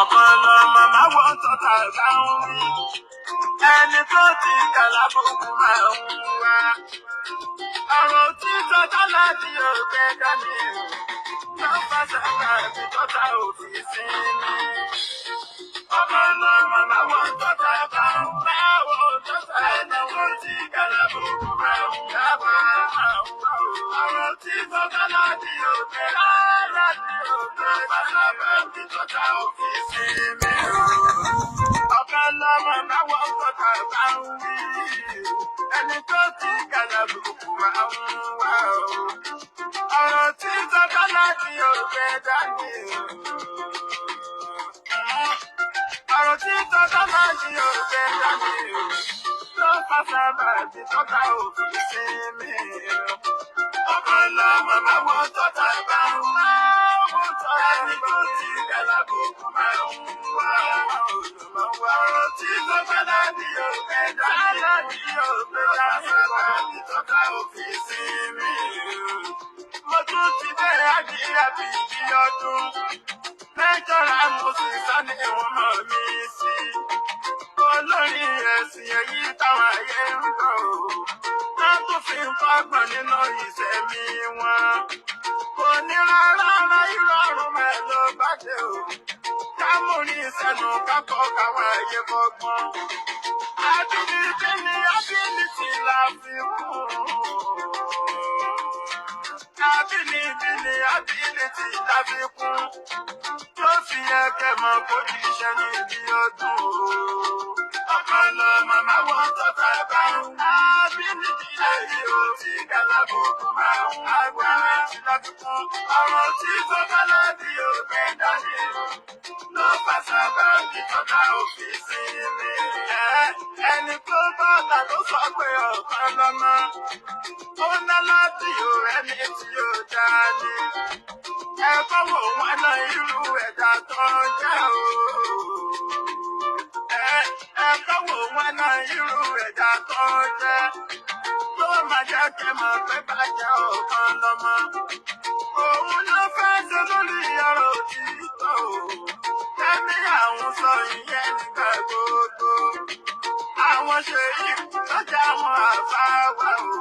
Ọ̀kan lọmọ máa wọ́n tọ́ta bá ń wí. Ẹni tó ti kàlábùkù máa ń wá. Ọ̀rọ̀ títọ́ tọ́lá di ògbẹ́ dání. Ló fà sábà bí tọ́ta òfin sí mi. Ọ̀kan lọmọ máa wọ́n tọ́ta bá ń wá. Wọ́n tọ́ta ẹni tó ti kàlábùkù máa ń wá. Ọ̀rọ̀ títọ́ tọ́lá di ògbẹ́ dání. Ló fà sábà bí tọ́ta òfin sí mi. Ọ̀kan lọ́mọ máwọn tọ́ta bá ń wí. Ẹni tó ti kàlàbùkù máa ń wá o. Ọ̀rọ̀ tí tọ́ta láti òkè dání o. Ọ̀rọ̀ tí tọ́ta láti òkè dání o. Ló fà sábà tí tọ́ta òfin sí mi o. Ọ̀kan lọ́mọ máwọn tọ́ta bá ń wá. Ẹni tó ti kàlàbùkù máa ń wá. Ọ̀rọ̀ tí tọ́ta láti òkè dání o. Ló fà sábà tí tọ́ta òfin sí mi o. Mo tún ti bẹ̀rẹ̀ àjíyá bí i ọdún. Lẹ́jọ́ra mo sì sá ní ìwọ̀n mọ̀ mi sí. Olórin ẹ̀sìn èyí táwọn ayé ń kọ̀ o. Wọ́n tún fi ń kọ́gbọ̀n nínú ìṣẹ̀mí wọn. Kò ní rárá ìrọ̀rùn mẹ́ ló bá dé o. Kámúrí sẹ́nu kákọ́ káwọn ayé kọ́gbọ́n. Ability ni ability la fi kún. Ability ni ability la fi kún. Tó fi yẹ kẹ́ mọ̀ kó jíṣẹ́ ní ibi ọdún o. Ọ̀kan lọ màmá wọn tọ́ta bá ń. Ability lèyí ó ti kàlábùkù máa ń. Agbára ti láti kún. Ọ̀rọ̀ tí tọ́ka láti ògbé dání. Ló fà sábà bí tọ́ka òfin sí mi. Ẹni tó bá ta ló sọ pé ọ̀kan lọ́mọ. Ó ná láti yóò ẹni tí yóò dá ní. Ẹ̀kọ́ wò wọ́n náà irú ẹ̀dá tó ń jẹ́ o. Ẹ̀kọ́ wò wọ́n náà irú ẹ̀dá tó ń jẹ́. Tó máa jẹ́ kí mọ̀ pé bàjẹ́ ọ̀kan lọ́mọ. Òun ló fẹ́ ṣe lórí ọ̀rọ̀ òtítọ́ o. Tẹ́mi àwọn sọ ìyẹn nígbà gbogbo. Àwọn ṣe yìí lọ́jà àwọn àfáwà o.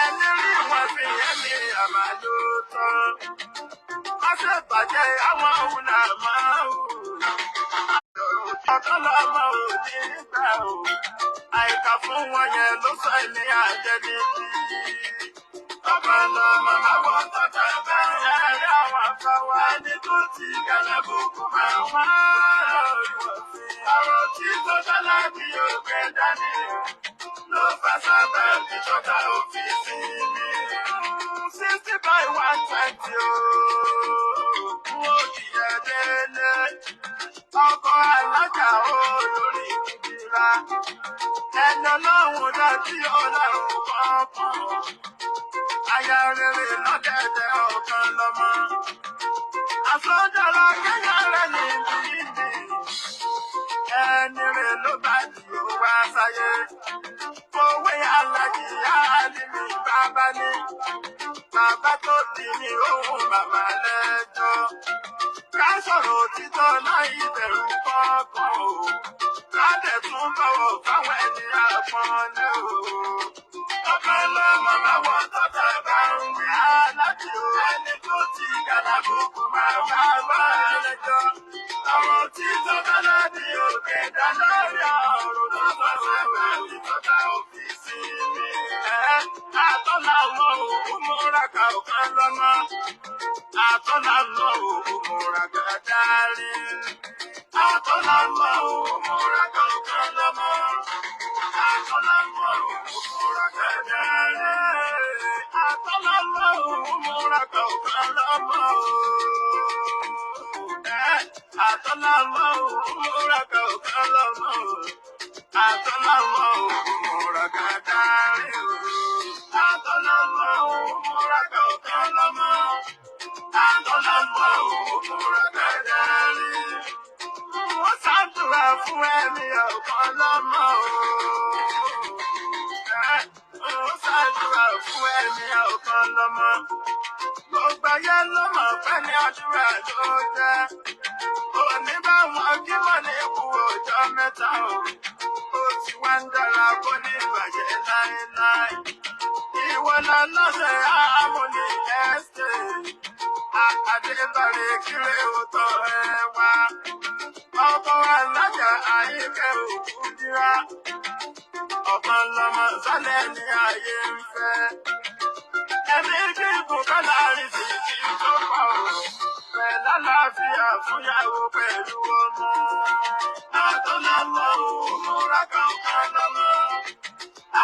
Ẹni rí wọn fi ẹ̀mí àmàlò tán. Má ṣe bàjẹ́ àwọn òun là máa ń hù. Ọ̀kan lọ́mọ ò ní gbà o. Àìkà fún wọn yẹn ló sọ ẹ̀mí àjẹní bí. Ọ̀kan lọ́mọ máa wọ́n tọ́ta bá ẹ̀rí àwọn afáwa. Ẹni tó ti kàlábùkù máa wá lórí wọ̀n sí. Ọ̀rọ̀ tí tọ́ta láti òkè dání. Ló fà sábà bí tọ́ta òfin sí mi. 60 by 120 o. Mo jìyà délé. Ọkọ̀ alájà o lórí ìdíra. Ẹni ọlọ́run dá tí ọlọ́run kọ̀ọ̀kan. Aya rere lọ́dẹ̀dẹ̀ ọ̀kan lọ́mọ. Àsọjára kẹ́yà rẹ̀ ní ìdí. Ẹni rẹ̀ ló bá di ó wá sáyé. Fowó alájì àlìmí bàbá ní. Bàbá tó bí ní òun bàbá lẹ́jọ́. Ká sọ̀rọ̀ òtítọ́ láì bẹ̀rù kọ́kọ́ o. Ká dẹ̀ tún bọ̀wọ̀ fáwọn ẹni àpọ́nlé o. Ọ̀kan lọ́mọ máa wọ́n tọ́ta bá ń wí aláàjì o. Ẹni tó ti kàlábùkù máa wá bá lẹ́jọ́. Ọ̀rọ̀ tí tọ́ta láti òkè dáná rí ọ̀rọ̀ tó bá sábà tí tọ́ta òfin sí mi. Àtọ́lá lọ òun múra ká ọ̀kan lọ́mọ. Àtọ́lá lọ òun múra ká dárí. Àtọ́lá lọ òun múra ká ọ̀kan lọ́mọ. Àtọ́lá lọ òun múra ká dárí. Àtọ́lá lọ òun múra ká ọ̀kan lọ́mọ. Àtọ́lá lọ òun múra ká ọ̀kan lọ́mọ. Àtọ́lá lọ òun múra ká dárí. Àtọ́lá lọ òun múra ká ọ̀kan lọ́mọ. Àtọ́lá lọ òun múra ká dárí. Wọ́n ṣàdúrà fún ẹ̀mí ọ̀kan lọ́mọ o. Wọ́n ṣàdúrà fún ẹ̀mí ọ̀kan lọ́mọ. Gbogbo ayé ló mọ̀ pé ní àdúrà ló jẹ́. Òní bá Àwọn aláṣẹ Harmony Estate. Adébárí kiri òótọ́ ẹ wá. Ọkọ̀ alájà Àyíkẹ́ òkú dírá. Ọ̀kan lọmọ sálẹ̀ ní ayé ń fẹ́. Ẹ̀mí gígùn kálárì sì ti tó pọ̀ o. Pẹ̀lú àlàáfíà fúnyàwó pẹ̀lú ọmọ. Àtọ́lọ́mọ ò múra kankan lọ́mọ.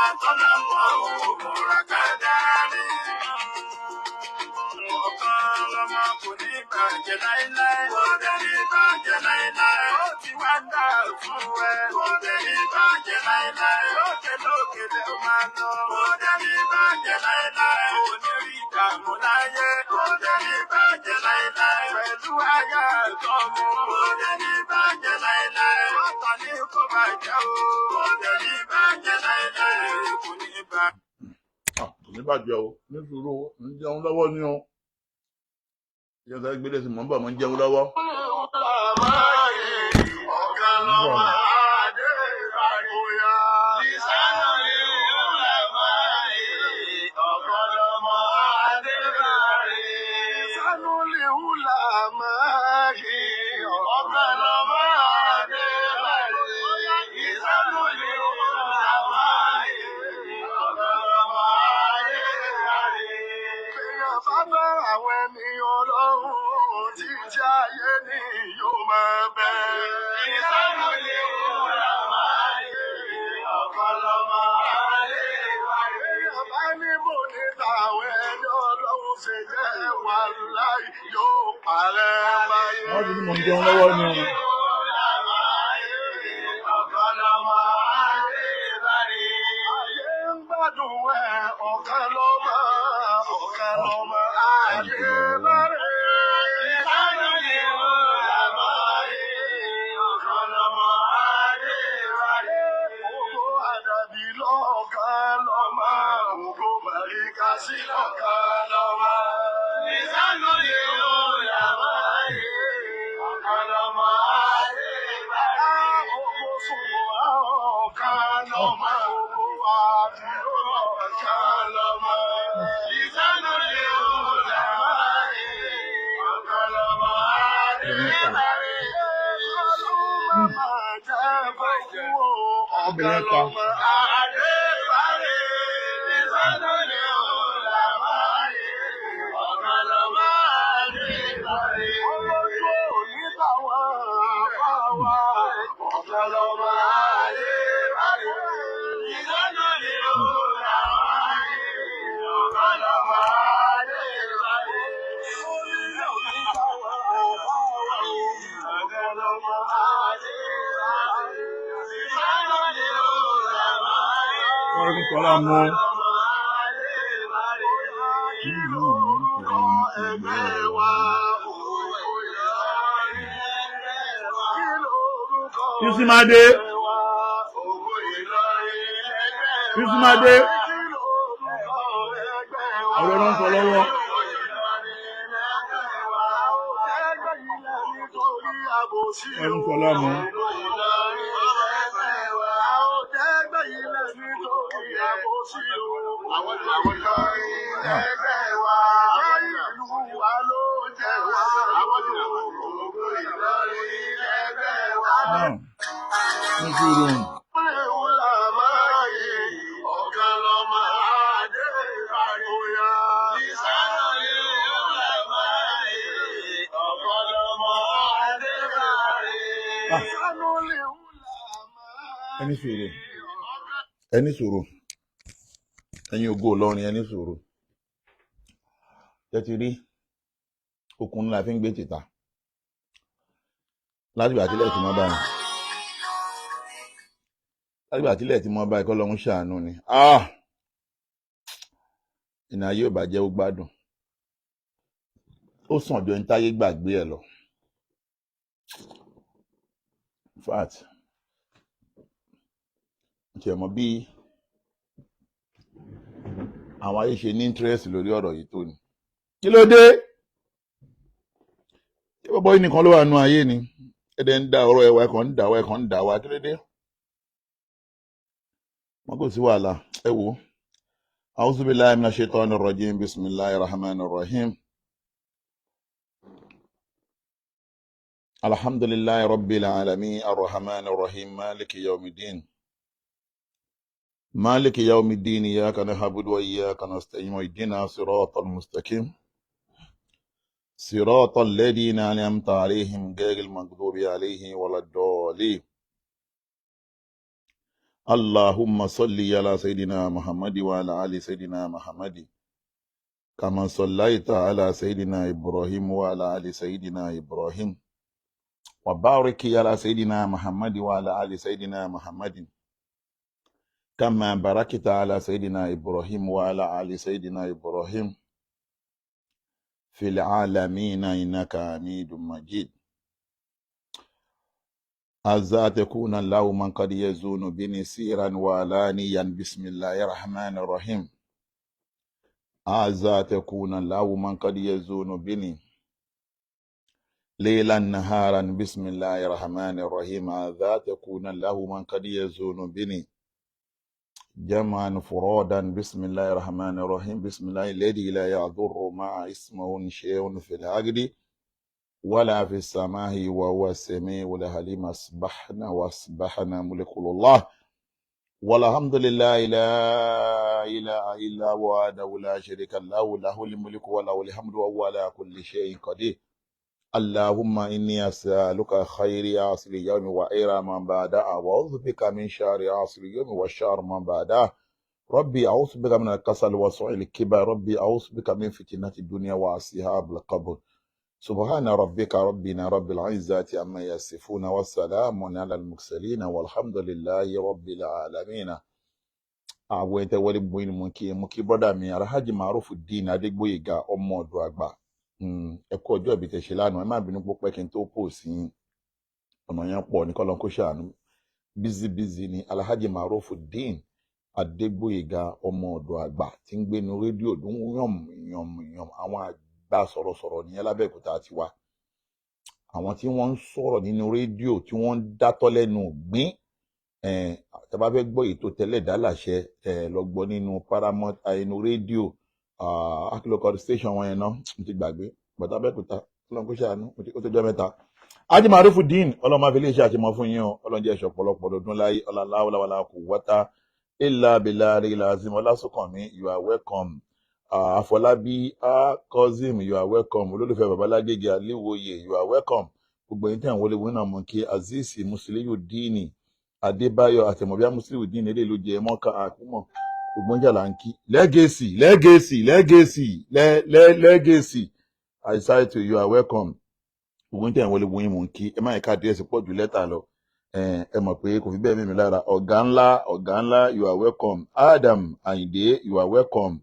Àtọ́lọ́mọ ò múra kádàrí. Ọ̀kan lọmọ kò ní bàjẹ́ láíláí. Kò dé ní bàjẹ́ láíláí. Ó ti wá dà fún ẹ. Kò dé ní bàjẹ́ láíláí. Lókè lókè lè máa lọ. Kò dé ní bàjẹ́ láíláí. Kò ní rí ìdààmú láyé. Kò dé ní bàjẹ́ láíláí. Pẹ̀lú aya àtọmọ. Kò dé ní bàjẹ́ láíláí. Ọ̀tá ní kò bàjẹ́ o. Kò dé ní bàjẹ́ láíláí. Kò ní bàjẹ́. Ah, kò ní bàjẹ́ o, ní sùúrù o, ń jẹun lọ́wọ́ ni o. Ìjọba gbélé sí mò ń bọ̀, mò ń jẹun lọ́wọ́. Ọ̀kan Ń bọ̀. lọ́mọ Adébáyọ̀. Sánú lè hùlà máa yí. Ọ̀kan lọ́mọ Adébáyọ̀. Ìsánú lè hùlà máa yí. Ọ̀kan lọ́mọ Adébáyọ̀. Èèyàn bá bá àwọn ẹni ọlọ́run títí ayé ni yóò máa bẹ. Ìsánú lè hùlà máa yí. Ọ̀kan lọ́mọ Adébáyọ̀. Èèyàn bá ní bò ní tàwọn ẹni ọlọ́run ṣe jẹ́ wà láì yóò parẹ́ báyìí. Wọ́n ti ní mò ń jẹun lọ́wọ́ ni o. Ayé ń gbádùn ẹ̀ ọ̀kan lọ́mọ, ọ̀kan Ah, lọ́mọ wọ́n ti jẹun lọ́wọ́. Adébárè. Ògo àdàbí lọ́ọ̀kan lọ́mọ, ògo màríkà sí lọ́ọ̀kan lọ́mọ. Ògo sùnmọ́ ọ̀kan Ah, lọ́mọ, ògo àdìrò ọ̀kan lọ́mọ. ẹ̀rín ta. Obìnrin ta. Wọ́n rí kọ́lá mọ́. Yusimade, Yusimade, ọ̀rọ̀ ló ń sọ lọ́wọ́. Ẹrú sọlá mọ́. Ah, náà, ní sùúrù. Ah, ẹni sùúrù, ẹni sùúrù, ẹ̀yin ògo Ìlọrin, ẹni sùúrù. Tẹ́tí rí okun ńlá fi ń gbé tìta látìgbà tílẹ̀ tí mọ́ báyìí. Látìgbà tílẹ̀ tí mọ́ báyìí kọ́ lọ́hún ṣàánú ni. Ah, ìnà ayé ò bàjẹ́ ó gbádùn. Ó sàn jọ ní táyé gbàgbé ẹ lọ. In fact, tiẹ̀ mọ̀ bí àwọn ayé ṣe ní interest lórí ọ̀rọ̀ yìí tó ni. Kí ló dé? Ṣé bọ́bọ́ yìí nìkan ló wà nù ayé ni? Ẹ̀dẹ̀ ń da ọ̀rọ̀ ẹ̀wà ẹ̀kan ń dà wá ẹ̀kan ń dà wá kí ló dé? Wọn kò sí wàhálà ẹ wò ó. أعوذ بالله من الشيطان الرجيم. بسم الله الرحمن الرحيم. الحمد لله رب العالمين الرحمن الرحيم مالك يوم الدين. مالك يوم الدين. إياك نعبد وإياك نستعين. اهدنا صراط المستقيم، صراط الذين أنعمت عليهم غير المغضوب عليهم ولا الضالين. اللهم صل على سيدنا محمد وعلى آل سيدنا محمد كما صليت على سيدنا إبراهيم وعلى آل سيدنا إبراهيم، وبارك على سيدنا محمد وعلى آل سيدنا محمد كما باركت على سيدنا إبراهيم وعلى آل سيدنا إبراهيم في العالمين إنك حميد مجيد. عز تكون الله من قد يزون بني سيرا وعلانيا. بسم الله الرحمن الرحيم. عز تكون الله من قد يزون بني ليلا نهارا. بسم الله الرحمن الرحيم. عز تكون الله من قد يزون بني جمعا فرادا. بسم الله الرحمن الرحيم. بسم الله الذي لا يضر مع اسمه شيء في الأرض ولا في السماء وهو السميع العليم. أصبحنا وأصبحنا ملك الله والحمد لله لا إله إلا هو وحده لا شريك له، له الملك وله الحمد وهو على كل شيء قدير. اللهم إني أسألك خير عصر يوم وخير من بعده، وأعوذ بك من شر عصر يوم وشر من بعده. ربي أعوذ بك من الكسل وسوء الكبر. ربي أعوذ بك من فتنة الدنيا وعصيها القبر. سبحان ربك ربنا رب العزة عما يصفون والسلام على المرسلين والحمد لله رب العالمين. Àwọn ẹ̀tẹ̀ wọlé gbogbo ni mo kí, mo kí brother mi Alhaji Marufudeen Adégbóyèga, ọmọ ọ̀dọ̀ àgbà. Ẹ kú ọjọ́ ìbí tẹ́ ṣe lánàá. Ẹ má bínú pé kí n tó pò sí ọ̀nà yẹn pọ̀ ní kọ́lọ́n kó ṣàánú, busy busy ni. Alhaji Marufudeen Adégbóyèga, ọmọ ọ̀dọ̀ àgbà tí ń gbénu rédíò dún yànm yànm yànm. Àwọn àgbà sọ̀rọ̀sọ̀rọ̀ nìyẹn lábẹ́òkúta tiwa, àwọn tí wọ́n ń sọ̀rọ̀ nínú rédíò tí wọ́n ń dátọ́ lẹ́nu gbín. Tẹ́ bá fẹ́ gbọ́ ètò tẹ́lẹ̀ dálàṣẹ, lọ gbọ́ nínú Paramount inú rédíò akílòkọ station wọn yẹn náà, mo ti gbàgbé bàtà Abẹ́òkúta. Ọlọ́run kó ṣàánú, ó tó jọ́ mẹ́ta. Haji Marufudeen, ọlọ́run máa fi iléeṣẹ́ àṣemọ́ fún yín o. Ọlọ́run jẹ́ ẹ̀ṣọ́ ọ̀pọ̀lọpọ̀ ọdún láyé. Ọlọ́láwọláwọlá kò wọ́tá ilà bìlà ilà azim. Ọlásùnkànmí, you are welcome. Àfọlábí Kozim, you are welcome. Olólùfẹ́ babalágége Aléwòye, you are welcome. Gbogbo ẹ̀yin tẹ̀ ń wọlé wọn náà mọ̀ kí Azeez Musiliu Dini Adébáyọ̀ àtẹ̀mọ̀bíà Musiliu Dini eléyìí ló jẹ mọ́ká àkúmọ̀. Gbogbo ń jà là ń kí. Legacy, legacy, legacy, legacy, I say to you, are welcome. Gbogbo ń tẹ̀ ń wọlé wọn mọ̀ kí ẹ má yẹ ká díẹ̀ sí pọ̀ jù lẹ́tà lọ. Ẹ mọ̀ pé kò fi bẹ́ẹ̀ mímí lára. Ọ̀gá ńlá, ọ̀gá ńlá, you are welcome. Adam Ayinde, you are welcome.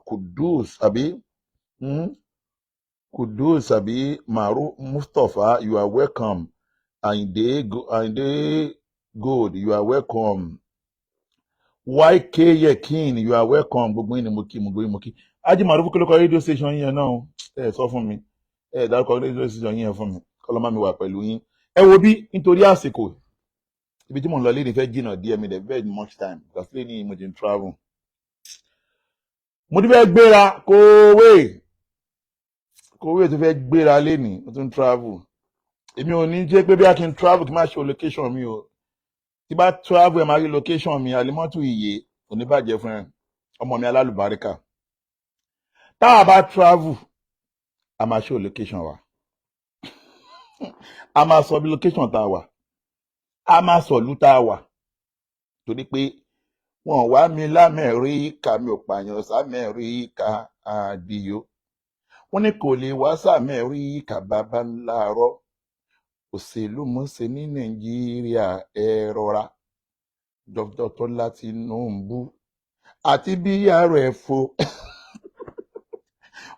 Kudus àbí Kudus àbí Maru Mustapha, you are welcome. Ayinde, Ayinde Gold, you are welcome. YK Yekin, you are welcome. Gbogbo yín ni mo kí, gbogbo yín mo kí. Haji Maruf, kí ló kọ rédíò station yẹn náà? Ẹ sọ fún mi, ẹ dárúkọ rédíò station yẹn fún mi. Kọlọ́mọ mi wà pẹ̀lú yín. Ẹ wo bí, nítorí àsìkò, ibi tí mò ń lọ léde fẹ́ jìnnà díẹ̀, mi dẹ̀ very much time because lẹ́ni mo ti ń travel, mo ti fẹ́ gbéra kówé kówé tó fẹ́ gbéra lénìí, mo tún travel. Èmi ò ní jẹ́ pé bí a kì í travel kí n má ṣe location mi o. Tí bá travel, ẹ máa rí location mi. Alimọ́tò iye kò ní bàjẹ́ fún ẹ, ọmọ mi alálùbáríkà. Tá a bá travel, a máa ṣe location wa, a máa sọ bí location tá a wà, a máa sọ ìlú tá a wà, torí pé wọn wá mi lámẹ́ríkà, mi ò pààyàn sámẹ́ríkà. Àdìyó wọn ní kò lè wá sámẹ́ríkà, bàbá ńlá rọ òṣèlú mọ́sẹ̀ ní Nàìjíríà. Ẹ rọra, Dr. Tọ́lá Tinubu àti bí yàrá ẹ̀ fo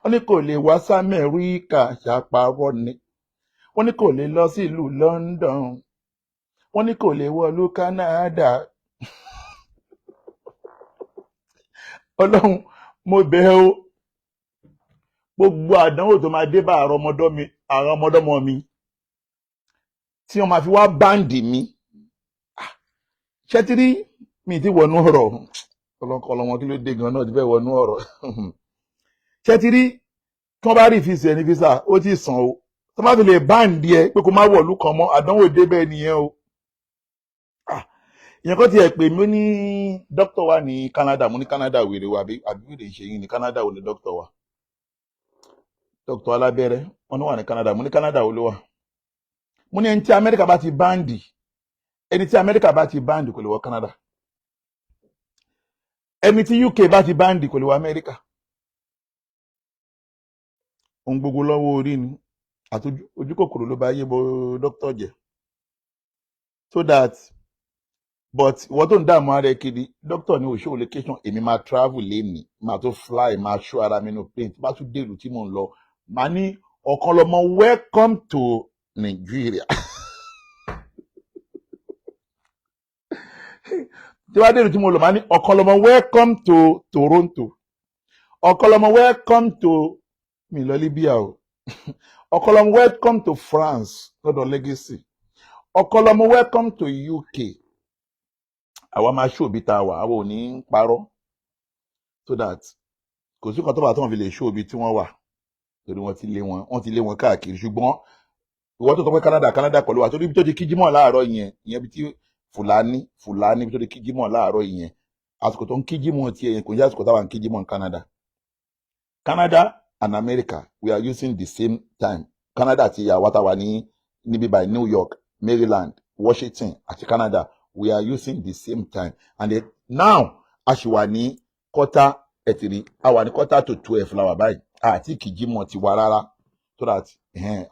wọ́n ní kò lè wá sámẹ́ríkà, ṣàpárọ̀ ni. Wọ́n ní kò lè lọ sílùú London, wọ́n ní kò lè wọlú Canada. Ọlọ́run, mo bẹ̀ ẹ́ o, gbogbo àdánwò tó máa dé bá àrọmọdọ́mọ mi tí wọ́n máa fi wá báǹdì mi. Ṣẹ́tírí mi ti wọnú ọ̀rọ̀. Ọlọ́mọ kí ló dé gan náà ti fẹ́ wọnú ọ̀rọ̀. Ṣé ti rí tí wọ́n bá rí ìfisì ẹni visa, ó ti sàn o. Tó bá fi lè ban ẹ pé kó má wọ̀lú kan mọ́, àdánwò débẹ̀ nìyẹn o. Ah, ìyẹn kan tiẹ̀ pè mí, ó ní dókítà wà ní Canada. Mo ní Canada wèrè wa àbí wèrè ṣe yín ní Canada? Wo ni dókítà wa? Dókítà alábẹ́rẹ́ wọn ní wà ní Canada. Mo ní Canada wo ló wà? Mo ní ẹni tí Amẹ́ríkà bá ti ban, ẹni tí Amẹ́ríkà bá ti ban kò lè wọ Canada. Ẹni tí UK bá ti ban kò lè wọ Amẹ́ríkà. Ohun gbogbo lọ́wọ́ orí ni àti ojú kòkòrò ló bá yé bo dókítà jẹ. So that, but ìwọ tó ń dààmú ara ẹ kiri, dókítà ní òṣòwò location. Èmi máa travel lénìí, máa tó fly, máa ṣó ara mi nínú plane. Tí bá tún dèrò tí mò ń lọ, màá ní ọ̀kan lọ́mọ, welcome to Nigeria. Tí bá dèrò tí mo lọ, màá ní ọ̀kan lọ́mọ, welcome to Toronto. Ọ̀kan lọ́mọ, welcome to mi lọ Libya o. Ọ̀kan lọ́mọ, welcome to France lọ́dọ̀ Legacy. Ọ̀kan lọ́mọ, welcome to UK. Àwa máa ṣó òbí tá a wà, àwa ò ní í parọ́, so that kò sí kan tó bá tó wọn fi lè ṣó òbí tí wọ́n wà, torí wọ́n ti lé wọn, wọ́n ti lé wọn káàkiri. Ṣùgbọ́n ìwọ tó sọ pé Canada, Canada pẹ̀lú wa, torí ibi tó ti kí jímọ̀ láàárọ̀ yẹn, ìyẹn ibi tí Fúlàní, Fúlàní, ibi tó ti kí jímọ̀ láàárọ̀ yẹn, àsìkò tó ń kí jímọ̀ tiẹ̀ yẹn kò ní àsìkò táwa ń kí jímọ̀ ní Canada. Canada and America, we are using the same time. Canada àti àwa táwa ní níbí by New York, Maryland, Washington àti Canada, we are using the same time. And then, now a ṣì wà ní quarter ẹtìrí, a wà ní 11:45 la wà báyìí. Àti kì jímọ̀ ti wà rárá, so that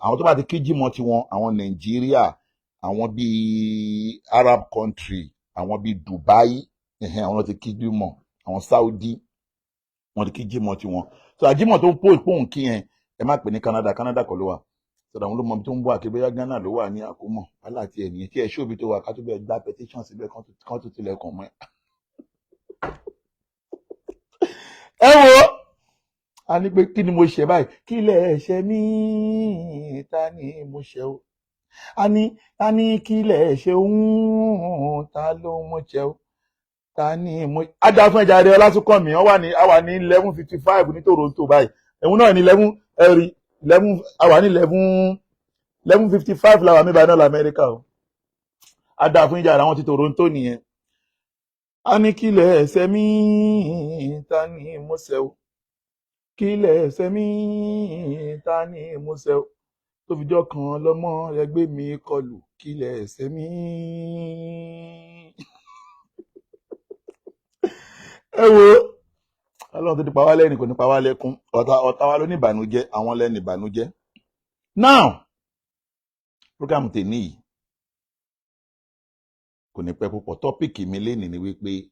àwọn tó bá ti kí jímọ̀ tiwọn, àwọn Nàìjíríà, àwọn bíi Arab country, àwọn bíi Dubai, àwọn ti kí jímọ̀, àwọn Saudi, wọ́n ti kí jímọ̀ tiwọn. So àjímọ̀ tó ń pò ìpòhùn kí yẹn, ẹ má pè ní Canada. Canada kọ́ ló wà. Sọdọ̀ àwọn ló mọ ibi tó ń bọ̀, àkébóyá Ghana ló wà ní àkómọ̀ wàhálà tí ẹ nìyẹn tí ẹ ṣóbi tó wà, ká tó bẹ gba petition síbẹ̀ kán tó tilẹ̀kùn mọ́ ẹ. Ẹ wo, a ní pé kí ni mo ṣe báyìí? Kí lẹ ẹ̀ṣẹ̀ mí? Ta ni mo ṣe o? A ní kí lẹ ẹ̀ṣẹ̀ òun? Ta ló mo ṣe o? Ta ni mo. Ajá fún ẹja rẹ ọlásùnkànmí, wọn wà ní, a wà ní 11:55 ní Toronto báyìí. Ẹ̀hún náà ní 11, ẹ̀rí 11, a wà ní 11:55 làwọn àmì báyìí náà lamẹ́ríkà o. Ajá fún ìjà àwọn ti Toronto nìyẹn. A ní kí lẹ ẹ̀ṣẹ̀ mí? Ta ni mo ṣe o? Kí lẹ ẹ̀ṣẹ̀ mí? Ta ni mo ṣe o, tó fi jọ́ kan lọ́mọ ẹgbẹ́ mi kọlù? Kí lẹ ẹ̀ṣẹ̀ mí? Ẹ wo, Ọlọ́run tó ti pa wá lẹ́rìn kò ní pa wá lẹ́kún. Ọ̀tá, ọ̀tá wa ló ní ìbànújẹ́, àwọn lẹ́nu ìbànújẹ́. Now, program tèmi yìí kò ní pẹ́ púpọ̀. Topic mi lénìí ni wípé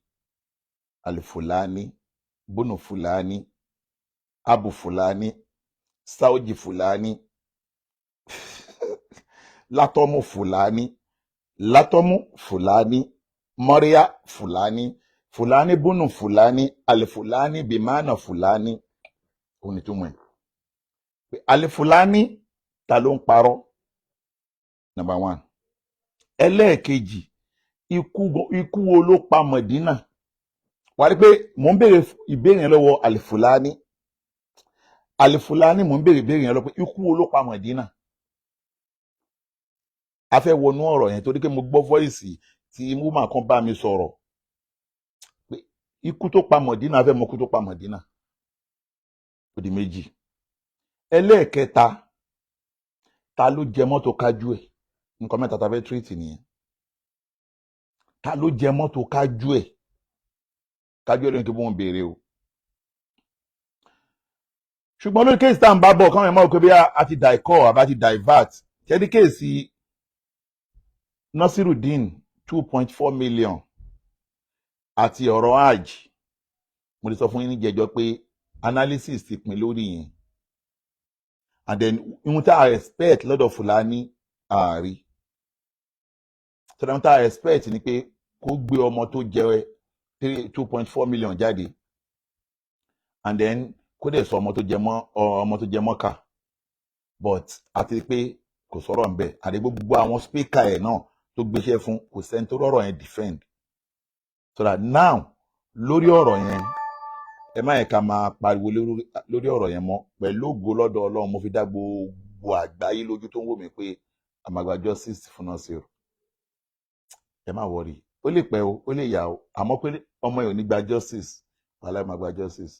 Alifulani, Bùnú Fúlàní, Abu Fúlàní, Saudi Fúlàní, Látọ́mù Fúlàní, Látọ́mù Fúlàní, Mọ́ríà Fúlàní, Fúlàní Bùnú Fúlàní, Alifulani bimana Fúlàní. Òun ni túmọ̀ ẹ̀ pé Alifulani, ta ló ń parọ́? Number one. Ẹlẹ́ẹ̀kejì, ikú wo ló pa Mọ̀dínà? Wà á rí pé mò ń béèrè ìbéèrè yẹn lọ́wọ́ Alifulani. Alifulani, mò ń béèrè ìbéèrè yẹn lọ́wọ́ pé ikú wo ló pa Mọ̀dínà? A fẹ́ wọnú ọ̀rọ̀ yẹn torí pé mo gbọ́ voice tí woman kan bá mi sọ̀rọ̀ pé ikú tó pa Mọ̀dínà, a fẹ́ mọ ikú tó pa Mọ̀dínà. Ó di méjì. Ẹlẹ́ẹ̀kẹta, ta ló jẹ mọ́tò kájú ẹ̀? Nǹkan mẹ́ta ta fẹ́ treat nìyẹn. Ta ló jẹ mọ́tò kájú ẹ̀? Kájú ẹ̀ ló ní kí wọ́n béèrè o. Ṣùgbọ́n lórí case tá à ń bá bọ̀, káwọn ẹ̀ mọ̀ pé bí a ti dicor àbá ti divert ṣẹ́ni case Nasiruddin, 2.4 million àti ọ̀rọ̀ hajj. Mo ti sọ fún yín ní jẹjọ pé analysis ti pin lórí yẹn, and then ihun tá a expect lọ́dọ̀ Fúlàní ààrí tọ́lá tá a expect ni pé kó gbé ọmọ tó jẹ 2.4 million jáde, and then kó dẹ̀ sọ ọmọ tó jẹ mọ́, ọmọ tó jẹ mọ́kà. But àti pé kò sọ̀rọ̀ ń bẹ̀, àti gbogbo àwọn speaker ẹ̀ náà tó gbéṣẹ́ fún, kò sẹ́ni tó rọ̀rọ̀ yẹn defend. So that now, Lórí ọ̀rọ̀ yẹn, ẹ má yẹ ká máa pariwo lórí ọ̀rọ̀ yẹn mọ́. Pẹ̀lú ògo lọ́dọ̀ Ọlọ́run, mo fi dá gbogbo àgbáyé lójú tó ń wò mí pé a máa gba justice fún Nasiru. Ẹ má worry, ó lè pẹ́ o, ó lè yà o, àmọ́ pé ọmọ yẹn ò ní gba justice, wàhálà, máa gba justice.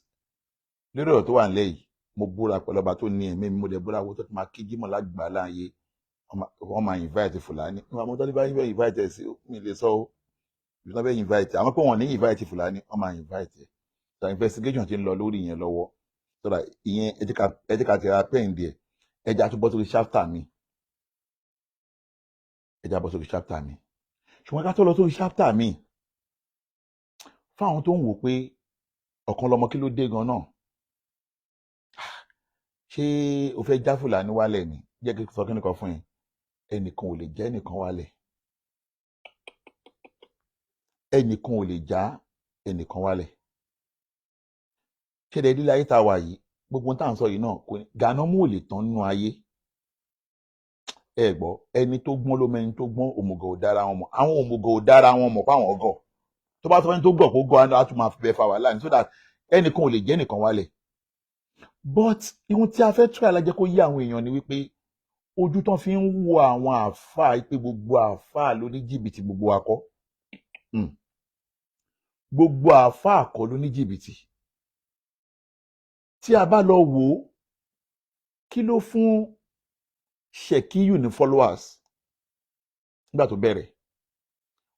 Lórí ọ̀rọ̀ tó wà nílẹ̀ yìí, mo búra pẹ̀lú ọba tó ní ẹ̀mí mi, mo dẹ̀ búra wo tó ti máa kí jímọ̀ lágbàá láàyè, wọ́n máa invite Fúlàní. Wọ́n máa tọ́jú bá invite ẹ̀ sí mi lè sọ o, ìbí wọ́n fẹ́ invite, àwọn pé wọ́n ní invite Fúlàní, wọ́n máa invite ẹ̀. So investigation ti ń lọ lórí ìyẹn lọ́wọ́, so that ìyẹn, ẹ jẹ́ ká ti ra pen díẹ̀. Ẹ jẹ́ àtúbọ̀ sórí chapter mi, ẹ jẹ́ àbọ̀ sórí chapter mi. Ṣùgbọ́n ká tó lọ sórí chapter mi, fáwọn tó ń wò pé ọ̀kan lọmọ, kí ló dé gan náà? Ṣé o fẹ́ já Fúlàní wálẹ̀ ni? Jẹ́ kí n sọ kíni kan fún yín: ẹnìkan ò lè jẹ́ ẹnìkan wálẹ̀, ẹnìkan ò lè já ẹnìkan wálẹ̀. Ṣẹlẹ̀ lílé ayé tá a wà yìí, gbogbo tá à ń sọ yìí náà kò ní gànà mú, ò lè tán nínú ayé. Ẹ gbọ́, ẹni tó gbọ́n ló mẹni tó gbọ́n. Òmùgọ̀ ò dára wọn mọ̀, àwọn òmùgọ̀ ò dára wọn mọ̀ fáwọn ọgọ̀. Tó bá sọ fẹ́ni tó gọ̀ kó gọ̀, á tún máa fi bẹ́ẹ̀ fa wàhálà ní, so that ẹnìkan ò lè jẹ́ ẹnìkan wálẹ̀. But ihun tí a fẹ́ try alájẹ́ kó yé àwọn èèyàn ni wípé ojú tán fi ń wo àwọn àáfàá pé gbogbo àáfàá ló ní jìbìtì, gbogbo akọ, gbogbo àáfàá kọ́ ló ní jìbìtì. Tí a bá lọ wò ó, kí ló fún Ṣèkíyù ní followers nígbà tó bẹ̀rẹ̀?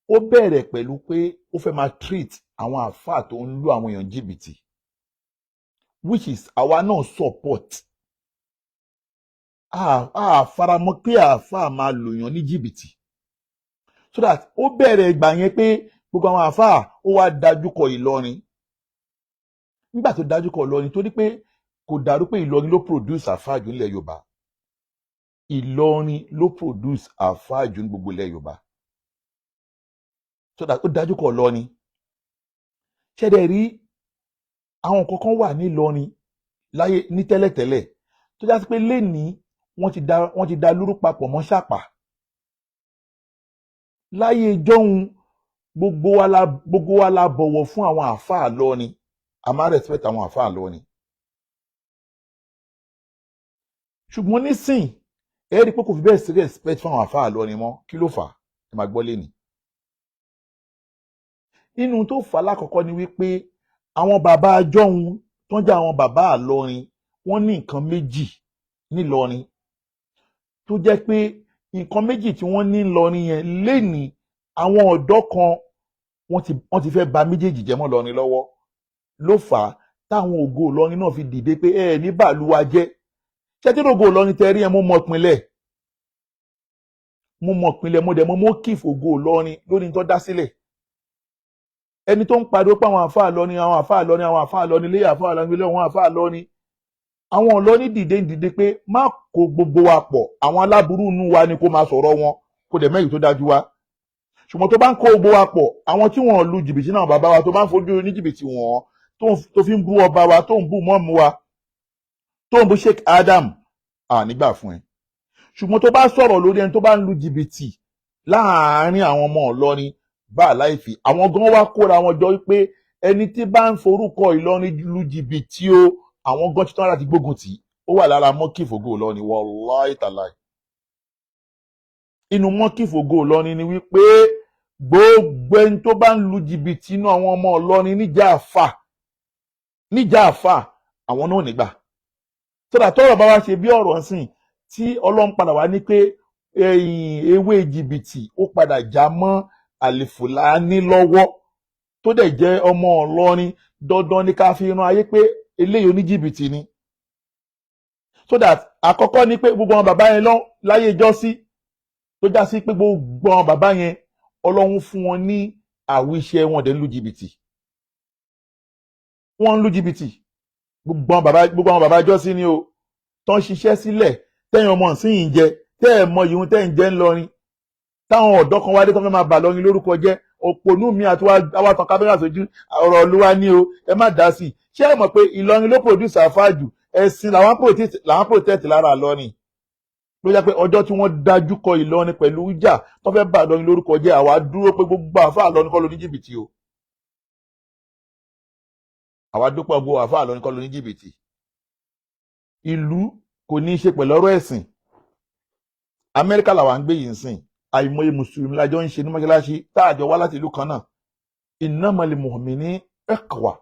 Ó bẹ̀rẹ̀ pẹ̀lú pé ó fẹ́ máa treat àwọn àáfàá tó ń lu àwọn èèyàn jìbìtì, which is àwa náà support. A faramọ́ pé àáfàá máa lòyàn ní jìbìtì, so that ó bẹ̀rẹ̀ ìgbà yẹn pé gbogbo àwọn àáfàá, ó wá dájú kọ Ìlọrin. Nígbà tó dájú kọ Ìlọrin, torí pé kò dàrú pé Ìlọrin ló produce àáfàá jù nílẹ̀ Yorùbá, Ìlọrin ló produce àáfàá jù ní gbogbo ilẹ̀ Yorùbá, so that ó dájú kọ Ìlọrin. Ṣẹ́dẹ̀ rí, àwọn kankan wà ní Ìlọrin láyé ní tẹ́lẹ̀tẹ́lẹ̀ tó já sí pé lénìí wọ́n ti da lúrú papọ̀ mọ́ ṣàpà. Láyé jọ́hun, gbogbo wa la bọ̀wọ̀ fún àwọn àáfàá lọ́ni, a máa respect àwọn àáfàá lọ́ni. Ṣùgbọ́n nísìn, ẹ rí i pé kò fi bẹ́ẹ̀ sí respect fún àwọn àáfàá lọ́ni mọ́. Kí ló fà á? Ẹ máa gbọ́ lénìí. Nínú tó fà á lákọ̀ọ́kọ́ ni wípé àwọn bàbá jọ́hun tó ń jẹ́ àwọn bàbá àlọrin, wọ́n ní nǹkan méjì nílọrin tó jẹ́ pé nǹkan méjì tí wọ́n ní ńlọrin yẹn, lénìí àwọn ọ̀dọ́ kan wọ́n ti fẹ́ bà méjèèjì jẹ́ mọ́ lọrin lọ́wọ́. Ló fà á táwọn ògo Ìlọrin náà fi dìde pé ẹ ní bàlúwa jẹ́. Ṣé tí ògo Ìlọrin tẹ rí ẹ, mo mọ pinlẹ̀, mo mọ pinlẹ̀, mo dẹ̀ mọ mọ́kìf ògo Ìlọrin lórí tó dá sílẹ̀. Ẹni tó ń pariwo pé àwọn àfáà lọ ní, àwọn àfáà lọ ní, àwọn àfáà lọ ní ilé, àfáà lọ ní ilé, àwọn àfáà lọ ní, àwọn Ìlọrin dìde dìde pé má kó gbogbo wa pọ̀, àwọn aláburú inú wa ni kó máa sọ̀rọ̀ wọn, kó dẹ̀ mẹ́rin tó dájú wa. Ṣùgbọ́n tó bá ń kó gbogbo wa pọ̀, àwọn tí wọ́n lu jìbìtì náà, bàbá wa, tó bá ń fojú ní jìbìtì wọn, tó fi ń bú ọba wa, tó ń bú mọ́mú wa, tó ń bú Sheikh Adam, à nígbà fún ẹ. Ṣùgbọ́n tó bá sọ̀rọ̀ lórí ẹni tó bá ń lu jìbìtì láàárín àwọn ọmọ Ìlọrin bá láìfi, àwọn gan wá kóra wọn jọ pé ẹni tí bá ń forúkọ Ìlọrin lu jìbìtì o, àwọn gan títán láti gbógun tì í. Ó wà lára mọ́kìfògo Ìlọrin. Wallahi tàláì, inú mọ́kìfògo Ìlọrin ni wípé gbogbo ẹni tó bá ń lu jìbìtì inú àwọn ọmọ Ìlọrin níjà àfà, níjà àfà, àwọn náà nígbà sódà tọ́rọ̀ bá wá ṣe bí ọ̀rọ̀ ń sìn tí Ọlọ́run padà wá ní pé ewé jìbìtì ó padà já mọ́ Àlìfùlání lọ́wọ́, tó dẹ̀ jẹ́ ọmọ Ìlọrin, dandan ní ká fi ran ayé pé eléyìí oníjìbìtì ni. So that àkọ́kọ́ ni pé gbogbo àwọn bàbá yẹn lọ láyé ìjọ́sí, tó já sí pé gbogbo àwọn bàbá yẹn, Ọlọ́run fún wọn ní àwíṣẹ, wọn dẹ̀ ń lu jìbìtì, wọ́n ń lu jìbìtì. Gbogbo àwọn bàbá ìjọ́sí ni o tó ń ṣiṣẹ́ sílẹ̀ tẹ́yìn ọmọ ìsìn yìí ń jẹ, tẹ́ ẹ̀ mọ ìhun tẹ́ ń jẹ́ ńlọrin, táwọn ọ̀dọ́ kan wádé tó fẹ́ máa bà lọrin lórúkọ jẹ́. Òpònú mi àti wá tàn kámẹ́rà sójú ọ̀rọ̀ olúwa ní o, ẹ má dá sí i. Ṣé ẹ mọ̀ pé Ìlọrin ló produce àfáàjù ẹ̀sìn làwọn protect lára Ìlọrin? Ló jẹ́ pé ọjọ́ tí wọ́n dájú kọ Ìlọrin pẹ̀lú ìjà tó fẹ́ bà Ìlọrin lórúkọ jẹ́, àwa dúró pé gbogbo àfáà Ìlọrin kọ́ ló ní jìbìtì o. Àwa dúpẹ́, gbogbo àfáà lóní kọ́ lóní jìbìtì. Ìlú kò ní í ṣe pẹ̀lú ọ̀rọ̀ ẹ̀sìn. Amẹ́ríkà làwa ń gbé yìí ń sìn. Àìmọye mùsùlùmí lájọ ń ṣe ní mọ́ṣáláṣí tá àjọ wá láti ìlú kan náà. Innamal mu'mini ikhwa.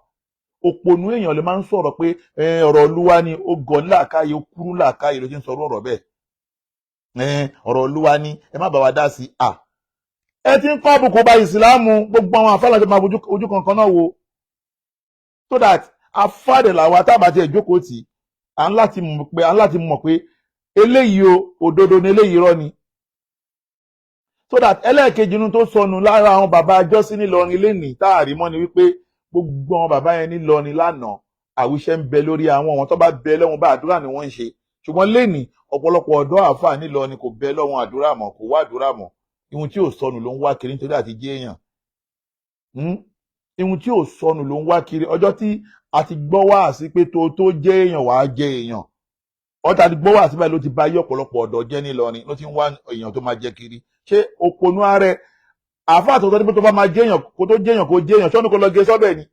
Òpònú èèyàn lè máa ń sọ̀rọ̀ pé ọ̀rọ̀ olúwa ni. Ó gọ̀ ńláàkáyè, ó kúrú làákàyè ló ti ń sọ̀rọ̀ ọ̀rọ̀ bẹ́ẹ̀. Ọ̀rọ̀ olúwa ni, ẹ má bá wa dá sí i. Ẹ ti ń kọ́ àbùkù bá ìsìláàmù. Gbogbo àwọn àfáà láti máa fojú ojú kankan náà wo, so that afáàdẹ̀ làwa tá a bá tiẹ̀ jókòó tì, à ń láti mọ̀ pé eléyìí o, òdodo ni, eléyìí irọ́ ni. So that ẹlẹ́ẹ̀kejì inú tó sọnù lára àwọn bàbá ajọ́sí nílọrin lénìí tá a rí mọ́ ni wípé gbogbo àwọn bàbá yẹn nílọrin lánàá, àwíṣẹ́ ń bẹ lórí àwọn tó bá bẹ lọ́wọ́n bá, àdúrà ni wọ́n ń ṣe. Ṣùgbọ́n lénìí, ọ̀pọ̀lọpọ̀ ọ̀dọ́ àáfàá nílọrin kò bẹ lọ́wọ́n àdúrà mọ́, kò wá àdúrà mọ́. Ihun tí ò sọnù ló ń wá kiri nítorí àti jẹ́ èèyàn. Ihun tí ò sọnù ló ń wá kiri. Ọjọ́ tí a ti gbọ́ wá sí pé tó jẹ́ èèyàn, wàá jẹ́ èèyàn, ọjà ti gbọ́ wá síbẹ̀ ló ti bá yí ọ̀pọ̀lọpọ̀ ọ̀dọ́ jẹ́ nílọrin, ló ti ń wá èèyàn tó máa jẹ́ kiri. Ṣé òpònú ààrẹ àáfàá tó tọ́ ní pé tó bá máa jẹ́ èèyàn, kó tó jẹ́ èèyàn, kó jẹ́ èèyàn, ṣọ́nù kó lọ gé sọ́bẹ̀ ni?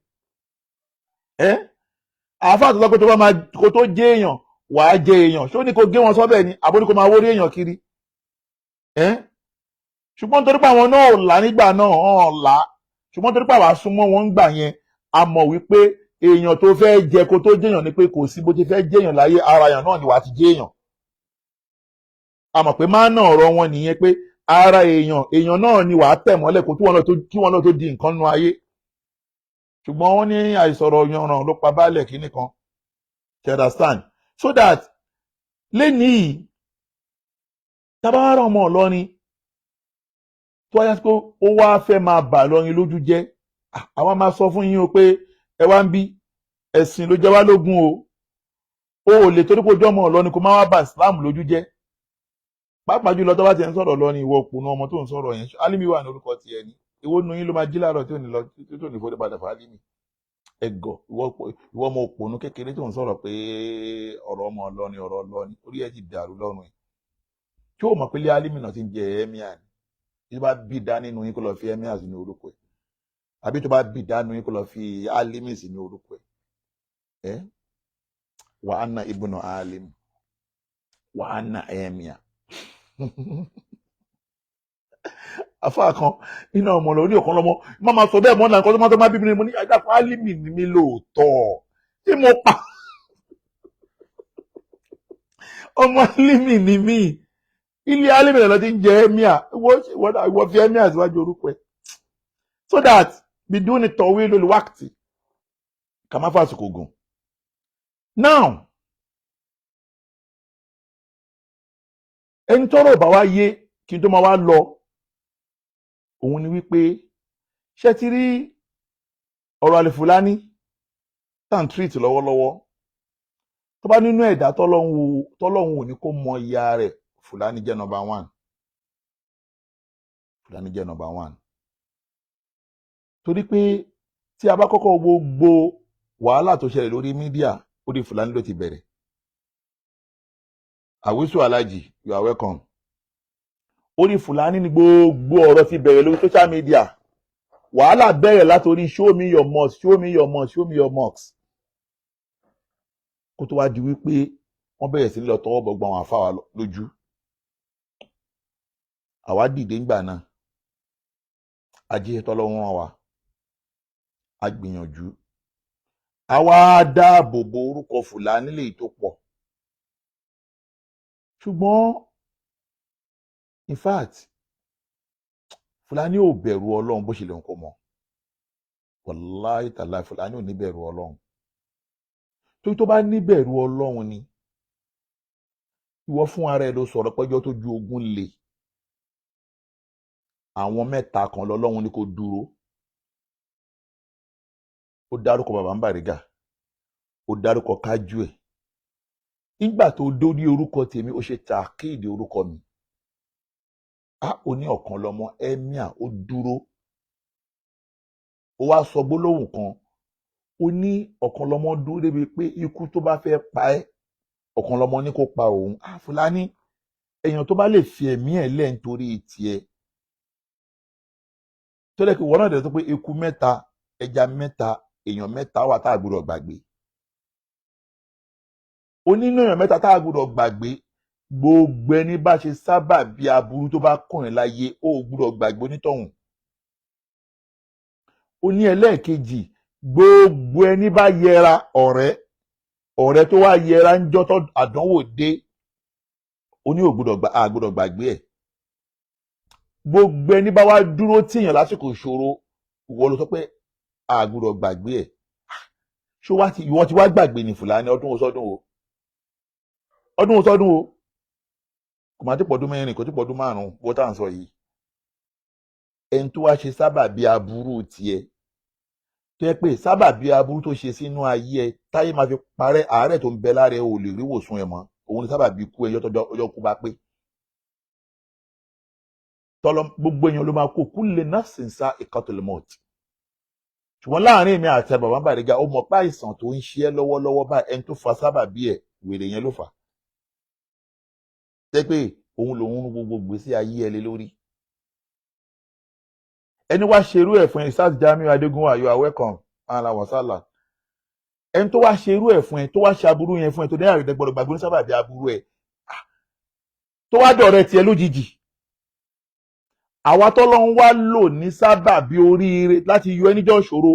Ẹ́ àáfàá tó sọ pé tó bá máa kó tó jẹ́ èèyàn, wàá jẹ́ èèyàn, ṣó ní kó gé wọn sọ́bẹ̀ ni, àbó ní kó máa wórí èèyàn kiri? Ẹ́ ṣùgbọ́n torí pé àwọn náà ò là nígbà náà, hàn là. Ṣùgbọ́n torí pé àwa súnmọ́ wọn ń gbà yẹn, a mọ̀ wípé èèyàn tó fẹ́ jẹ, kó tó jẹ́yàn ni pé kò sí bó ti fẹ́ jẹ́yàn láyé, ara èèyàn náà ni wàá ti jẹ́yàn. A mọ̀ pé máa ná ọ̀rọ̀ wọn nìyẹn pé ara èèyàn, èèyàn náà ni wàá tẹ̀ mọ́lẹ̀ kó kí wọn náà tó di nǹkan nu ayé. Ṣùgbọ́n wọ́n ní àìsọ̀rọ̀ yanràn ló pa baálẹ̀ kínní kan. You understand? So that lénìí, tábàárà ọmọ Ìlọrin tó wáyé pé ó wá fẹ́ máa bà Ìlọrin lójú jẹ́, àwa máa sọ fún yín o pé ẹ wá ń bí ẹ̀sìn ló jẹ́ wá lógún o. O ò lè torí pé ojú ọmọ Ìlọrin kó má wá bà Islam lójú jẹ́, pàápàá jùlọ tó bá ti ń sọ̀rọ̀ Ìlọrin. Ìwọ òpònú ọmọ tó ń sọ̀rọ̀ yẹn, Alimi wà ní orúkọ tiẹ̀ ni. Ìwọ nu yín ló máa jí láàárọ̀ tí ò ní lọ, tí ò ní forí padà fún Alimi? Ẹgọ, ìwọ ọmọ òpònú kékeré tó ń sọ̀rọ̀ pé ọ̀rọ̀ ọmọ Ìlọrin, ọ̀rọ̀ Ìlọrin, orí ẹ̀ ti dàrú lọ́rùn ẹ̀. Tí ó mọ̀ pé ilé Alimi náà ti ń jẹ emir ni? Tí ó bá bí dá nínú yín, kó lọ fi emir sínú orúkọ ẹ̀, àbí tó bá bí dá nínú yín, kó lọ fi Alimi sínú orúkọ ẹ̀. Ẹ́ wa ana ibnu alim wa ana emir. Afa kan nínú ọmọ lọ ní ọ̀kan lọ́mọ má máa sọ bẹ́ẹ̀ mọ́ náà. Nǹkan tó máa bí mi ni mo ní àdàpọ̀ Alimi ni mi lóòótọ́ tí mo pa ọmọ Alimi ni mí. Ilé Alimi lọ ti ń jẹ emir. Ìwọ fi emir síwájú orúkọ ẹ. So that bidúni tọ̀wé lórí wákìtì kà má fàsìkò gùn. Now, ẹni tọ́rọ̀ bá wá yé kí n tó máa wá lọ, òun ni wípé ṣé ti rí ọ̀rọ̀ àlìfùlání tá à ń treat lọ́wọ́lọ́wọ́? Tó bá nínú ẹ̀dá tọ́lọ́hun ò ní kó mọ ìyá rẹ̀, Fúlàní jẹ́ number one. Fúlàní jẹ́ number one torí pé tí a bá kọ́kọ́ gbogbo wàhálà tó ṣẹlẹ̀ lórí media, orí Fúlàní ló ti bẹ̀rẹ̀. Àwísù Alájì, you are welcome. Orí Fúlàní ni gbogbo ọ̀rọ̀ ti bẹ̀rẹ̀ lórí social media. Wàhálà bẹ̀rẹ̀ látòrí "Show me your mosque, show me your mosque, show me your mosque", kó tó wá di wípé wọ́n bẹ̀rẹ̀ sí ní lọ tọwọ́ bọ̀ gbọ́n àwọn àfáwà lójú. Àwa dìde ńgbà náà, ajé tọ́lọ́wọ́n wa, a gbìyànjú, àwa dáàbò bo orúkọ Fúlàní lè tó pọ̀. Ṣùgbọ́n in fact, Fúlàní ò bẹ̀rù Ọlọ́run bó ṣe lè ń kó mọ́. Wàláhì tàlá, Fúlàní ò ní bẹ̀rù Ọlọ́run. Torí tó bá ní bẹ̀rù Ọlọ́run ni, ìwọ fún ara ẹ ló sọ̀rọ̀ pẹ́jọ́ tó ju ogun le, àwọn mẹ́ta kan lọ́lọ́run ní kó dúró. Ó dárúkọ bàbá ń Bàrígà, ó dárúkọ kájú ẹ̀. Nígbà tó dórí orúkọ tèmi, ó ṣe tàkìdì orúkọ mi. Á ó ní ọ̀kan lọ́mọ emir, ó dúró. Ó wá sọ gbólóhùn kan, ó ní ọ̀kan lọ́mọ dúró débi pé ikú tó bá fẹ́ pa ẹ́, ọ̀kan lọ́mọ ní kó pa òun. Á Fúlàní, èèyàn tó bá lè fi ẹ̀mí ẹ̀ lẹ̀ nítorí tiẹ̀, tó lẹ́kì wọ́n náà dẹ̀ tó pé eku mẹ́ta, ẹja mẹ́ta. Èèyàn mẹ́ta wà tá a gbọ́dọ̀ gbàgbé. Ó nínú èèyàn mẹ́ta tá a gbọ́dọ̀ gbàgbé, gbogbo ẹni bá ṣe sábà bí aburú tó bá kùnrin láyé, ó gbọ́dọ̀ gbàgbé onítọ̀hún. Ó ní ẹlẹ́ẹ̀kejì, gbogbo ẹni bá yẹra ọ̀rẹ́, ọ̀rẹ́ tó wá yẹra ń jọ́ tó àdánwò dé, ó ní a gbọ́dọ̀ gbàgbé ẹ̀. Gbogbo ẹni bá wá dúró tíyàn lásìkò ìṣòro, ìwọ ló sọ pé a gbọ́dọ̀ gbàgbé ẹ̀. Ṣó wá ti ìwọ ti wá gbàgbé ní Fúlàní? Ọdún wo sọdún wo, ọdún wo sọdún wo? Kò má ti pọ̀dún 4, kò ti pọ̀dún 5 bó tá à ń sọ yìí. Ẹni tó wá ṣe sábà bí aburú tiẹ̀, tó yẹ pé sábà bí aburú tó ṣe sínú ayé ẹ táyé máa fi parẹ́, àárẹ̀ tó ń bẹ lára ẹ ò lè rí wòsàn ẹ mọ́, òun ni sábà bí ikú ẹ yọtọjọ ọjọ́ kú bá pé tọlọ. Gbogbo èèyàn ló máa kó, kullu nafsin sa'iqatul maut. Ṣùgbọ́n láàrin èmi àti bàbá Bariga, ó mọ̀ pé àìsàn tó ń ṣe ẹ́ lọ́wọ́lọ́wọ́ báyìí, ẹni tó fa sábà bí ẹ̀, wèrè yẹn ló fà á, jẹ́ pé òun lòun ń gbogbo gbèsè ayé ẹ lé lórí. Ẹni wá ṣerú ẹ̀ fún ẹ, Ustaz Jamiu Adégúnwà, you are welcome, ala wasala. Ẹni tó wá ṣerú ẹ̀ fún ẹ, tó wá ṣe aburú yẹn fún ẹ, tó ní àrèdè gbọ́dọ̀ gbàgbé ní sábà bí aburú ẹ, tó wá dọ̀rẹ́ tiẹ̀ lójijì, àwa tọ́lọ́run wá lò ní sábà bí oríire láti yọ ẹ níjọ́ ìṣòro.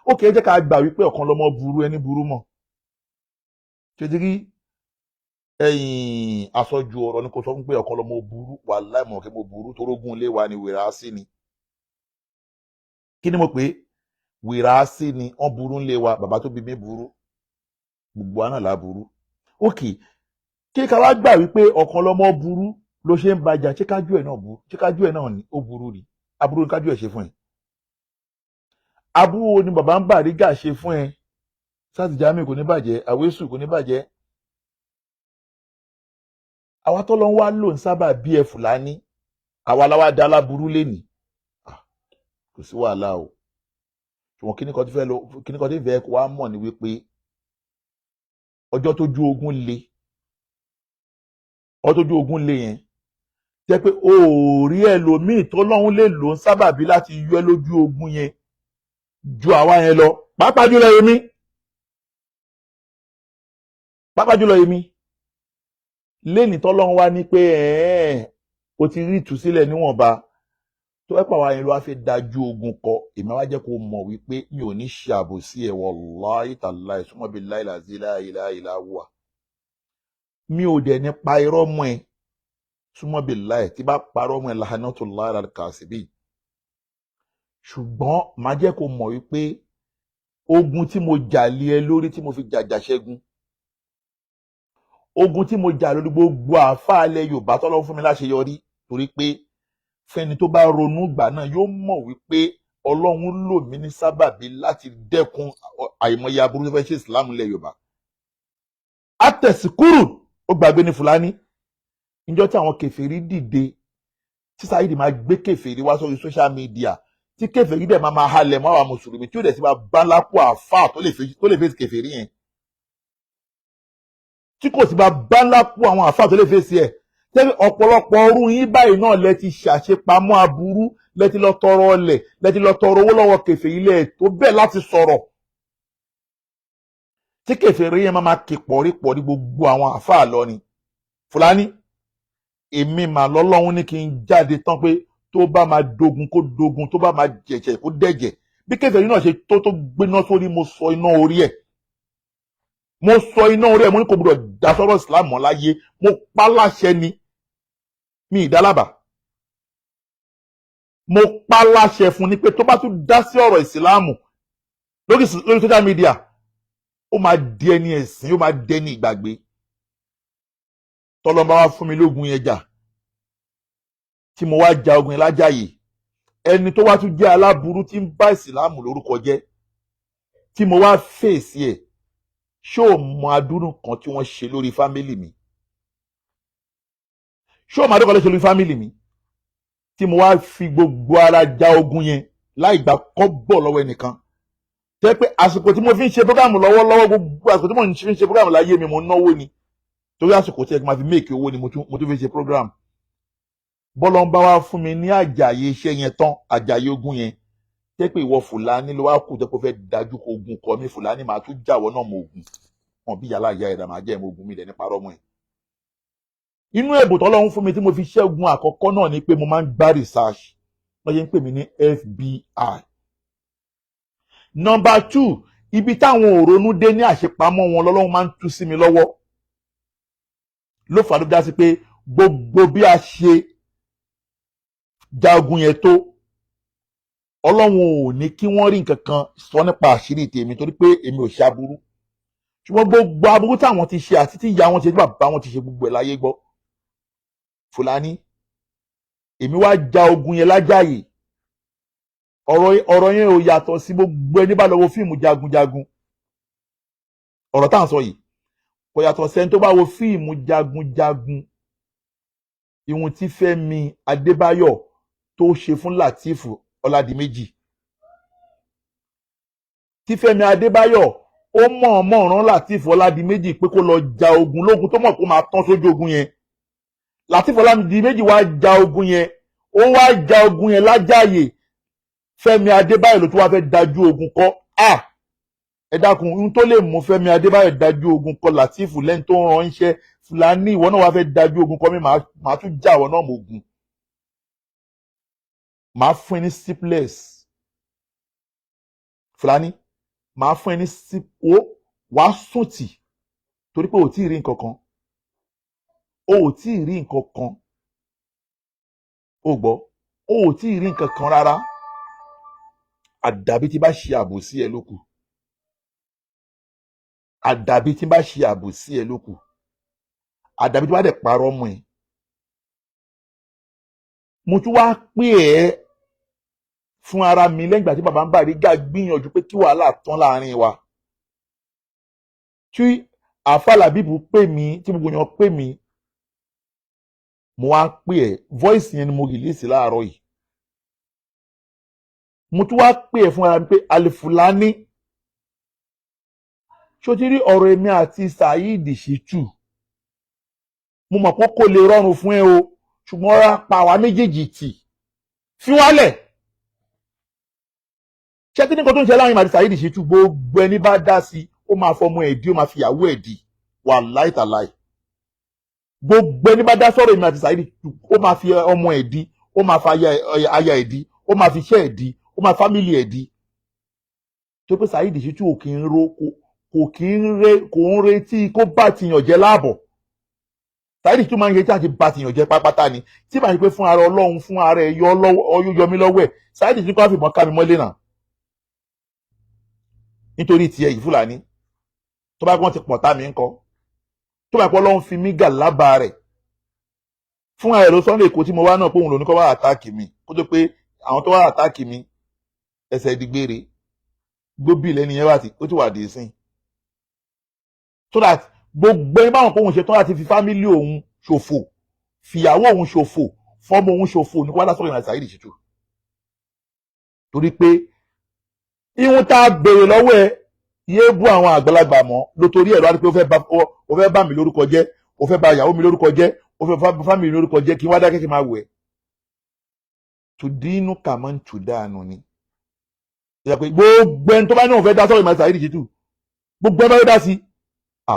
Ó kìí jẹ́ ká gbà wípé ọ̀kan lọ́mọ burú, ẹni burú mọ̀ ṣètìrí ẹ̀yìn aṣojú ọ̀rọ̀ ni kò sọ fún pé ọ̀kan lọ́mọ burú. Wàláhì mọ̀ kí mo burú torógún ilé wa ni wèrà sí ni. Kí ni mo pè é? Wèrà sí ni. Wọ́n burú ńlé wa, bàbá tó bí mi burú, gbogbo àná là burú. Ókè, kí ká wá gbà wípé ọ̀kan lọ́mọ burú ló ṣe ń bàjá. Ṣé kájú ẹ̀ náà burú? Ṣé kájú ẹ̀ náà ni ó burú ni? Aburú ni kájú ẹ̀ ṣe fún ẹ? Aburú wo ni bàbá ń Bàrígà ṣe fún ẹ? Sáàtì Jamiu, kò ní bàjẹ́, àwésù kò ní bàjẹ́. Àwa tó lọ ń wá lò ń sábà bí ẹ Fúlàní, àwa la wá dá láburú lénìí. Kò sí wàhálà o. Ṣùgbọ́n kíní kan tí fẹ́ lọ, kíní kan tí fẹ́ wá mọ̀ ni wípé ọjọ́ tójú ogun le, ọjọ́ tójú ogun le yẹn jẹ́ pé o ò rí ẹlòmíì tó lọ́hún lè lò ń sábàbí láti yọ ẹ́ lójú ogun yẹn ju àwa yẹn lọ, pàápàá jùlọ èmi, pàápàá jùlọ èmi lẹ́ni tọ́lọ́hún wá ní pé ẹ̀ẹ́n o ti rí ìtúsílẹ̀ níwọ̀nba tó ẹ́ pàwọn yẹn ló wá fi dájú ogun kọ. Èmi wá jẹ́ kó mọ̀ wípé mi ò ní ṣe àbòsí ẹ̀. Wallahi tallahi, summa billahi lazi la ilaha illa huwa, mi ò dẹ̀ ní pa irọ́ mọ́ ẹ. Summa billahi, tí bá parọ́ mọ́ ẹ, lahanatullahi alal kasibi. Ṣùgbọ́n màá jẹ́ kó mọ̀ wípé ogun tí mo jà lé ẹ lórí, tí mo fi jàjà ṣẹ́gun, ogun tí mo jà lórí gbogbo àáfàá ilẹ̀ Yorùbá tọ́lọ́ fún mi láṣeyọrí, torí pé fẹ́ni tó bá ronú gbà náà yóò mọ̀ wípé Ọlọ́run lò mí ní sábàbí láti dẹ́kun àìmọye aburú tó fẹ́ ṣe Ìsìlámù ilẹ̀ Yorùbá. Àtẹ̀síkúrù ó gbàgbé ní Fúlàní, níjọ́ tí àwọn kèfèrí dìde, tí Saheed máa gbé kèfèrí wá sórí social media, tí kèfèrí dẹ̀ máa halẹ̀ mọ́ àwọn mùsùlùmí, tí ó dẹ̀ sì máa bá lápò àáfàá tó lè fèsì kèfèrí yẹn, tí kò sì máa bá lápò àwọn àáfàá tó lè fèsì ẹ̀, tẹ́lẹ̀ ọ̀pọ̀lọpọ̀ ọrú yín báyìí náà lẹ ti ṣàṣepamọ́ aburú, lẹ ti lọ tọrọ ọlẹ̀, lẹ ti lọ tọrọ owó lọ́wọ́ kèfèrí lẹ̀ tó bẹ́ẹ̀ láti sọ̀rọ̀, tí kèfèrí yẹn máa ké pọ̀rípọ̀ ní gbogbo àwọn àáfàá lọ ni. Fúlàní, èmi mà lọ́lọ́run ní kí n jáde tán pé tó bá máa dogun kó dogun, tó bá máa jẹ̀jẹ̀ kó dẹ̀jẹ̀. Bí kèfèrí náà ṣe tó gbéná sórí, mo sọ iná orí ẹ̀, mo sọ iná orí ẹ̀. Mo ní kò gbọdọ̀ dá sọ́rọ̀ Islam mọ́ láyé. Mo pa láṣẹ ni, mi ìdálábà. Mo pa láṣẹ fún ni pé tó bá tún dá sí ọ̀rọ̀ ìsìláàmù lórí social media, ó máa di ẹni ẹ̀sìn, ó máa dẹni ìgbàgbé. Tọ́lọ́mbà wá fún mi lógun yẹn jà, tí mo wá ja ogun yẹn lájàyè, ẹni tó wá tún jẹ́ aláburú tí ń bá ìsìláàmù lórúkọ jẹ́, tí mo wá fèsì ẹ̀, ṣé ò mọ adúrú kan tí wọ́n ṣe lórí family mi? Ṣé ò mọ adúrú kan tó ṣe lórí family mi, tí mo wá fi gbogbo ara ja ogun yẹn láì gbà kọ́bọ̀ lọ́wọ́ ẹnìkan, jẹ́ pé àsìkò tí mo fi ń ṣe program lọ́wọ́lọ́wọ́, gbogbo àsìkò tí mo fi ń ṣe program láyé mi, mo náwó ni, torí àsìkò tí ẹ máa fi make owó ni mo tún fi ṣe program. Bọ́lá ń bá wá fún mi ní àjàyè iṣẹ́ yẹn tán, àjàyè ogun yẹn, Tẹ́ pé ìwọ Fúlàní ló wá kù, tẹ́ pé ó fẹ́ dájú kó ogun kọ mí, Fúlàní, màá tún jáwọ́ náà mọ ogun wọn bí yàrá ìyá ẹ̀dá màá jẹ́ ẹ̀mọ ogun mi dẹ̀ ní parọ́ mọ́ ẹ̀. Inú ẹ̀bùn tọ́lọ́run fún mi tí mo fi ṣẹ́gun àkọ́kọ́ náà ni pé mo máa ń gbá research. Wọ́n yẹn ń pè mí ní FBI. Number two, ibi táwọn òrónú dé ní àṣepamọ́ wọn lọ́lọ́run máa ń tú sí mi lọ́wọ́. Ló fà á ló já sí pé gbogbo bí a ṣe jagun yẹn tó, Ọlọ́run ò ní kí wọ́n rí nǹkan kan sọ nípa àṣírí tèmi, torí pé èmi ò ṣe aburú. Ṣùgbọ́n gbogbo aburú táwọn ti ṣe àti tí ìyá wọn ti ṣe, tí bàbá wọn ti ṣe, gbogbo ẹ̀ láyé gbọ́. Fúlàní, èmi wá ja ogun yẹn lájàyè. Ọ̀rọ̀ yẹn ò yàtọ̀ sí gbogbo ẹni bá lọ wo fíìmù jagunjagun. Ọ̀rọ̀ tá à ń sọ yìí kò yàtọ̀ sẹ́ni tó bá wo fíìmù jagunjagun. Ìwọ̀n tí Fẹ́mi Adébáyọ̀ tó ṣe fún Lateef Ọládìméjì, tí Fẹ́mi Adébáyọ̀ ó mọ̀ọ́mọ̀ rán Lateef Ọládìméjì pé kó lọ ja ogun lógun tó mọ̀ kó máa tán sójú ogun yẹn. Lateef Ọládìméjì wá ja ogun yẹn, ó wá ja ogun yẹn lájàyè. Fẹ́mi Adébáyọ̀ ló tún wá fẹ́ dájú ogun kọ́. À, ẹ dákun, ohun tó lè mú Fẹ́mi Adébáyọ̀ dájú ogun kọ Lateef lẹ́ni tó ń ránṣẹ́, Fúlàní, ìwọ náà wá fẹ́ dájú ogun kọ mi, màá tún já ìwọ náà mọ́ ogun, màá fún ẹ ní sleepless. Fúlàní, màá fún ẹ ní sleep ó wàá sùn tì, torí pé ò tí ì rí nǹkan kan, o ò tí ì rí nǹkan kan, o gbọ́, o ò tí ì rí nǹkan kan rárá. Àdàbí tí bá ṣe àbòsí ẹ lókù, àdàbí tí bá ṣe àbòsí ẹ lókù, àdàbí tí bá dẹ̀ parọ́ mọ́ ẹ. Mo tún wá pè ẹ́ fún ara mi lẹ́yìn ìgbà tí bàbá ń Bàrígà gbìyànjú pé kí wàhálà tán láàrin wa, tí àáfà Làbíbù pè mí, tí gbogbo èèyàn pè mí, mo wá pè ẹ́. Voice yẹn ni mo release láàárọ̀ yìí. Mo tún wá pè ẹ́ fún ara mi pé Alifulani, ṣó ti rí ọ̀rọ̀ èmi àti Saheed Shittu? Mo mọ̀ pé kò lè rọrùn fún ẹ o, ṣùgbọ́n rárá, pa àwa méjèèjì tì, fi wálẹ̀. Ṣé kí ni nǹkan tó ń ṣe láàrin àti Saheed Shittu? Gbogbo ẹni bá dá sí, ó máa fọmọ ẹ̀ dí, ó máa fi ìyàwó ẹ̀ dí. Wàláì tàláì, gbogbo ẹni bá dá sọ̀rọ̀ èmi àti Saheed, ó máa fi ọmọ ẹ̀ dí, ó máa fi aya ẹ̀ dí, ó máa fi iṣẹ́ ẹ̀ dí, ó máa family ẹ̀ dí, tó pé Saheed Shittu ò kì í ro, kò kì í re, kò ń retí kó bá tiyàn jẹ́ láàbọ̀. Saheed Shittu máa ń retí àti bá tiyàn jẹ́ pápátá ni. Tí màá ṣe pé fún ara Ọlọ́run, fún ara ẹ̀ yọ lọ́wọ́, yọ mí lọ́wọ́ ẹ̀, Saheed Shittu kọ́ fìbọn ká mi mọ́lé náà nítorí tiẹ̀ yìí. Fúlàní, tó bá wọ́n ti pọ̀ tá mi ń kọ́, tó bá pọ̀ Ọlọ́run fi mí gà lábàá rẹ̀ fún ààrẹ ló Sunday Èkó tí mo wá náà, pé òun ló ní kó wá attack mi, kó tó pé àwọn tó wá attack mi ẹsẹ̀ ìdígbére gbóbì lẹ́ni yẹn wà tí ó ti wà dé sí, so that gbogbo ẹni báwọn kóhun ṣe tán láti fi family òun ṣòfò, fìyàwó òun ṣòfò, fọmọ òun ṣòfò ní kó wá lásọ̀rọ̀ ìrìnàjò Saheed Shittu, torí pé ihun tá a béèrè lọ́wọ́ ẹ, yéé bú àwọn àgbàlagbà mọ́ ló torí ẹ̀rọ àti pé ó fẹ́ bà mí lórúkọ jẹ́, ó fẹ́ bà ìyàwó mi lórúkọ jẹ́, ó fẹ́ bà family mi lórúkọ jẹ́, kí n wá dákẹ́, kí n máa wẹ̀ tùdínú kàmọ́ ń tù dáànù ni. Ìyá pé gbogbo ẹni tó bá ní òun fẹ́ dá sọ̀rọ̀ ìmọ̀ Saheed Shittu, gbogbo ẹni bá fẹ́ dá sí, à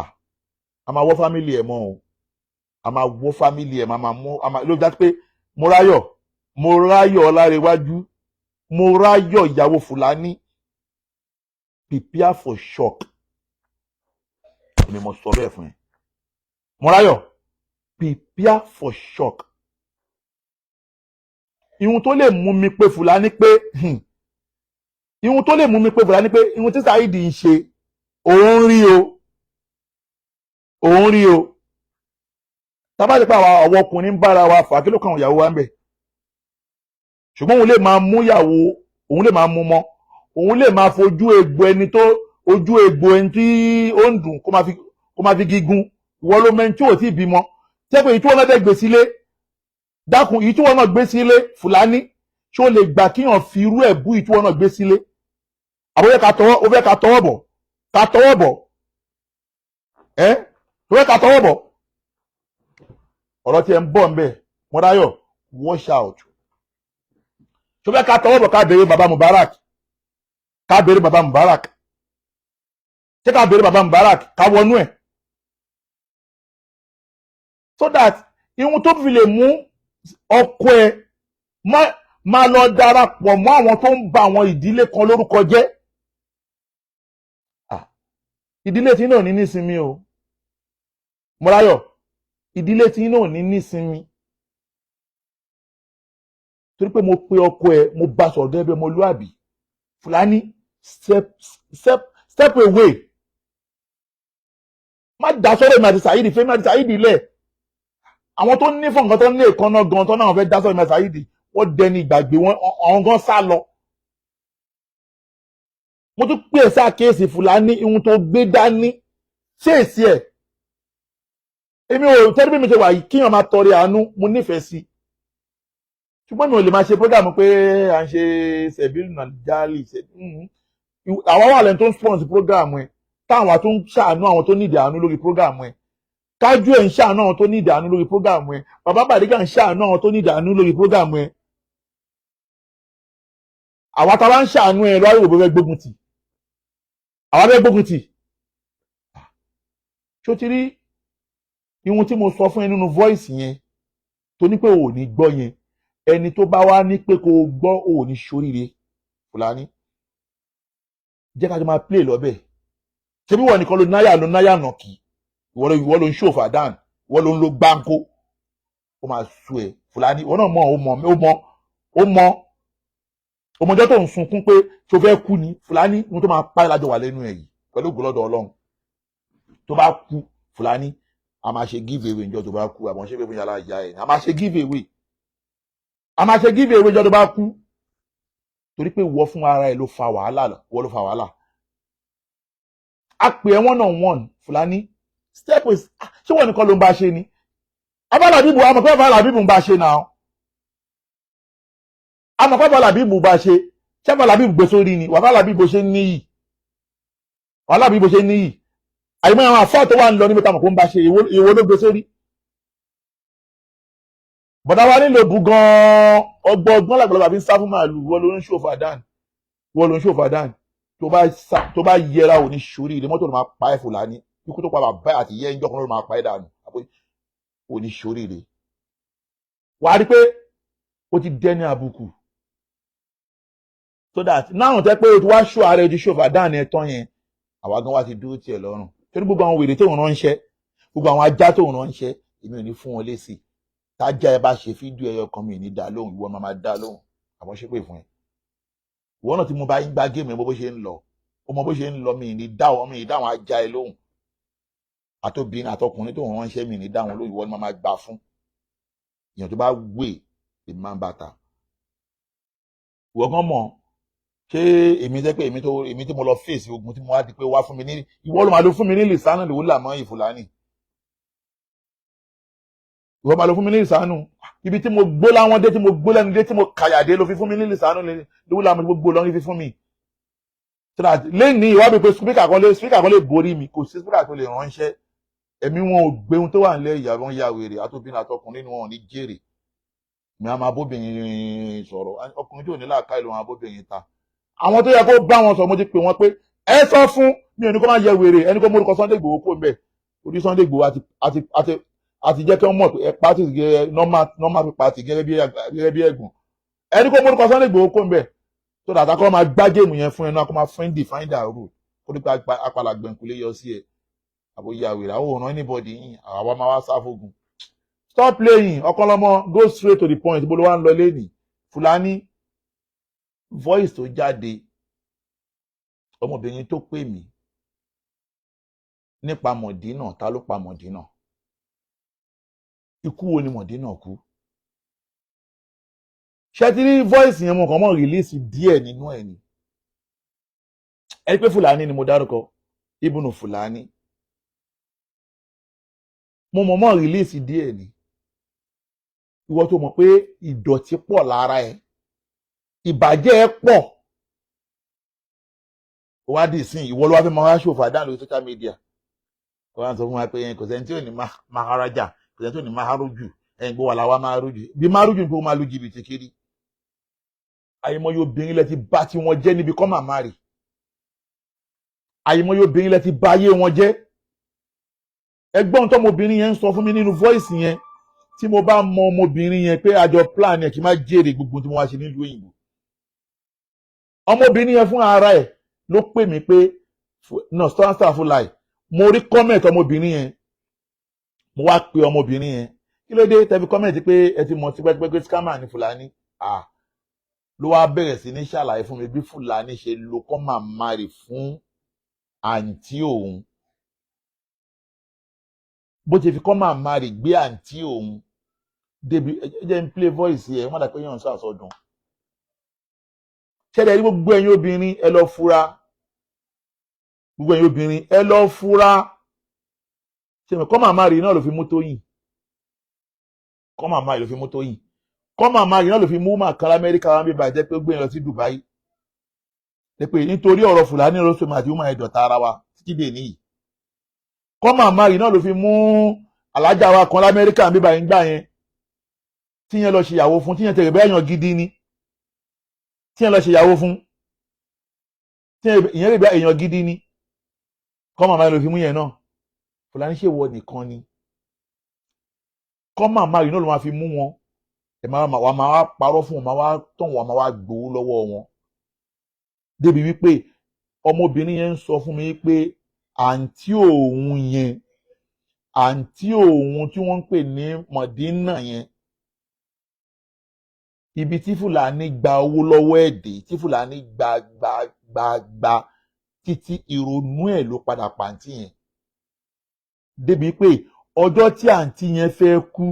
a máa wọ́ family ẹ̀ mọ́ o, a máa wọ́ family ẹ̀, máa mú a máa ló dá pé Mọ́ráyọ̀, Mọ́ráyọ̀ Ọlárẹ̀wájú, Mọ́ráyọ̀ ìyàwó Fúlàní, prepare for shock. Èmi mo sọ bẹ́ẹ̀ fún ẹ. Mọ́ráyọ̀, prepare for shock. Ihun tó lè mú mi pé Fúlàní pé, ihun tó lè mú mi pé Fúlàní pé ihun tí Saheed ń ṣe, òun rí o, òun rí o. Tábà ti pa àwọn ọkùnrin ń bára wa fà, kí ló kàn ìyàwó wa ń bẹ̀? Ṣùgbọ́n òun lè máa mú ìyàwó, òun lè máa mú mọ́, òun lè máa fojú egbò ẹni tó ojú egbò ẹni tí ó ń dùn kó máa fi gígùn. Ìwọ ló mẹ́ni tí ò tí ì bímọ tẹ́ pé èyí tí wọ́n náà dẹ̀ gbé sílé. Dákun, èyí tí wọ́n náà gbé sílé, Fúlàní, ṣé ó lè gbà kíyàn fi irú ẹ̀ bú èyí tí wọ́n náà gbé sílé? Àbúrò ká tọwọ́, ó fẹ́ ká tọwọ́ bọ̀, ká tọwọ́ bọ̀ ẹ́, ó fẹ́ ká tọwọ́ bọ̀. Ọ̀rọ̀ tí ẹ ń bọ̀ ń bẹ̀. Mọ́ráyọ̀, watch out. Ṣó fẹ́ ká tọwọ́ bọ̀, ká béèrè bàbá Mubarak? Ká béèrè bàbá Mubarak, ṣé ká béèrè bàbá Mubarak, ká wọnú ẹ̀, so that ihun tó fi lè mú ọkọ ẹ máa lọ darapọ̀ mọ́ àwọn tó ń ba àwọn ìdílé kan lórúkọ jẹ́. Ah, ìdílé tí náà ní nísinmi o. Mọ́ráyọ̀, ìdílé tí náà ní nísinmi, torí pé mo pe ọkọ ẹ, mo bá sọ̀rọ̀ gẹ́gẹ́ bí ọmọlúàbí. Fúlàní, step, step, step away. Má dá sọ́rọ̀ èmi àti Saheed, fẹ́mi àti Saheed lẹ̀. Àwọn tó ní fún nǹkan tó ní èkánná gan tó náà fẹ́ dá sọ́rọ̀ èmi àti Saheed, wọ́n dẹni ìgbàgbé wọn, àwọn gan sá lọ. Mo tún pè é sákèésì, Fúlàní, ihun tó gbé dání, ṣé èsì ẹ̀? Èmi ò tẹ́lẹ̀ bí mi ṣe wà yìí, kíyàn máa tọrẹ àánú, mo nífẹ̀ẹ́ sí, ṣùgbọ́n mi ò lè máa ṣe program pé à ń ṣe sẹ̀bílù nàìjíríà. Àwọn wà lẹ́nu tó ń sponsor program ẹ̀, táwọn tó ń ṣàánú àwọn tó nídìí àánú lórí program ẹ̀. Kájú ẹ̀ ń ṣàánú àwọn tó nídìí àánú lórí program ẹ̀. Bàbá Bàdígà ń ṣàánú àwọn tó nídìí àánú lórí program ẹ̀. Àwa tá a bá ń ṣàánú ẹ̀ lọ́wọ́, ìwò fẹ́ gbógun tì, àwa fẹ́ gbógun tì. Ṣó ti rí ihun tí mo sọ fún ẹ nínú voice yẹn tó ní pé ò ní gbọ́ yẹn? Ẹni tó bá wá ní pé kó o gbọ́, ò ní ṣoríire. Fúlàní, jẹ́ ká jọ máa play lọ́bẹ̀. Ṣebí wọ́n nìkan ló náyà, ló náyà nàkì. Ìwọ ló ń ṣòfò àdán, ìwọ ló ń lo gbáǹkó. Ó máa sú ẹ, Fúlàní. Ìwọ náà mọ̀, ó mọ̀, ó mọ̀, ó mọ̀ ọmọdé tó ń sunkún pé tó fẹ́ kú ni. Fúlàní, ohun tó máa pa ẹ́ lájọ wà lẹ́nu ẹ̀ yìí pẹ̀lú ògbólọ́dọ̀ Ọlọ́run. Tó bá kú, Fúlàní, a máa ṣe give away níjọ́ tó bá kú. Àmọ́ ṣé pé fún yàrá ìyá ẹ̀, a máa ṣe give away, a máa ṣe give away níjọ́ tó bá kú, torí pé ìwọ fún ara ẹ ló fa wàhálà, ìwọ ló fa wàhálà. A pè ẹ́ one on one. Fúlàní, step is, ṣé wọ́n nìkan ló ń bá ṣe ni? Abala bíbu, àmọ̀ pé abala bíbu ń bá ṣe náà, àmọ̀ pé abala bíbu bá ṣe. Ṣé abala bíbu gbé sórí ni wàhálà bíbu ṣe ń níyì? Wàhálà bíbu ṣe ń níyì. Àyùmọ̀ àwọn àfáà tó wà ń lọ níbi táwọn kò ń bá ṣe, èwo ló gbé sórí? Bọ̀dá wa nílò bu gan-an. Ọgbọ́n ọgbọ́n làgbàlagbà fi ń sá fún màálù. Wọ́n ló ń ṣòfò àdán, wọ́n ló ń ṣòfò àdán. Tó bá yẹra, ò ní sórí ilé mọ́tò ló máa pa ẹ́. Fúlàní, ikú tó pa bàbá àti ìyá ẹ̀ńjọ́ kan ló máa pa ẹ́ dànù. Ò ní sórí ilé. Wàá rí pé ó ti dẹ́ni àbùkù, so that náà tẹ́ pé o ti wá ṣó ara ẹ, o ti ṣòfò àdán ẹ̀ tán yẹn, àwa gan wá ti dúró tiẹ̀ lọ́rùn, torí gbogbo àwọn wèrè tó ń ránṣẹ́, gbogbo àwọn ajá tó ń ránṣẹ́, èmi ò ní fún wọn lésì. Tájá ẹ bá ṣe fídíò ẹyọ kan, mi ní dá lóhùn. Ìwọ máa dá lóhùn. Àmọ́ ṣépè fún ẹ, ìwọ náà tí mo bá yín gbá game ẹ, bó ṣe ń lọ, ó mọ bó ṣe ń lọ. Mi ní dá wọn, mi ní dá àwọn ajá ẹ lóhùn. Àtobìnrin àtọkùnrin tó ń ránṣẹ́, mi ní dá wọn lóhùn. Ìwọ ni máa gbà fún èèyàn tó bá wè, èmi máa ń bàtà. Ìwọ gan mọ̀. Ṣé èmi jẹ́ pé èmi tí mo lọ fèsì ogun tí mo wá di pé wá fún mi ní, ìwọ ló máa lọ fún mi ní lìsánù lòún là mọ́ ìfúlàní. Ìwọ máa lọ fún mi ní lìsánù. Ibi tí mo gbó láwọn dé, tí mo gbó lẹ́nu dé, tí mo kàyà dé, ló fi fún mi ní lìsánù lòún là mọ́. Gbogbo lọ́rin fi fún mi, so that lẹ́ni ìwádìí pé speaker kan lè borí mi. Kò sí speaker tó lè ránṣẹ́. Ẹ̀mí wọn ò gbé ohun tó wà nílẹ̀. Ìyàwó ń ya wèrè, àtòbìnrin àtọkùnrin ni wọn ò ní jèrè. Mi a máa bóbìnrin sọ̀rọ̀, ọkùnrin tí ò ní làákàyè ló máa bóbìnrin ta. Àwọn tó yẹ kó bá wọn sọ, mo ti pè wọn pé ẹ sọ fún mi, ò ní kó má yẹ wèrè ẹni kó mórúkọ Sunday Igboho kó mbẹ. Orí Sunday Igboho àti jẹ́ kí wọ́n mọ̀ pé ẹ pàtì gẹ́gẹ́ normal normal party, gẹ́gẹ́ bí ẹ̀gbọ́n ẹni kó mórúkọ Sunday Igboho kó mbẹ, tó dàtà kó máa gbá game yẹn fún ẹ náà, kó máa find the find out road, kó nípa apàlà gbẹ̀ǹkulé yọ sí ẹ. Àbóyá wèrè àwọn òràn anybody yìí, àwa máa wá sáfógun. Stop playing. Ọ̀kanlọ́mọ, go straight to the point. Bó ló wá ń lọ lẹ́nìí? Fúlàní, voice tó jáde, ọmọbìnrin tó pè mí nípa Mọ̀dínà, ta ló pa Mọ̀dínà? Ikú wo ni Mọ̀dínà kú? Ṣé ti rí voice yẹn? Mo kàn mọ́ release díẹ̀ nínú ẹ̀ ni. Ẹ pé Fúlàní ni mo dárúkọ, Ibùnú Fúlàní. Mo mọ̀ release díẹ̀ ni. Ìwọ tó mọ̀ pé ìdọ̀tí pọ̀ lára ẹ, ìbàjẹ́ ẹ pọ̀, wá dì sí ìwọ ló wá fẹ́ máa wá ṣòfò àdá lórí social media. Wọ́n á sọ fún wa pé kò sẹ́ni tí ò ní maharaja, kò sẹ́ni tí ò ní maharuju. Ẹ̀yìn gbọ́ wà láwa maharuju bí maharuju pé ó máa lu jìbìtì kiri. Àyèmọye obìnrin lẹ ti bá tí wọ́n jẹ́ níbi kọ́ màmá rè. Àìmọye obìnrin lẹ ti bà ayé wọn jẹ́. Ẹgbọ́n tọmọbìnrin yẹn ń sọ fún mi nínú voice yẹn, tí mo bá mọ ọmọbìnrin yẹn pé àjọ plan yẹn, kí n má jèrè gbogbo tí mo wá ṣe nílùú òyìnbó. Ọmọbìnrin yẹn fún ara ẹ̀ ló pè mí pé no stand fún láì. Mo rí comment ọmọbìnrin yẹn, mo wá pe ọmọbìnrin yẹn, kí ló dé tẹ́ fi comment pé ẹ ti mọ̀ tipẹ́tipẹ́ pé scammer ní Fúlàní? Ah, ló wá bẹ̀rẹ̀ sí ní ṣàlàyé fún mi bí Fúlàní ṣe lo come and marry fún àǹtí òun, bó ṣe fi come and marry gbé àǹtí òun débi. Ẹ jẹ́ n play voice ẹ̀ wọ́n dà pé yàn ń sọ àsọdùn. Ṣẹlẹ̀ rí, gbogbo ẹ̀yin obìnrin, ẹ lọ fura. Gbogbo ẹ̀yin obìnrin, ẹ lọ fura. Ṣe mi come and marry náà ló fi mú Tóyìn, come and marry ló fi mú Tóyìn, come and marry náà ló fi mú màkà Amẹ́ríkà wọn bí bàjẹ́ pé ó gbé yẹn lọ sí Dubai, pé nítorí ọ̀rọ̀ Fúlàní ló sọ àti woman ẹ̀dọ̀ta ara wa títí dè níyì. Come and marry náà ló fi mú alájà wa kan l'Amẹ́ríkà bí báyìí ń gbà yẹn, tíyẹn lọ ṣèyàwó fún, tíyẹn tẹ̀lé bẹ́ẹ̀ yàn gidi ni, tíyẹn lọ ṣèyàwó fún, tíyẹn ìyẹn lè bẹ́ èèyàn gidi ni. Come and marry ló fi mú yẹn náà. Fúlàní ṣèwọ nìkan ni, come and marry náà ló máa fi mú wọn. Ẹ máa wà, máa wá parọ́ fún wọn, máa wá tàn wọn, máa wá gbowó lọ́wọ́ wọn, débi wípé ọmọbìnrin yẹn ń sọ fún mi pé àǹtí òun yẹn, àǹtí òun tí wọ́n ń pè ní Mọ̀dínà yẹn, ibi tí Fúlàní gba owó lọ́wọ́ ẹ̀ dé, tí Fúlàní gba gba gba gba títí, ìrònú ẹ̀ ló padà pàǹtí yẹn, débi pé ọjọ́ tí àǹtí yẹn fẹ́ kú,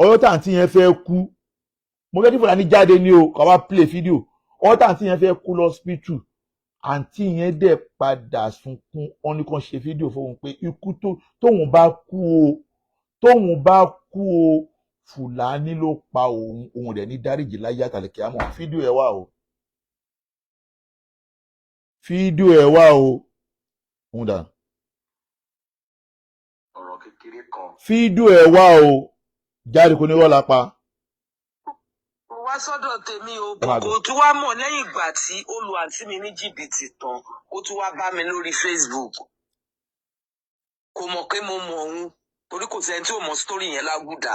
ọjọ́ tí àǹtí yẹn fẹ́ kú, mo fẹ́ kí Fúlàní jáde ní o, kó wá play fídíò. Ọjọ́ tí àǹtí yẹn fẹ́ kú lọ́sípítù, àǹtí yẹn dẹ̀ padà sunkún. Wọn ní kàn ṣe fídíò fóun pé ikú tó tóun bá kú o, tóun bá kú o, Fúlàní ló pa òun, òun rẹ̀ ní dáríjì láyé àtàlẹ̀kẹ́ àmọ́. Fídíò ẹ̀ wà o, fídíò ẹ̀ wà o, òun dà. Ọ̀rọ̀ kékeré kan. Fídíò ẹ̀ wà o, jáde kò ní rọ́ọ̀lá pa. Kò wá sọ́dọ̀ tèmi o. Ẹ máa Kò gbọ́. tún wá mọ̀ lẹ́yìn ìgbà tí ó lu àǹtí mi ní jìbìtì tán, ó tún wá bá mi lórí Facebook. Kò mọ̀ pé mo mọ̀ òun, torí kò sẹ́ni tí ò mọ̀ story yẹn lágùdà.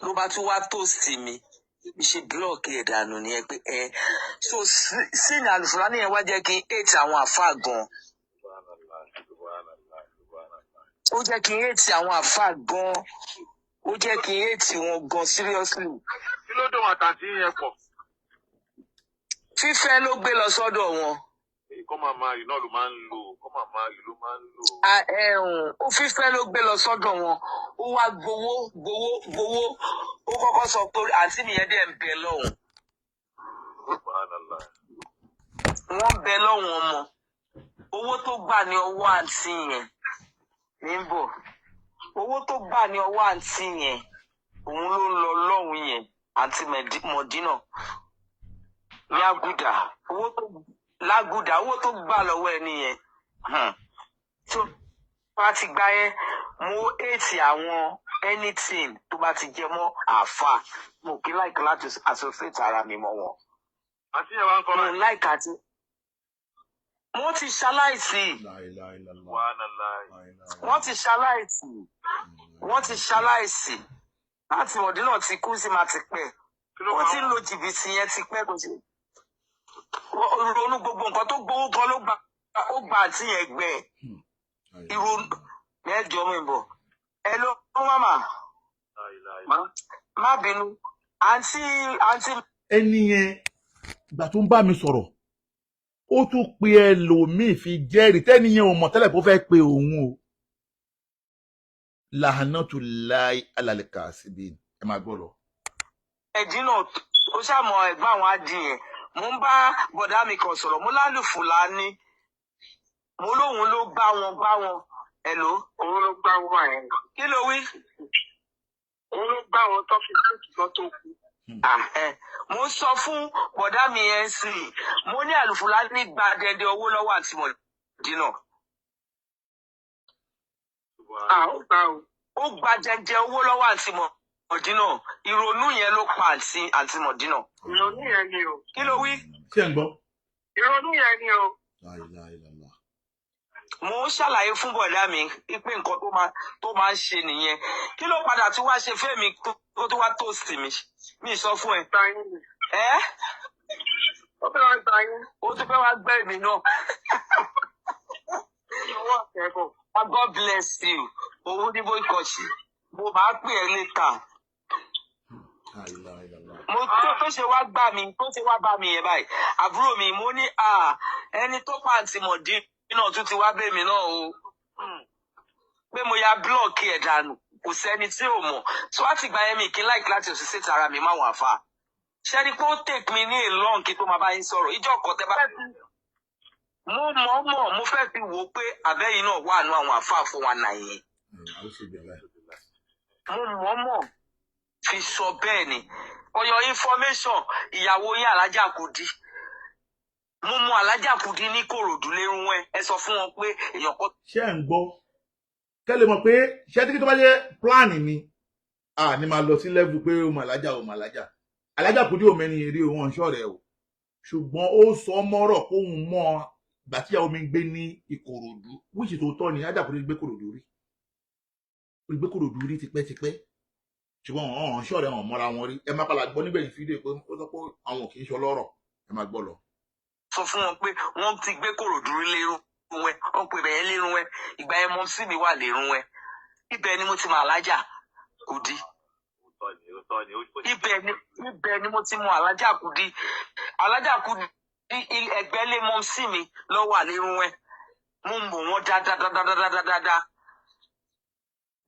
Ló bá tún wá toast mi, mi ṣe block ẹ̀ dànù nìyẹn pé ẹ so sínú àlùfáà yẹn wá jẹ́ kí n hate àwọn àfáà gan. Subhanallah, subhanallah. Ó jẹ́ kí n hate àwọn àfáà gan, ó jẹ́ kí n hate wọn gan, seriously. Kí ló dùn àtàntí yẹn pọ̀? Fífẹ́ ló gbé lọ sọ́dọ̀ wọn. Come and marry náà ló máa ń lò, come and marry ló máa ń lò. Ẹ̀hún, ó fífẹ́ ló gbé lọ sọ́dọ̀ wọn. Ó wá gbowó gbowó gbowó. Ó kọ́kọ́ sọ pé àǹtí mi yẹn dẹ̀ ń bẹ lọ́hùn. Subhanallah. Wọ́n bẹ lọ́hùn ọmọ. Owó tó gbà ní ọwọ́ àǹtí yẹn ní ń bọ̀. Owó tó gbà ní ọwọ́ àǹtí yẹn, òun ló ń lọ lọ́hùn yẹn, àǹtí Mọ̀dínà ní Àgùdà. Owó tó lágùdà, owó tó gbà lọ́wọ́ ẹni yẹn. Tó bá ti gbá yẹn, mo hate àwọn anything tó bá ti jẹ mọ́ àáfàá. Mo kí like láti associate ara mi mọ́ wọn. Àǹtí yẹn wá ń kọ́ Mo báyìí? like àti wọ́n ti ṣaláìsí. La ilaha illallah. Subhanallah. La ilaha. Wọ́n ti ṣaláìsí, wọ́n ti ṣaláìsí. Láti Mọ̀dínà ti kú sí máa ti pẹ́. Kí ló Wọ́n pa ti ń wọ́n? lo jìbìtì yẹn ti pẹ́. Kò sí ronú gbogbo nǹkan tó gbowó gan ló gbà, ó gba àǹtí yẹn gbẹ. Ìrònú mẹ́jọ mi bọ̀ ẹ ló màmá. La ilaha illallah. Má bínú, àǹtí, àǹtí. Ẹni yẹn, ìgbà tó ń bá mi sọ̀rọ̀, ó tún pe ẹlòmíì fi jẹ́rìí tẹ́ni yẹn ò mọ̀ tẹ́lẹ̀ kó fẹ́ pe òun o. Lahanatullahi alalika síbi ẹ máa gbọ́ lọ. Ẹ̀dínà ó ṣàmọ̀ ẹ̀gbọ́n àwọn adìyẹn. Mo ń bá bọ̀dá mi kan sọ̀rọ̀, mo lálùfùlání, mo lóun ló gbá wọn gbá wọn. Hello? Òun ló gbá wọn yẹn. Kí ló wí? Òun ló gbá wọn tó fi kú kan tó kú. Ah, eh. Mo sọ fún bọ̀dá mi yẹn sí i, mo ní àlùfùlání gba dẹdẹ owó lọ́wọ́ àǹtí Mọ̀dínà. À ó gbà o. Ó gba jẹjẹ owó lọ́wọ́ àǹtí Mọ̀dínà. Ìrònú yẹn ló pa àǹtí Mọ̀dínà. Ìrònú yẹn ni o. Kí ló wí? Ṣé ń gbọ́? Ìrònú yẹn ni o. La ilaha illallah. Mo ń ṣàlàyé fún bọ̀dá mi pé nǹkan tó máa ń ṣe nìyẹn. Kí ló padà tí wàá ṣe fẹ́mi tó wá toast mi? Mi sọ fún ẹ. Gba yín ni. Ẹ́. Ó fẹ́ wá gba yín. Ó tún fẹ́ wá gbẹ́ mi náà. Owó ọ̀sẹ̀ bọ̀. Ah, God bless you. Owó ní bó kọ̀ṣì. Mo máa pè ẹ́ later. La ilaha illallah. Mo tó ṣe wá gbà mí, tó ṣe wá bá mi yẹn báyìí, àbúrò mi, mo ní à ẹni tó pàǹtí mọ̀dí náà tún ti wá bẹ̀ mí náà o, pé mo ya block ẹ̀ dànù, kò sẹ́ni tí ò mọ̀ tó wá ti gbà yẹn. Mi kí n like láti associate ara mi máwọn àfa ṣẹ́ni pé ó take me ní a long kí tó máa bá yín sọ̀rọ̀. Ìjọ kan tẹ́ bá mo mọ̀ mọ̀, mo fẹ́ fi wò ó pé àbẹ́yìn náà wà nù àwọn àfa fún wa náà yẹn. Àwùjọ ìbílẹ̀. Mo mọ̀ mọ̀ fi sọ bẹ́ẹ̀ ni. For your information, ìyàwó yín Alájà Kudi, mo mú Alájà Kudi ní Kòròdú lérún ẹ sọ fún wọn pé èèyàn kan Ṣé ẹ̀ ń gbọ́? Kẹ́ lè mọ̀ pé ṣé tí kí tó bá jẹ́ plan ni a ní máa lọ sí level pé ó mọ Alájà, ó mọ Alájà, Alájà Kudi ò mẹ́ni eré òun ọ̀ṣọ́ rẹ̀ o, ṣùgbọ́n ó sọ mọ́rọ̀ kóun mọ́ ìgbà tí ìyàwó mi ń gbé ní Ìkòròdú, which tó tọ́ ni. Alájà Kudi gbé Kòròdú rí, ó gbé Kòròdú rí tipẹ́tipẹ́, ṣùgbọ́n àwọn ọ̀ṣọ́ rẹ̀ wọn mọ́ra wọn rí. Ẹ má padà gbọ́ nígbẹ̀yìn fídíò pé ó sọ pé àwọn kì í ṣe ọlọ́rọ̀. Ẹ má gbọ́ lọ. Sọ fún wọn pé wọ́n ti gbé Kòròdú rí lérún ẹ, wọ́n pè bẹ́ẹ̀ lérún ẹ. Ìgbà yẹn mọ́ sí mi wà lérún ẹ, ibẹ̀ ni mo ti mọ Alájà Kudi. Ibẹ̀ ni mo ti mọ Alájà Kudi. Alájà Kudi, ẹgbẹ́ lé mọ́ sí mi lọ́wọ́ àlérún ẹ. Mo mọ̀ wọ́n dáadáa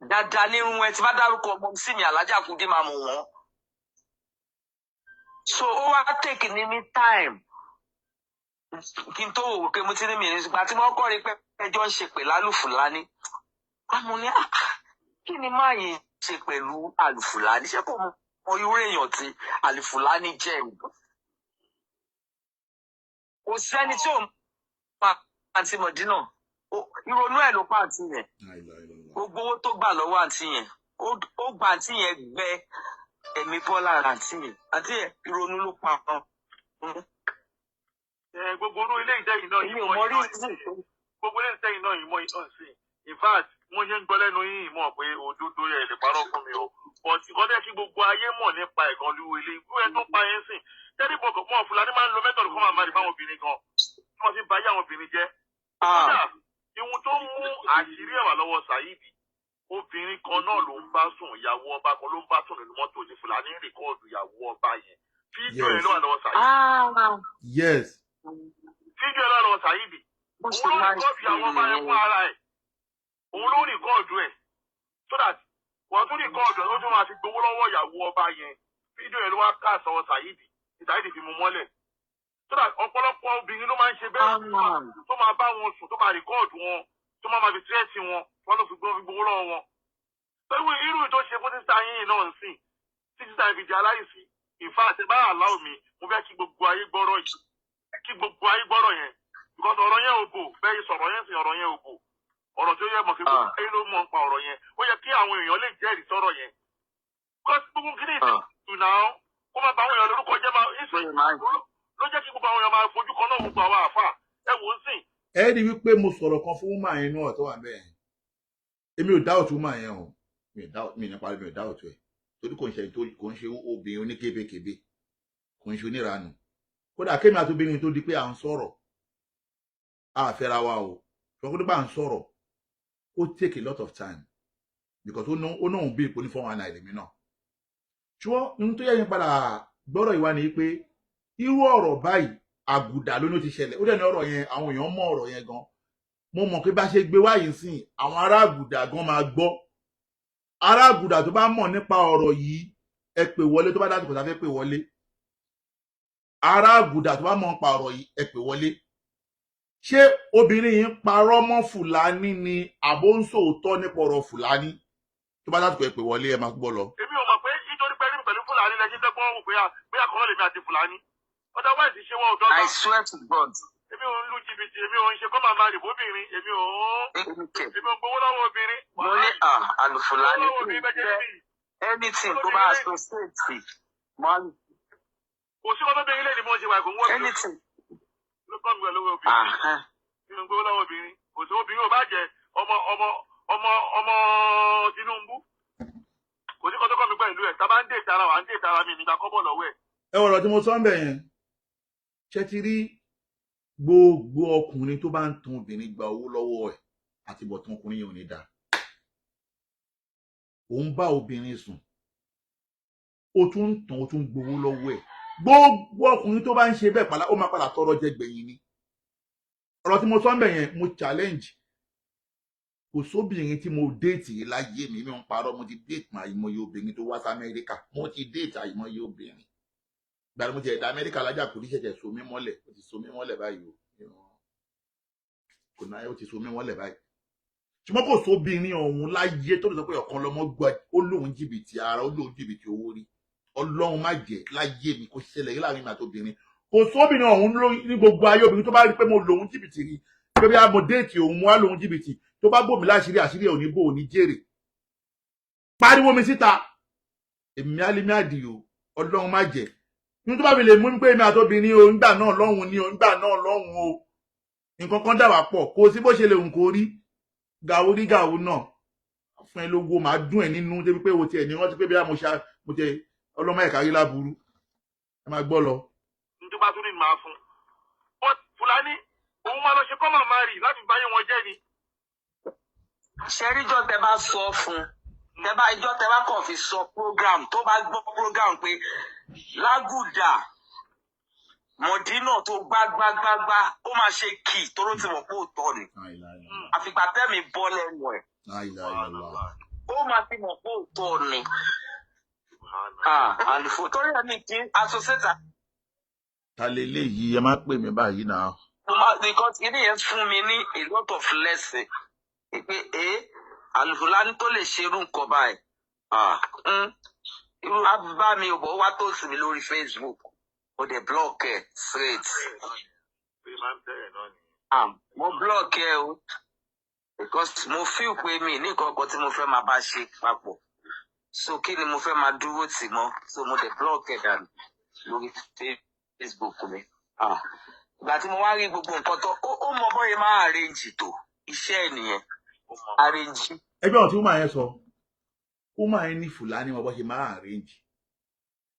dáadáa lérún ẹ. Tí bá dárúkọ mọ́ sí mi Alájà Kudi, máa mọ̀ wọ́n. So ó wá take ní mi time kí n tó wò pé mo ti ní mi ní ìgbà tí wọ́n kọ́ rí pé ẹjọ́ ń ṣe pẹ̀lú Àlùfùlání. Àmọ́ ní, "Ah, kí ni máa yìí ṣe pẹ̀lú Àlùfùlání? Ṣé kò mọ irú èèyàn tí Àlùfùlání jẹ́ ni?" Kò sẹ́ni tí ò pa àǹtí Mọ̀dínà. Ìrònú ẹ̀ ló pa àǹtí yẹn. La ilaha illallah. Gbogbo owó tó gbà lọ́wọ́ àǹtí yẹn, ó gba àǹtí yẹn gbẹ ẹ̀mí bọ́ lára àǹtí yẹn. Àǹtí yẹn, ìrònú ló pa wọn. Ẹ gbogbo orú ilé ìjẹyìn náà Èmi yìí ò mọ mọ iná reason tó gbogbo ilé ìjẹyìn náà yìí mọ iná sí. In fact, mo ṣe ń gbọ́ lẹ́nu yín mọ̀ pé òdodo yẹn lè parọ́ fún mi o, but nǹkan tẹ́ kí gbogbo ayé mọ̀ nípa ẹ̀gan lu ilé ìlú ẹ̀ tó pa yẹn sìn tẹ́lẹ̀ bọ̀ mọ́. Fúlàní máa ń lo method kọ́ máa máa rí fáwọn obìnrin gan tí wọ́n fi ń ba ayé àwọn obìnrin jẹ́. Kódà ihun tó mú àṣírí ẹ̀wà lọ́wọ́ Saheed, obìnrin kan náà ló ń bá sùn, ìyàwó ọba kan ló ń bá sùn nínú mọ́tò ní Fúlàní record ìyàwó ọba yẹn. Fídíò yẹn ló wà lọ́wọ́ Saheed. Fídíò yẹn ló wà lọ́wọ́ Saheed. Bó ṣe Òun ló máa ń record ṣe ìyàwó ọba yẹn fún nìyẹn. ara ẹ̀. Òun ló record ẹ̀ so that wọ́n tún record ẹ̀, ó tún máa fi gbowó lọ́wọ́ ìyàwó ọba yẹn. Fídíò yẹn ló wá ká sọ́wọ́ Saheed ní Saheed fi mú mọ́lẹ̀, so that ọ̀pọ̀lọpọ̀ obìnrin ló máa ń ṣe bẹ́ẹ̀ tó máa bá wọn sùn, tó máa record wọn, tó máa fi threat wọn, wọn ló fi gbowó lọ́wọ́ wọn. Pẹ̀lú irú tó ṣe fún sísá yín náà ń sìn tí sísá yín fi di aláìsí. In fact, ẹ bá àláò mi, mo fẹ́ kí gbogbo ayé gbọ́rọ̀ yìí, kí gbogbo ayé gbọ́rọ̀ yẹn, because ọ̀rọ̀ yẹn ò bò bẹ́ẹ̀ sọ̀rọ̀ yẹn sìn, ọ̀rọ̀ yẹn ò bò. Ọ̀rọ̀ tó yẹ mọ̀ kí gbogbo ayé ló mọ̀ nípa ọ̀rọ̀ yẹn. Ó yẹ kí àwọn èèyàn lè jẹ́rìí sọ̀rọ̀ yẹn, because gbogbo kí ni ìsìn náà kó máa bá àwọn èèyàn lórúkọ jẹ́ máa Bó ṣe máa ń ló jẹ́ kí gbogbo àwọn èèyàn máa fojú kan náà gbogbo àwọn àfà ẹ wò ó sìn. Ẹ rí wípé mo sọ̀rọ̀ kan fún woman yẹn náà tó wà bẹ́ẹ̀. Èmi ò doubt woman yẹn o, mi ò doubt, mi nípa mi ò doubt ẹ̀, torí kò ń ṣe kò ń ṣe obìnrin oníkébékébé, kò ń ṣe oníranù. Kódà kémi àti obìnrin tó di pé à ń sọ̀rọ̀, a fẹ́ra wa o, ṣùgbọ́n kó tó bá ń sọ̀rọ̀, ó take a lot of time because ó náà ń bí ipò ní 419 lèmi náà. Ṣùgbọ́n ohun tó yẹ yín padà gbọ́rọ̀ ìwà ni pé irú ọ̀rọ̀ báyìí, àgùdà ló ní ó ti ṣẹlẹ̀. Ó dẹ̀ ní ọ̀rọ̀ yẹn, àwọn èèyàn mọ̀ ọ̀rọ̀ yẹn gan. Mo mọ̀ pé bá ṣe gbé wáyé sìn, àwọn ará àgùdà gan máa gbọ́. Ará àgùdà tó bá mọ̀ nípa ọ̀rọ̀ yìí, ẹ pè wọlé. Tó bá dájú kò tá fẹ́ pè wọlé, ará àgùdà tó bá mọ̀ nípa ọ̀rọ̀ yìí, ẹ pè wọlé. Ṣé obìnrin yìí ń parọ́ mọ́ Fúlàní ni, àbó ń sòótọ́ nípa ọ̀rọ̀ Fúlàní? Tó bá dájú kò, ẹ pè wọlé. Ẹ máa gbọ́ lọ. Èmi ò mọ̀ pé nítorí pé rí pẹ̀lú Fúlàní lẹ́sìn dẹ́gbọ́n wò pé bóyá kan náà lèmi àti Fúlàní, otherwise ṣé wọn ò dọ́gba. I swear to God. Èmi ò ń lu jìbìtì, èmi ò ń ṣe kọ́ máa máa rìbó obìnrin, èmi ò ń Èmi kẹ̀. èmi ò ń gbowó lọ́wọ́ obìnrin. Mo ní Àlùfùlání Lọ́wọ́ obìnrin bẹ́ẹ̀ jẹ́ bí anything tó bá associate mọ́ kò sí ọmọbìnrin lẹ́ni mo ṣe wà kò ń wọ́ mi lójú. Anything. Ló kọ́ mi pẹ̀lú owó obìnrin. Ahán. Nínú gbówó lọ́wọ́ obìnrin, kò sí obìnrin ò bá jẹ ọmọ ọmọ ọmọ ọmọ Tinubu. Kò sí kọ́tọ́kọ́ mi pẹ̀lú ẹ̀. Tá a bá ń dè tara wà ń dè tara mi nígbà kọ́bọ̀ lọ́wọ́ ẹ̀. Ẹ wọ̀rọ̀ tí mo sọ ń bẹ̀ yẹn, ṣé ti rí gbogbo ọkùnrin tó bá ń tan obìnrin gba owó lọ́wọ́ ẹ̀, àti bọ̀tán ọkùnrin yẹn ò ní dáa. Òun bá obìnrin sùn, ó tún ń tàn, ó tún ń gbowó lọ́wọ́ ẹ̀. Gbogbo ọkùnrin tó bá ń ṣe bẹ́ẹ̀ pàlà, ó máa padà tọrọ jẹ gbẹ̀yìn ni. Ọ̀rọ̀ tí mo sọ ń bẹ̀ yẹn, mo challenge. Kò sóbìnrin tí mo date yìí láyé mi, mi ò ń parọ́. Mo ti date àìmọye obìnrin tó wá sí Amẹ́ríkà, mo ti date àìmọye obìnrin. Gbàdúrà mo ti ẹ̀dá Amẹ́ríkà lájà kò ní ṣẹ̀ṣẹ̀ so mí mọ́lẹ̀. Ó ti so mí mọ́lẹ̀ báyìí o, kò náà, ó ti so mí mọ́lẹ̀ báyìí. Ṣùgbọ́n kò sóbìnrin ọ̀hún láyé tó lè sọ pé ọ̀kan lọmọ gba ó lóun jìbìtì ara, ó lóun jìbìtì owó rí. Ọlọ́run má jẹ́ láyé mi kó ṣẹlẹ̀ láàrin mi àti obìnrin. Kò sóbìnrin ọ̀hún ní gbogbo ayé, obìnrin tó bá rí pé mo lòun jìbìtì rí, pé bí mo date òun, mo wá lòun jìbìtì, tó bá bò mí láṣìírí, àṣírí ẹ̀ ò ní bò, ò ní jèrè. Pariwo mi síta, èmi Álímì Àdìó, Ọlọ́run má jẹ́ ní tó bá fi lè mú pé èmi àtobìnrin o, ńgbà náà lọ́hùn ni o, ńgbà náà lọ́hùn o, nǹkan kan dà wá pọ̀, kò sí bó ṣe lè hùn kó rí, gàwó rí gàwó náà fún ẹ lówó, màá dùn ẹ nínú débi pé o tiẹ̀ ní rántí pé bí mo ṣe mo tiẹ̀ ọlọ́mọ ẹ̀ka rí láburú. Ẹ máa gbọ́ lọ. Ní tó bá tún ní màá fún. But Fúlàní, òun máa lọ ṣe kọ́mọ̀ máa rì láti báyé wọn jẹ́ ni. Ṣẹ́ríjọ́ tẹ bá sọ fún tẹ bá ìjọ tẹ bá kàn fi sọ program, tó bá gbọ́ program pé Lágùdà Mọ̀dínà tó gbá gbá gbá gbá, ó máa ṣe kì í toró ti mọ̀ pé òótọ́ ni. Àfìgbà tẹ́mi bọ́ lẹ́nu ẹ̀, ó máa ti mọ̀ pé òótọ́ ni. Àlùfò torí ẹ̀ ní kí associate. Ta leléyìí? Ẹ má pè mí báyìí náà. Mo máa, because ilé yẹn fún mi ní a lot of lesson pé ẹ Àlùfùlání tó lè ṣerú nǹkan báyìí. Ah, irú bá mi ò bọ̀ wá tó sì mí lórí Facebook, ó dẹ̀ block ẹ̀ straight. Bí máa ń bẹ̀rẹ̀ náà nìyẹn. Ah, mo block ẹ o, because mo feel pé mi ní nǹkan kan tí mo fẹ́ máa bá ṣe papọ̀, so kí ni mo fẹ́ máa dúró tì mọ́? So mo dẹ̀ block ẹ̀ dànù lórí Facebook mi. Ah, ìgbà tí mo wá rí gbogbo nǹkan tó ó mọ bóyá máa arrange tó iṣẹ́ ẹ̀ nìyẹn. Ó mọ. Arrange. Ẹgbẹ́ ọ̀hún tí woman yẹn sọ, woman yẹn ní Fúlàní wọn bó ṣe máa arrange.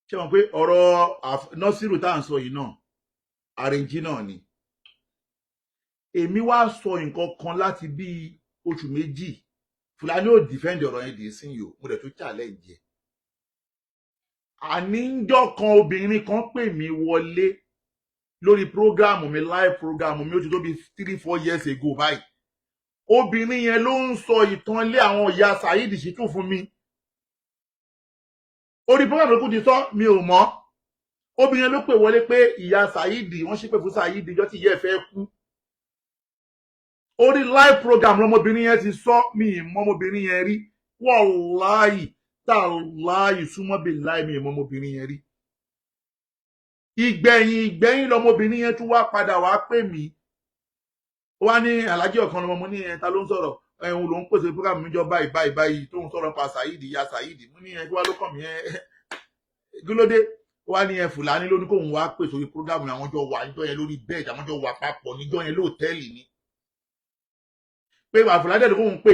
Ṣé wọn pé ọ̀rọ̀ Nọ́sírù tá à ń sọ yìí náà, arrange náà ni. Èmi wá sọ nǹkan kan láti bíi oṣù 2, Fúlàní ò defend ọ̀rọ̀ yẹn dì í sí yìí o. Mo dẹ̀ tún challenge ẹ̀. Àníjọ́ kan, obìnrin kan pè mí wọlé lórí program mi, live program mi. Ó ti tó bí 3-4 years ago báyìí. Obìnrin yẹn ló ń sọ ìtàn ilé àwọn ìyá Saheed Shittu fún mi. Orí program ló kù ti sọ, mi ò mọ̀. Obìnrin yẹn ló pè wọlé pé ìyá Saheed, wọ́n ṣépè fún Saheed ìjọ tí ìyá ẹ̀ fẹ́ kú. Orí live program lọmọbìnrin yẹn ti sọ. Mi ì mọ̀ ọmọbìnrin yẹn rí. Wàláyì tàláyì súnmọ́ bí láì, mi ì mọ̀ ọmọbìnrin yẹn rí. Ìgbẹ̀yìn ìgbẹ̀yìn lọmọbìnrin yẹn tún wá padà wá pè mí. Ó wá ní alájí ọ̀kan lọmọ. Mo ní ẹ ta ló ń sọ̀rọ̀? Ẹ̀hún ló ń pèsè program mi jọ báyìí báyìí báyìí, tó ń sọ̀rọ̀ nípa Saheed, ìyá Saheed. Mo ní ẹ kí wá ló kàn mí ẹ gílódé? Ó wá ní ẹ Fúlàní ló ní kóun wá pèsè orí program. Àwọn jọ wà níjọ́ yẹn lórí bed, àwọn jọ wà papọ̀ níjọ́ yẹn lóòtẹ́ẹ̀lì ni, pé wà Fúlàní dẹ̀ kóun pè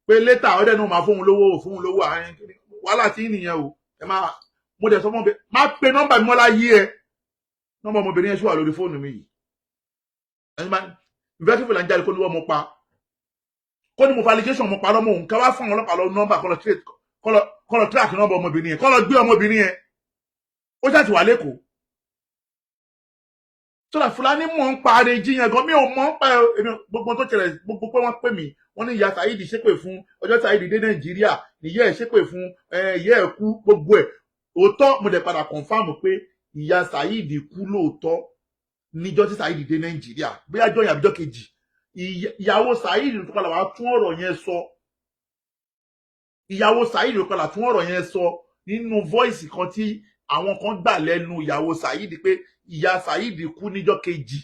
pé later ọdẹ náà máa fóun lówó àárín wàhálà tí nìyẹn o. Ẹ máa mo dẹ̀ sọ fún mi, má pe nọ́mbà mi mọ́ láyé ẹ. Nọ́mbà ọmọbìnrin yẹn ṣì wà lórí fóònù mi yìí. Ẹni máa ìfẹ́ kí Fúlàní jáde kó ní wọ́n mo pa, kó ní mo fa allegation, mo parọ́ mọ́ òun, ká wá fún àwọn ọlọ́pàá lọ nọ́mbà, kọ́ lọ track nọ́mbà ọmọbìnrin yẹn, kọ́ lọ gbé ọmọbìnrin yẹn. Ó ṣáà ti wà lẹ́kọ̀ọ́ sọ́dà. Fúlàní mọ̀ ń pa arrange yẹn gan, mi ò mọ̀ ń pa èmi. Gbogbo tó ṣẹlẹ̀, gbogbo pé wọ́n pè mí, wọ́n ní ìyá Saheed ṣépè fún ọjọ́ Saheed dé Nàìjíríà, níyẹ́ ẹ̀ ṣépè fún ìyá ẹ̀ kú, gbogbo ẹ̀ òótọ́. Mo dẹ̀ padà confirm pé ìyá Saheed kú lóòótọ́ níjọ́ tí Saheed dé Nàìjíríà, bóyá jọ́ yẹn àbíjọ́ kejì. Ìyàwó Saheed tó padà wá tún ọ̀rọ̀ yẹn sọ, ìyàwó Saheed tó padà tún ọ̀rọ̀ yẹn sọ nínú voice kan tí àwọn kan gbà lẹ́nu ìyàwó Saheed pé ìyá Saheed kú níjọ́ kejì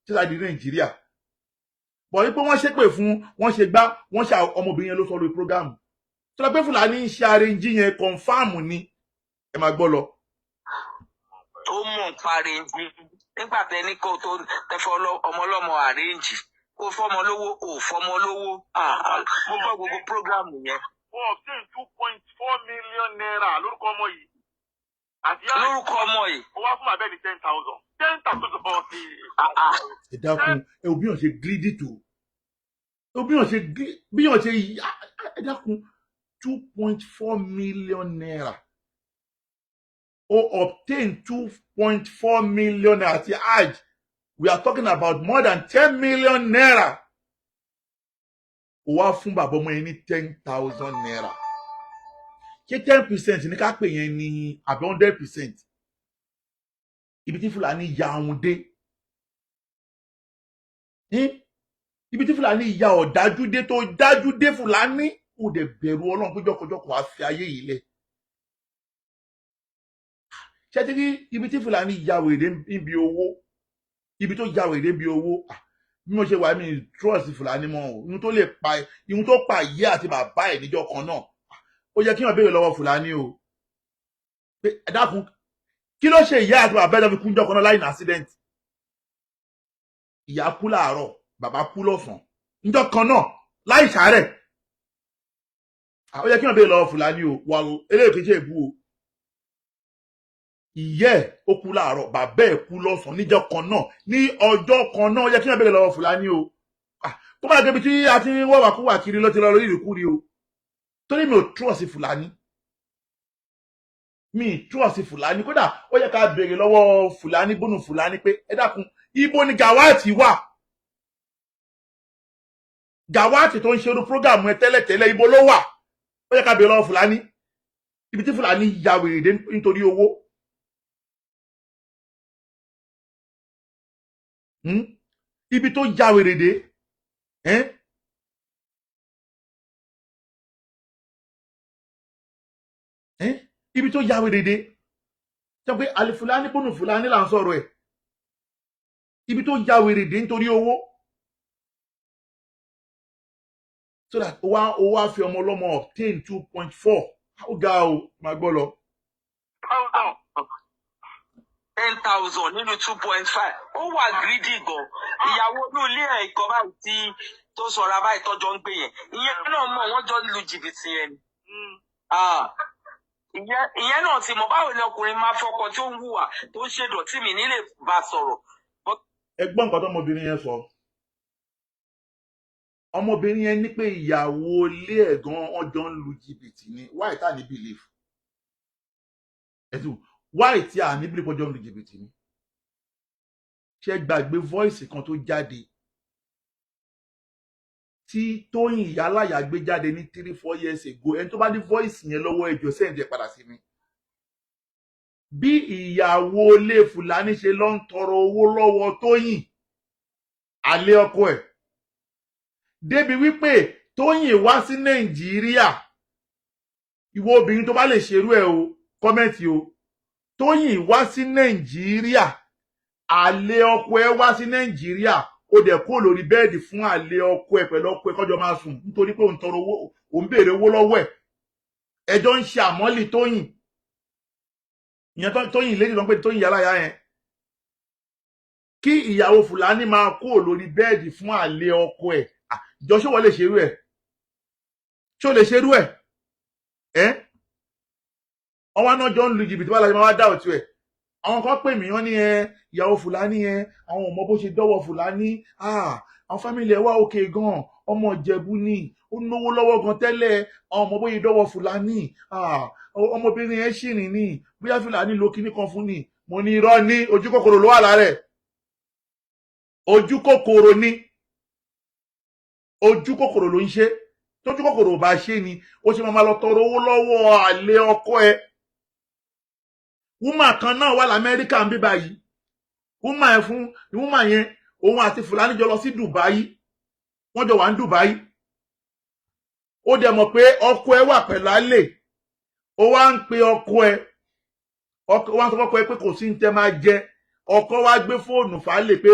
tí Saheed dé Nàìjíríà. Bọ̀ wípé wọ́n ṣépè fún, wọ́n ṣe gbá, wọ́n ṣe, ọmọbìnrin yẹn ló sọ lórí program tó lọ pé Fúlàní ń ṣe arrange yẹn, confirm ni. Ẹ máa gbọ́ lọ. Ó mọ̀ ń pa arrange. Nígbà tẹ ní kó tó tẹ fọ ọmọ ọlọ́mọ arrange kó fọmọ lówó, ò fọmọ lówó. Ah, ah, mo gbọ́ gbogbo program yẹn. Wọ́n obtain ₦2.4 million lórúkọ ọmọ yìí. Àti yàrá lórúkọ ọmọ yìí. ó wá fún bàbá ẹ̀ ní 10,000. 10,000. Ah, ah. Ẹ dákun, ẹ ò bí wọn ṣe greedy tó, ẹ ò bí wọn ṣe bí wọn ṣe ẹ dákun, ₦2.4 million, ó obtain ₦2.4 million àti hajj. We are talking about more than ₦10 million. Ó wá fún bàbá ọmọ yẹn ní ₦10,000. Ṣé 10% ní ká pè yẹn ní àbí 100%? Ibi tí Fúlàní ya àwọn dé. Ibi tí Fúlàní ya ọ̀dájú dé, tó dájú dé, Fúlàní kò dẹ̀ bẹ̀rù Ọlọ́run pé jọkọjọkọ á fi ayé yìí lẹ̀. Ṣé ti rí ibi tí Fúlàní ya wèrè níbi owó, ibi tó ya wèrè níbi owó? Ah, bí mo ṣe wà, mí trust Fúlàní mọ́ o. Ihun tó lè pa, ihun tó pa ìyá àti bàbá ẹ̀ níjọ́ kan náà, ó yẹ kí wọ́n béèrè lọ́wọ́ Fúlàní o pé ẹ dákun, kí ló ṣe ìyá àti bàbá ẹ̀ tó fi kú níjọ́ kan náà láì ní accident? Ìyá kú láàárọ̀, bàbá kú lọ́sàn-án níjọ́ kan náà láì ṣàárẹ̀. Ó yẹ kí wọ́n béèrè lọ́wọ́ Fúlàní o. Wà eléyìí kì í ṣe èbú o. Ìyá ẹ̀ ó kú láàárọ̀, bàbá ẹ̀ kú lọ́sàn-án níjọ́ kan náà, ní ọjọ́ kan náà. Ó yẹ kí wọ́n béèrè lọ́wọ́ Fúlàní o. Kó má débi tí a ti ń wọ́wà kú wà kiri ló ti lọ lórí ìrìkúri o, torí mi ò trust Fúlàní, mi ì trust Fúlàní. Kódà ó yẹ ká béèrè lọ́wọ́ Fúlàní bónú Fúlàní pé ẹ dákun, ibo ni Gawati wà? Gawati tó ń ṣerú program ẹ tẹ́lẹ̀tẹ́lẹ̀, ibo ló wà? Ó yẹ ká béèrè lọ́wọ́ Fúlàní ibi tí Fúlàní ya wèrè dé nítorí owó. Ibi tó ya wèrè dé, eh? Eh? Ibi tó ya wèrè dé, sọ pé àlè Fúlàní bónú Fúlàní là ń sọ̀rọ̀ ẹ̀, ibi tó ya wèrè dé nítorí owó, so that ó wá fi ọmọ ọlọ́mọ obtain 2.4. Ó ga o, máa gbọ́ lọ. Thousand. 10,000 nínú 2.5. Ó wà greedy gan. Ìyàwó inú ilé ẹ̀ ikọ̀ báyìí tí tó sọ̀rọ̀ báyìí tọ́jọ́ ń gbé yẹn, ìyẹn náà mọ̀ wọ́n jọ ń lu jìbìtì yẹn ni. Ah, ìyẹn náà ti mọ̀. Báwo ni ọkùnrin máa fọkọ tí ó ń hùwà tó ń ṣèdọ̀tí mi nílé bá sọ̀rọ̀? Ẹ gbọ́ nǹkan tọmọbìnrin yẹn sọ. Ọmọbìnrin yẹn ní pé ìyàwó ilé ẹ̀ gan ọjọ́ ń lu jìbìtì ni. Why tá ní belief ẹ̀sùn? Why tí a ní belief ọjọ́ ń lu jìbìtì ni? Ṣé gbàgbé voice kan tó jáde tí Tóyìn Ìyáláyà gbé jáde ní 3-4 years ago? Ẹni tó bá ní voice yẹn lọ́wọ́, ẹ jọ̀ọ́, send ẹ̀ padà sí mi. Bí ìyàwó ilé Fúlàní ṣe lọ ń tọrọ owó lọ́wọ́ Tóyìn, àlè ọkọ ẹ̀, débi wípé Tóyìn wá sí Nàìjíríà. Ìwọ obìnrin tó bá lè ṣerú ẹ̀ o, comment o. Tóyìn wá sí Nàìjíríà, àlè ọkọ ẹ̀ wá sí Nàìjíríà, ó dẹ̀ kó lórí bed fún àlè ọkọ ẹ̀ pẹ̀lú ọkọ ẹ̀ kọjọ máa sùn nítorí pé òun tọrọ owó, òun béèrè owó lọ́wọ́ ẹ̀. Ẹjọ́ ń ṣe àmọ́lì Tóyìn ìyẹn, Tóyìn lẹ́yìn tó ń pè ní Tóyìn Yálàyà yẹn, kí ìyàwó Fúlàní máa kó lórí bed fún àlè ọkọ ẹ̀. Jọ, ṣé wọ́n lè ṣerú ẹ̀? Ṣé o lè ṣerú ẹ̀? Ẹ́ ọwọ́ náà jọ ń lu jìbìtì wà láti máa wá dá òtún ẹ̀. Àwọn kan pè mí, wọ́n ní ẹ ìyàwó Fúlàní yẹn, àwọn ò mọ bó ṣe dọ́wọ́ Fúlàní. Àwọn family ẹ̀ wá òkè gan, ọmọ Ìjẹ̀bú ni, ó náwó lọ́wọ́ gan tẹ́lẹ̀. Àwọn ọmọ bóyá dọ́wọ́ Fúlàní, ọmọbìnrin yẹn ṣì rìn ní bóyá Fúlàní lo kinní kan fún ni. Mo ní irọ́ ní, ojú kòkòrò ló wà lára ẹ̀. Ojú kòkòrò ni, ojú kòkòrò ló ń ṣe. Tójú kòkòrò ò bá ṣe ni, ó ṣe máa lọ tọrọ owó lọ́wọ́ àlè ọkọ ẹ̀? Woman kan náà wà lamẹ́ríkà ń bí báyìí. Woman yẹn, fún woman yẹn, òun àti Fúlàní jọ lọ sí Dubai, wọ́n jọ wà ní Dubai. Ó dẹ̀ mọ̀ pé ọkọ ẹ̀ wà pẹ̀lú àlè. Ó wá ń pe ọkọ ẹ̀, ọkọ wá ń sọ fọ́kọ ẹ̀ pé kò sí ní tẹ́ máa jẹ. Ọkọ wá gbé fóònù fàálè pé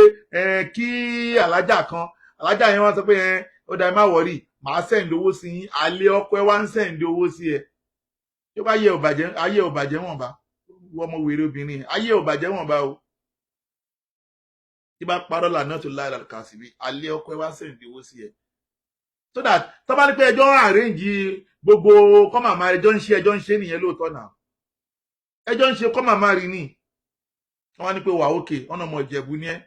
kí alájà kan, alájà yẹn wá sọ pé ó dá, ẹ má worry, màá send owó sí yín. Àlè ọkọ ẹ̀ wá ń send owó sí ẹ. Tí ó bá yẹ ò bàjẹ́, ayé ò bàjẹ́ wọ̀n bá wọ́n ọmọ wèrè obìnrin yẹn, ayé ò bàjẹ́ wọ̀n bá o. Tí bá parọ́ lànà tó láì lálùkà síbi alẹ́ ọkọ ẹ wá send owó sí ẹ, so that tó bá ní pé ẹjọ́ ń arrange gbogbo kọ́ màmá, ẹjọ́ ń ṣe, ẹjọ́ ń ṣe nìyẹn lóòótọ́ náà, ẹjọ́ ń ṣe kọ́ màmá rí ni. Wọ́n á ní pé wà ókè ọ̀nà ọmọ Ìjẹ̀bú ni ẹ́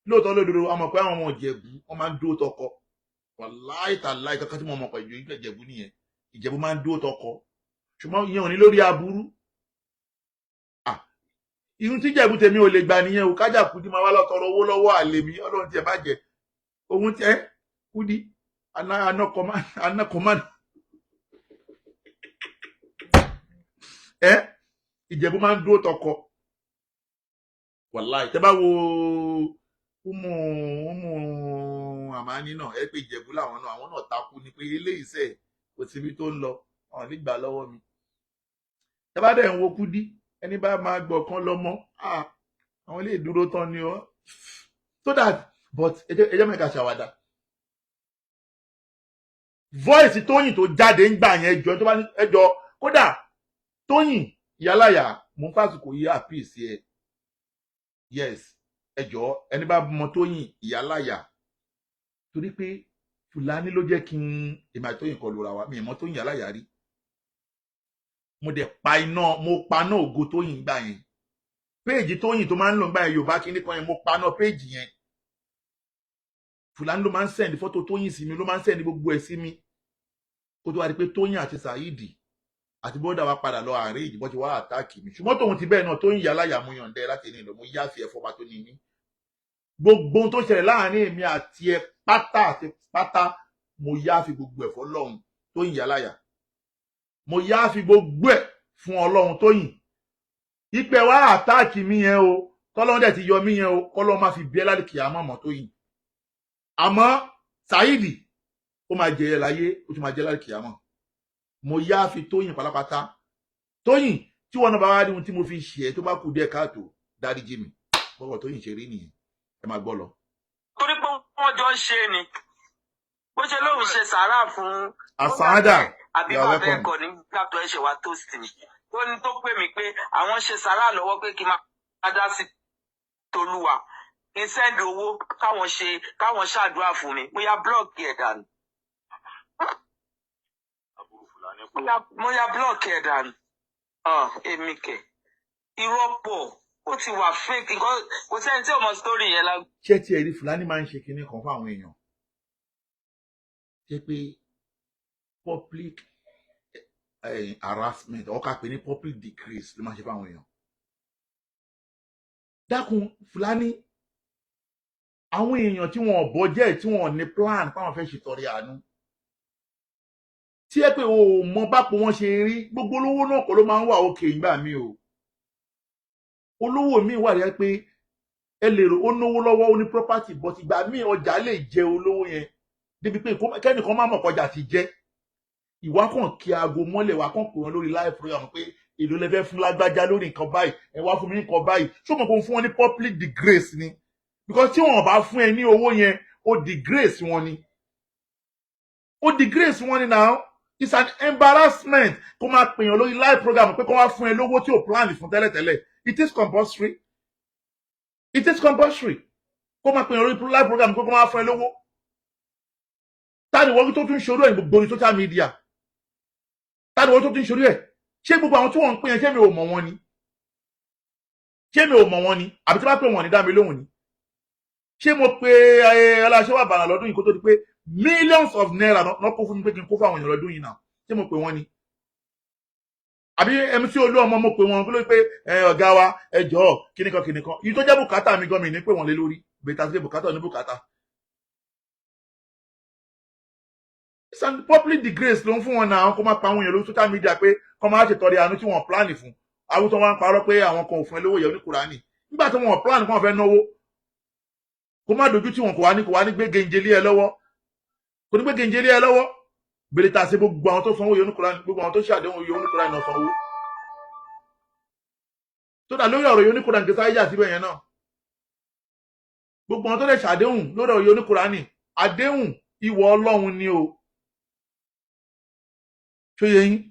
lóòótọ́ lódodo. Ọmọ pé àwọn ọmọ Ìjẹ̀bú, wọ́n máa ń dúró tọkọ. Wàláì tàláì, kankan tí mo mọ̀ pẹ̀lú Ìjẹ̀bú nìyẹn. Ìjẹ̀bú máa ń dúró tọkọ, ṣùgbọ́n ìyẹn ò ní lórí aburú. Irun tí Ìjẹ̀bú tèmi ò lè gbà nìyẹn o. Kájà Kúdí máa wá lọ tọrọ owó lọ́wọ́ àlè mi, Ọlọ́run tiẹ̀ bá jẹ ohun tí ẹ Kúdí anakọ̀mán ẹ. Ìjẹ̀bú máa ń dúró tọkọ, wàláì. Tẹ́ bá wo umu umu àmání náà, ẹ pé Ìjẹ̀bú làwọn náà, àwọn náà takú ni pé eléyìí sẹ̀ kò síbi tó ń lọ, ọ̀n nígbà lọ́wọ́ mi. Tẹ́ bá dẹ̀ ń wo Kúdí, ẹni bá máa gbọ̀ kan lọ́mọ, àwọn ilé ìdúró tán ni ọ, so that. But ẹ jẹ́ mẹ́ka ṣàwàdà. Voice Tóyìn tó jáde ń gbà yẹn, ẹjọ́ tó bá ní ẹjọ́ kódà Tóyìn ìyálàyà, mò ń fàsìkò yí àpìsí ẹ. Yes, ẹjọ́ ẹni bá mọ Tóyìn ìyálàyà, torí pé Fúlàní ló jẹ́ kí n èmi àti Tóyìn kọlu ra wa. Mi ì mọ Tóyìn ìyálàyà rí. Mo dẹ̀ pa iná, mo paná ògo Tóyìn gbà yẹn. Péèjì Tóyìn tó máa ń lò gbà yẹn, Yorùbá kíní kan yẹn, mo paná péèjì yẹn. Fúlàní ló máa ń send fọ́tò Tóyìn sí mi, ló máa ń send gbogbo ẹ̀ sí mi, kó tó wá di pé Tóyìn àti Saheed àti bọ́dà wa padà lọ àárín ìdìbò tí wàá attack mi. Ṣùgbọ́n tòun ti bẹ́ẹ̀ náà, Tóyìn ìyálàyà, mo yànjẹ́ láti ní ìlú, mo yáfi ẹ̀fọ́ bá tó ní ní gbogbo ohun tó ṣẹlẹ̀ láàrin èmi àti ẹ pátá àti pátá, mo yáfi gbogbo ẹ̀fọ́ lọ́hùn. Tóyìn ìyálàyà, mo yáfi gbogbo ẹ̀ fún Ọlọ́run. Tóyìn ìpè wá attack mi yẹn o, tọ́lọ́run dẹ̀ ti yọ mí yẹn o, kọ́lọ́run má fi bí ẹ́ lálẹ́ kìá mọ̀mọ́ Tóyìn. Àmọ́ Saheed, ó máa jẹ ẹ láyé, ó tún máa jẹ lálẹ́ kìá mọ̀. Mo yáfi Tóyìn pátápátá. Tóyìn, tí wọn náà bá wá rí ohun tí mo fi ṣe ẹ tó bá kú díẹ̀ káàtó, dáríjì mi. Bọ́kọ̀ Tóyìn ṣe rí nìyẹn, ẹ máa gbọ́ lọ. Torí pé wọ́n jọ ń ṣe ni, bó ṣe lóun ṣe sàárà fún Àsáádà, àbí you are bàbá welcome. ẹ̀kọ́ nígbà tó ẹ̀ṣẹ̀ wá toast mi, tó ní tó pè mí pé àwọn ṣe sàárà lọ́wọ́, pé kí n máa dá sí tolúwa, kí n send owó káwọn ṣe, káwọn ṣàdúrà fún mi. Mo ya block ẹ̀ dànù. Àbúrò Fúlàní pọ̀. Mo ya block ẹ̀ dànù. Ah, èmi kẹ̀, irọ́ pọ̀, ó ti wà fake nǹkan, kò sẹ́ni tí ò mọ story yẹn lá. Ṣé tí ẹ rí, Fúlàní máa ń ṣe kinní kan fún àwọn èèyàn, ṣé pé public harassment, ó ká pè ní public disgrace ló máa ń ṣe fún àwọn èèyàn. Dákun Fúlàní, àwọn èèyàn tí wọn ò bọ́jẹ́, tí wọn ò ní plan páwọn fẹ́ ṣètọrẹ àánú, tí ẹ pé o ò mọ bápo wọn ṣe rí. Gbogbo olówó náà kọ́ ló máa ń wà òkè ìgbà mi o. Olówó mi wà rí pé ẹ lè rò ó náwó lọ́wọ́, ó ní property, but ìgbà míì ọjà lè jẹ olówó yẹn débi pé kẹ́nìkan má mọ̀ kọjá ti jẹ́. Ìwà kàn kí aago mọ́lẹ̀ wà kàn pè wọ́n lórí live program pé èlò lẹ́fẹ́ fún lágbájá lórí nǹkan báyìí, ẹ wá fún mi ní nǹkan báyìí. Ṣó mọ̀ pé fún wọn ní public disgrace ni? Because tí wọn bá fún ẹ ní owó yẹn, ó disgrace wọn ni, ó disgrace wọn ni. Now it's an embarrassment kó máa pèèyàn lórí live program pé kó wá fún ẹ lówó tí ò plan fún tẹ́lẹ̀tẹ́lẹ̀. It is compulsory, it is compulsory kó máa pèèyàn lórí live program pé kó máa fún ẹ lówó. Táni wọ́n tó tún ṣòro ẹ̀ gbogbo ní social media? Táni wọ́n tó tún ṣòro ẹ̀? Ṣé gbogbo àwọn tí wọ́n ń pè yẹn, ṣé mi ò mọ̀ wọ́n ni? Ṣé mi ò mọ̀ wọ́n ni? Àbí tí wọ́n bá pè wọ́n ní dá mi lóhùn ni? Ṣé mo pe ọláṣẹ́wà bàrà lọ́dún yìí kó tó di pé millions of naira náà kó fún mi pé kí n kó fún àwọn èèyàn lọ́dún yìí náà? Ṣé mo pè wọ́n ni? Àbí MC Olúọmọ, mo pè wọ́n lórí pé ọ̀gá wa, ẹ jọ̀ọ́, kíníkan kíníkan yìí tó jẹ́ bùkátà mi gan, mi ní pè wọ́n lé lórí bẹ́tà sí bùkátà ní bùkátà. It's an public disgrace ló ń fún wọn náà, kó má pa àwọn èèyàn lórí social media pé kó máa ṣètọrẹ àánú tí wọ́n plan fún. Àwọn tó wá ń parọ́ pé àwọn kan ò fún ẹ lówó yẹn oníkùránì nígbà tí wọ́n plan kó wọ́n fẹ́ náwó, kó má dojú tí wọn kò wá ní gbé genjeli ẹ lọ́wọ́, kò ní gbé genjeli ẹ lọ́wọ́. Bèrè tà sí gbogbo àwọn tó sanwó yẹn oníkùránì, gbogbo àwọn tó ṣàdéhùn yẹn oníkùránì náà sanwó tó dà lórí ọ̀rọ̀ yẹn oníkùránì kí sáyé jà síbẹ̀ yẹn náà. Gbogbo àwọn tó lè ṣàdéhùn lórí ọ̀rọ̀ yẹn oníkùránì, àdéhùn ìwọ Ọlọ́run ni o. Ṣó yé yín?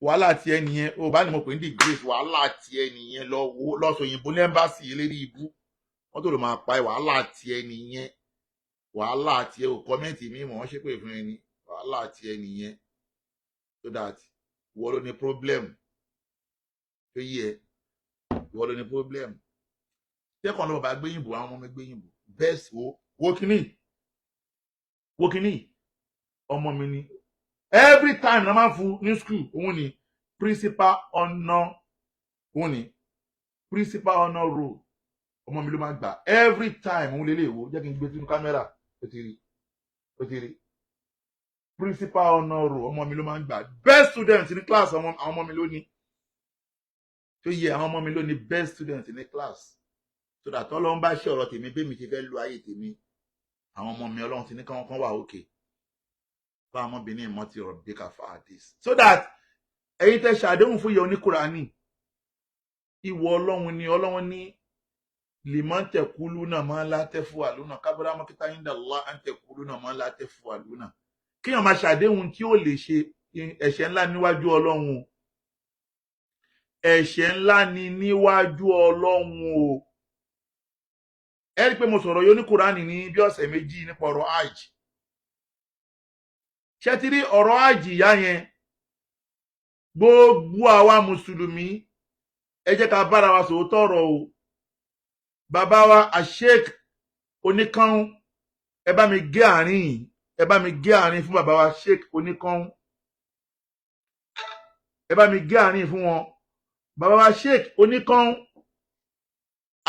Wàhálà tiẹ̀ nìyẹn. O bá ní mo pè ní disgrace. Wàhálà tiẹ̀ nìyẹn. Lọ wo lọ́sọ̀ òyìnbó ní embassy, eléyìí ibú wọ́n tó lè máa pa ẹ́. Wàhálà tiẹ̀ nìyẹn. Wàhálà tiẹ̀ ò comment mi mọ̀ wọ́n ṣépè fún ẹni. Wàhálà tiẹ̀ nìyẹn. So that ìwọ ló ní problem tó yí ẹ, ìwọ ló ní problem. Tẹ́kọ̀ọ́ lọ́wọ́ bá gbéyìnbó, àwọn ọmọ mi gbéyìnbó best. Wo, wo kínní, wo kínní, ọmọ mi ni. Every time na máa ń fún ní school, òun ni principal honour, òun ni principal honour roll. Ọmọ mi ló máa ń gbà every time. Òun lélẹ̀ wo, jẹ́ kí n gbé sínú kámẹ́rà. Ó ti rí, ó ti rí principal honour roll. Ọmọ mi ló máa ń gbà best student ní class. Àwọn ọmọ mi ló ní tó yẹ, àwọn ọmọ mi ló ní best student ní class, so that Ọlọ́run bá ṣe ọ̀rọ̀ tèmi bẹ́ẹ̀ mi ti fẹ́ lu ayé tèmi, àwọn ọmọ mi, Ọlọ́run ti ní káwọn kan wà òkè bá ọmọbìnrin ìmọ̀ ti rọ̀ bí ká fa this, so that ẹ̀yin tẹ́ ṣàdéhùn fún ìyá oníkùránì, ìwọ Ọlọ́run ni. Ọlọ́run ní liman tẹ̀kúlú náà máa ń látẹ́ fún àlùnà kábírà mọ́kítà yín dàlá à ń tẹ̀kúlú náà máa ń látẹ́ fún àlùnà. Kéèyàn máa ṣàdéhùn tí ó lè ṣe, ẹ̀ṣẹ̀ ńlá níwájú Ọlọ́run o. Ẹ̀ṣẹ̀ ńlá ni níwájú Ọlọ́run o. Ẹ rí i pé mo sọ̀rọ̀ yóò ní Kúránì ní bí ọ̀sẹ̀ 2 nípa ọ̀rọ̀ hajj. Ṣé ti rí ọ̀rọ̀ hajj ìyá yẹn? Gbogbo àwa mùsùlùmí, ẹ jẹ́ ká bára wa sòótọ́ ọ̀rọ̀ o. Bàbá wa Asheik Oníkàún, ẹ bá mi gé àárín yìí, ẹ bá mi gé àárín fún bàbá wa Sheik Oníkàún, ẹ bá mi gé àárín fún wọn. Bàbá wa Sheik Oníkàún,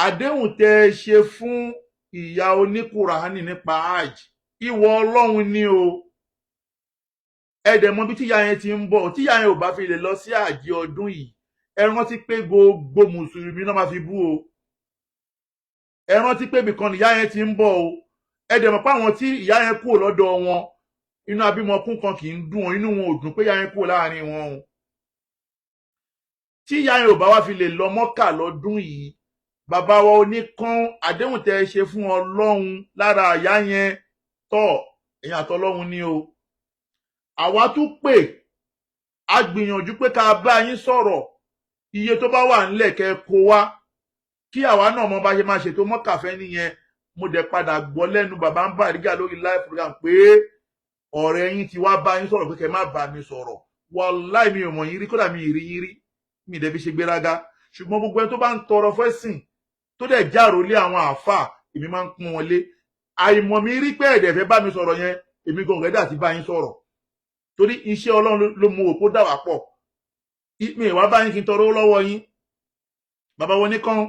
àdéhùn tẹ ẹ ṣe fún ìyá oníkùránì nípa hajj, ìwọ Ọlọ́run ni o. Ẹ dẹ̀ mọ̀ bí tíyà yẹn ti ń bọ̀. Tíyà yẹn ò bá fi lè lọ sí àjẹ ọdún yìí, ẹ rántí pé gbogbo mùsùlùmí náà máa fi bú o. Ẹ rántí pé ibìkan nìyá yẹn ti ń bọ̀ o. Ẹ dẹ̀ mọ̀ pé àwọn tí ìyá yẹn kúrò lọ́dọ̀ wọn, inú abímọkún kan kì í dùn wọn, inú wọn ò dùn pé ìyá yẹn kúrò láàrin wọn o. Tí ìyá yẹn ò bá wá fi lè lọ Mọ́kà lọ́dún yìí, bàbá wa oníkan, àdéhùn tẹ́ ẹ ṣe fún Ọlọ́run lára àyá yẹn tọ́, ẹ̀yin àtọlọ́run ní o. Àwa tún pè á gbìyànjú pé ká bá yín sọ̀rọ̀, iye tó bá wà nílẹ̀ kẹ́ ẹ kó wá, kí àwa náà mọ bá ṣe máa ṣètò mọ́kàfẹ́ nìyẹn. Mo dẹ̀ padà gbọ́ lẹ́nu bàbá ń Bàrígà lórí live program pé ọ̀rẹ́ yín ti wá bá yín sọ̀rọ̀ pé kẹ́ má bá mi sọ̀rọ̀. Wàláì, mi ò mọ̀ yín rí, kódà mi ì rí yín rí, mi ì dẹ̀ fi ṣe gbéraga. Ṣùgbọ́n gbogbo ẹni tó bá ń tọrọ fẹ́sìn, tó dẹ̀ járò lé àwọn àáfàá, èmi máa ń pọ́n wọn lé. Àìmọ̀ mi rí pé ẹ̀dẹ̀ fẹ́ bá mi sọ̀rọ̀ yẹn, èmi gan ọ̀rẹ́dà ti bá yín sọ̀rọ̀, torí iṣẹ́ Ọlọ́run ló mú òpó dà wá pọ̀. Mi ìwà bá yín kí n tọrọ owó lọ́wọ́ yín, bàbá wọn ní kán.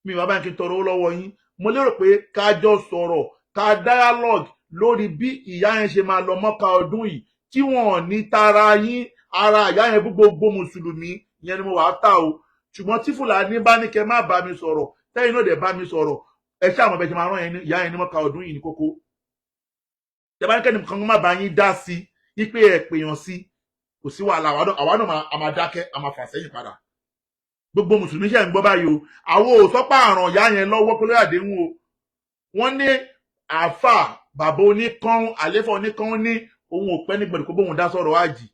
Mi ìwà bá yín kí n tọrọ owó lọ́wọ́ yín. Mo lérò pé ká jọ sọ̀rọ̀, ká dialogue lórí bí ìyá yẹn ṣe máa lọ Mọ́ka ọdún yìí, tí wọn ò ní tara yín ara ìyá yẹn bú gbogbo mùsùlùmí. Ìyẹn ni mo wàá tà o. Ṣùgbọ́n tí Fúlàní bá ní kẹ́ má bá mi sọ̀rọ̀, tẹ́yìn náà dẹ̀ bá mi sọ̀rọ̀, ẹ ṣáà mọ̀ bẹ́ẹ̀ ṣe máa rán ìyá yẹn ní Mọ́ka ọdún yìí ní kókó. Tẹ́ bá ní kẹ́ni kan má bá yín dá sí i pé ẹ pèèyàn sí, kò sí wàhálà. Àwa náà a máa dákẹ́, a máa fà sẹ́yìn padà. Gbogbo mùsùlùmí ṣe ń gbọ́ báyìí o. Àwọn ò sọ́pà àrùn ìyá yẹn lọ́wọ́ pé lórí àdéhùn o. Wọ́n ní àáfà bàbá oníkan, àléfà oníkan, ní òun ò pẹ́ ní gbẹ̀dùkú bóun dá sọ̀rọ̀ àjì,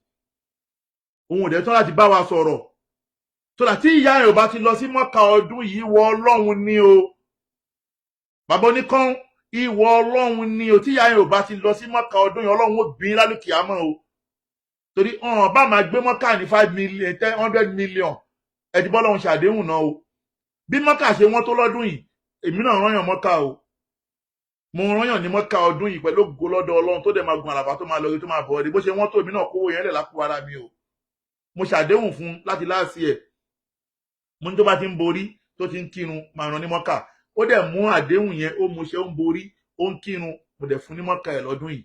òun ò dẹ̀ tán láti bá wa sọ̀rọ̀ tó dà. Tí ìyá yẹn ò bá ti lọ sí Mọ́kà ọdún yìí, wọ Ọlọ́run ní o. Bàbá oníkan, ìwọ Ọlọ́run ní o. Tí ìyá yẹn ò bá ti lọ sí Mọ́kà ọdún yìí, Ọlọ́run ó bí lálùkì àmọ́ o, torí ọ̀hún bá máa gbé Mọ́kà ní 5 million, 100 million. Ẹ ti bọ́lọ́run ṣàdéhùn náà o. Bí Mọ́kà ṣe wọ́n tó lọ́dún yìí, èmi náà rányàn Mọ́kà o. Mo rányàn ní Mọ́kà ọdún yìí pẹ̀lú ògo lọ́dọ̀ Ọlọ́run, tó dẹ̀ máa gun àràfà, tó máa lọ rí, tó máa bọ̀ ọ́. Bó ṣe wọ́n tó, èmi náà kówó yẹn lẹ̀ lápò ara mi o. Mo ṣàdéhùn fún láti láàsì ẹ̀. Mo ní tó bá ti ń borí, tó ti ń kírun, máa rán ní Mọ́kà. Ó dẹ̀ mú àdéhùn yẹn, ó mú ṣe, ó ń borí, ó ń kírun. Mo dẹ̀ fún ní Mọ́kà ẹ̀ lọ́dún yìí.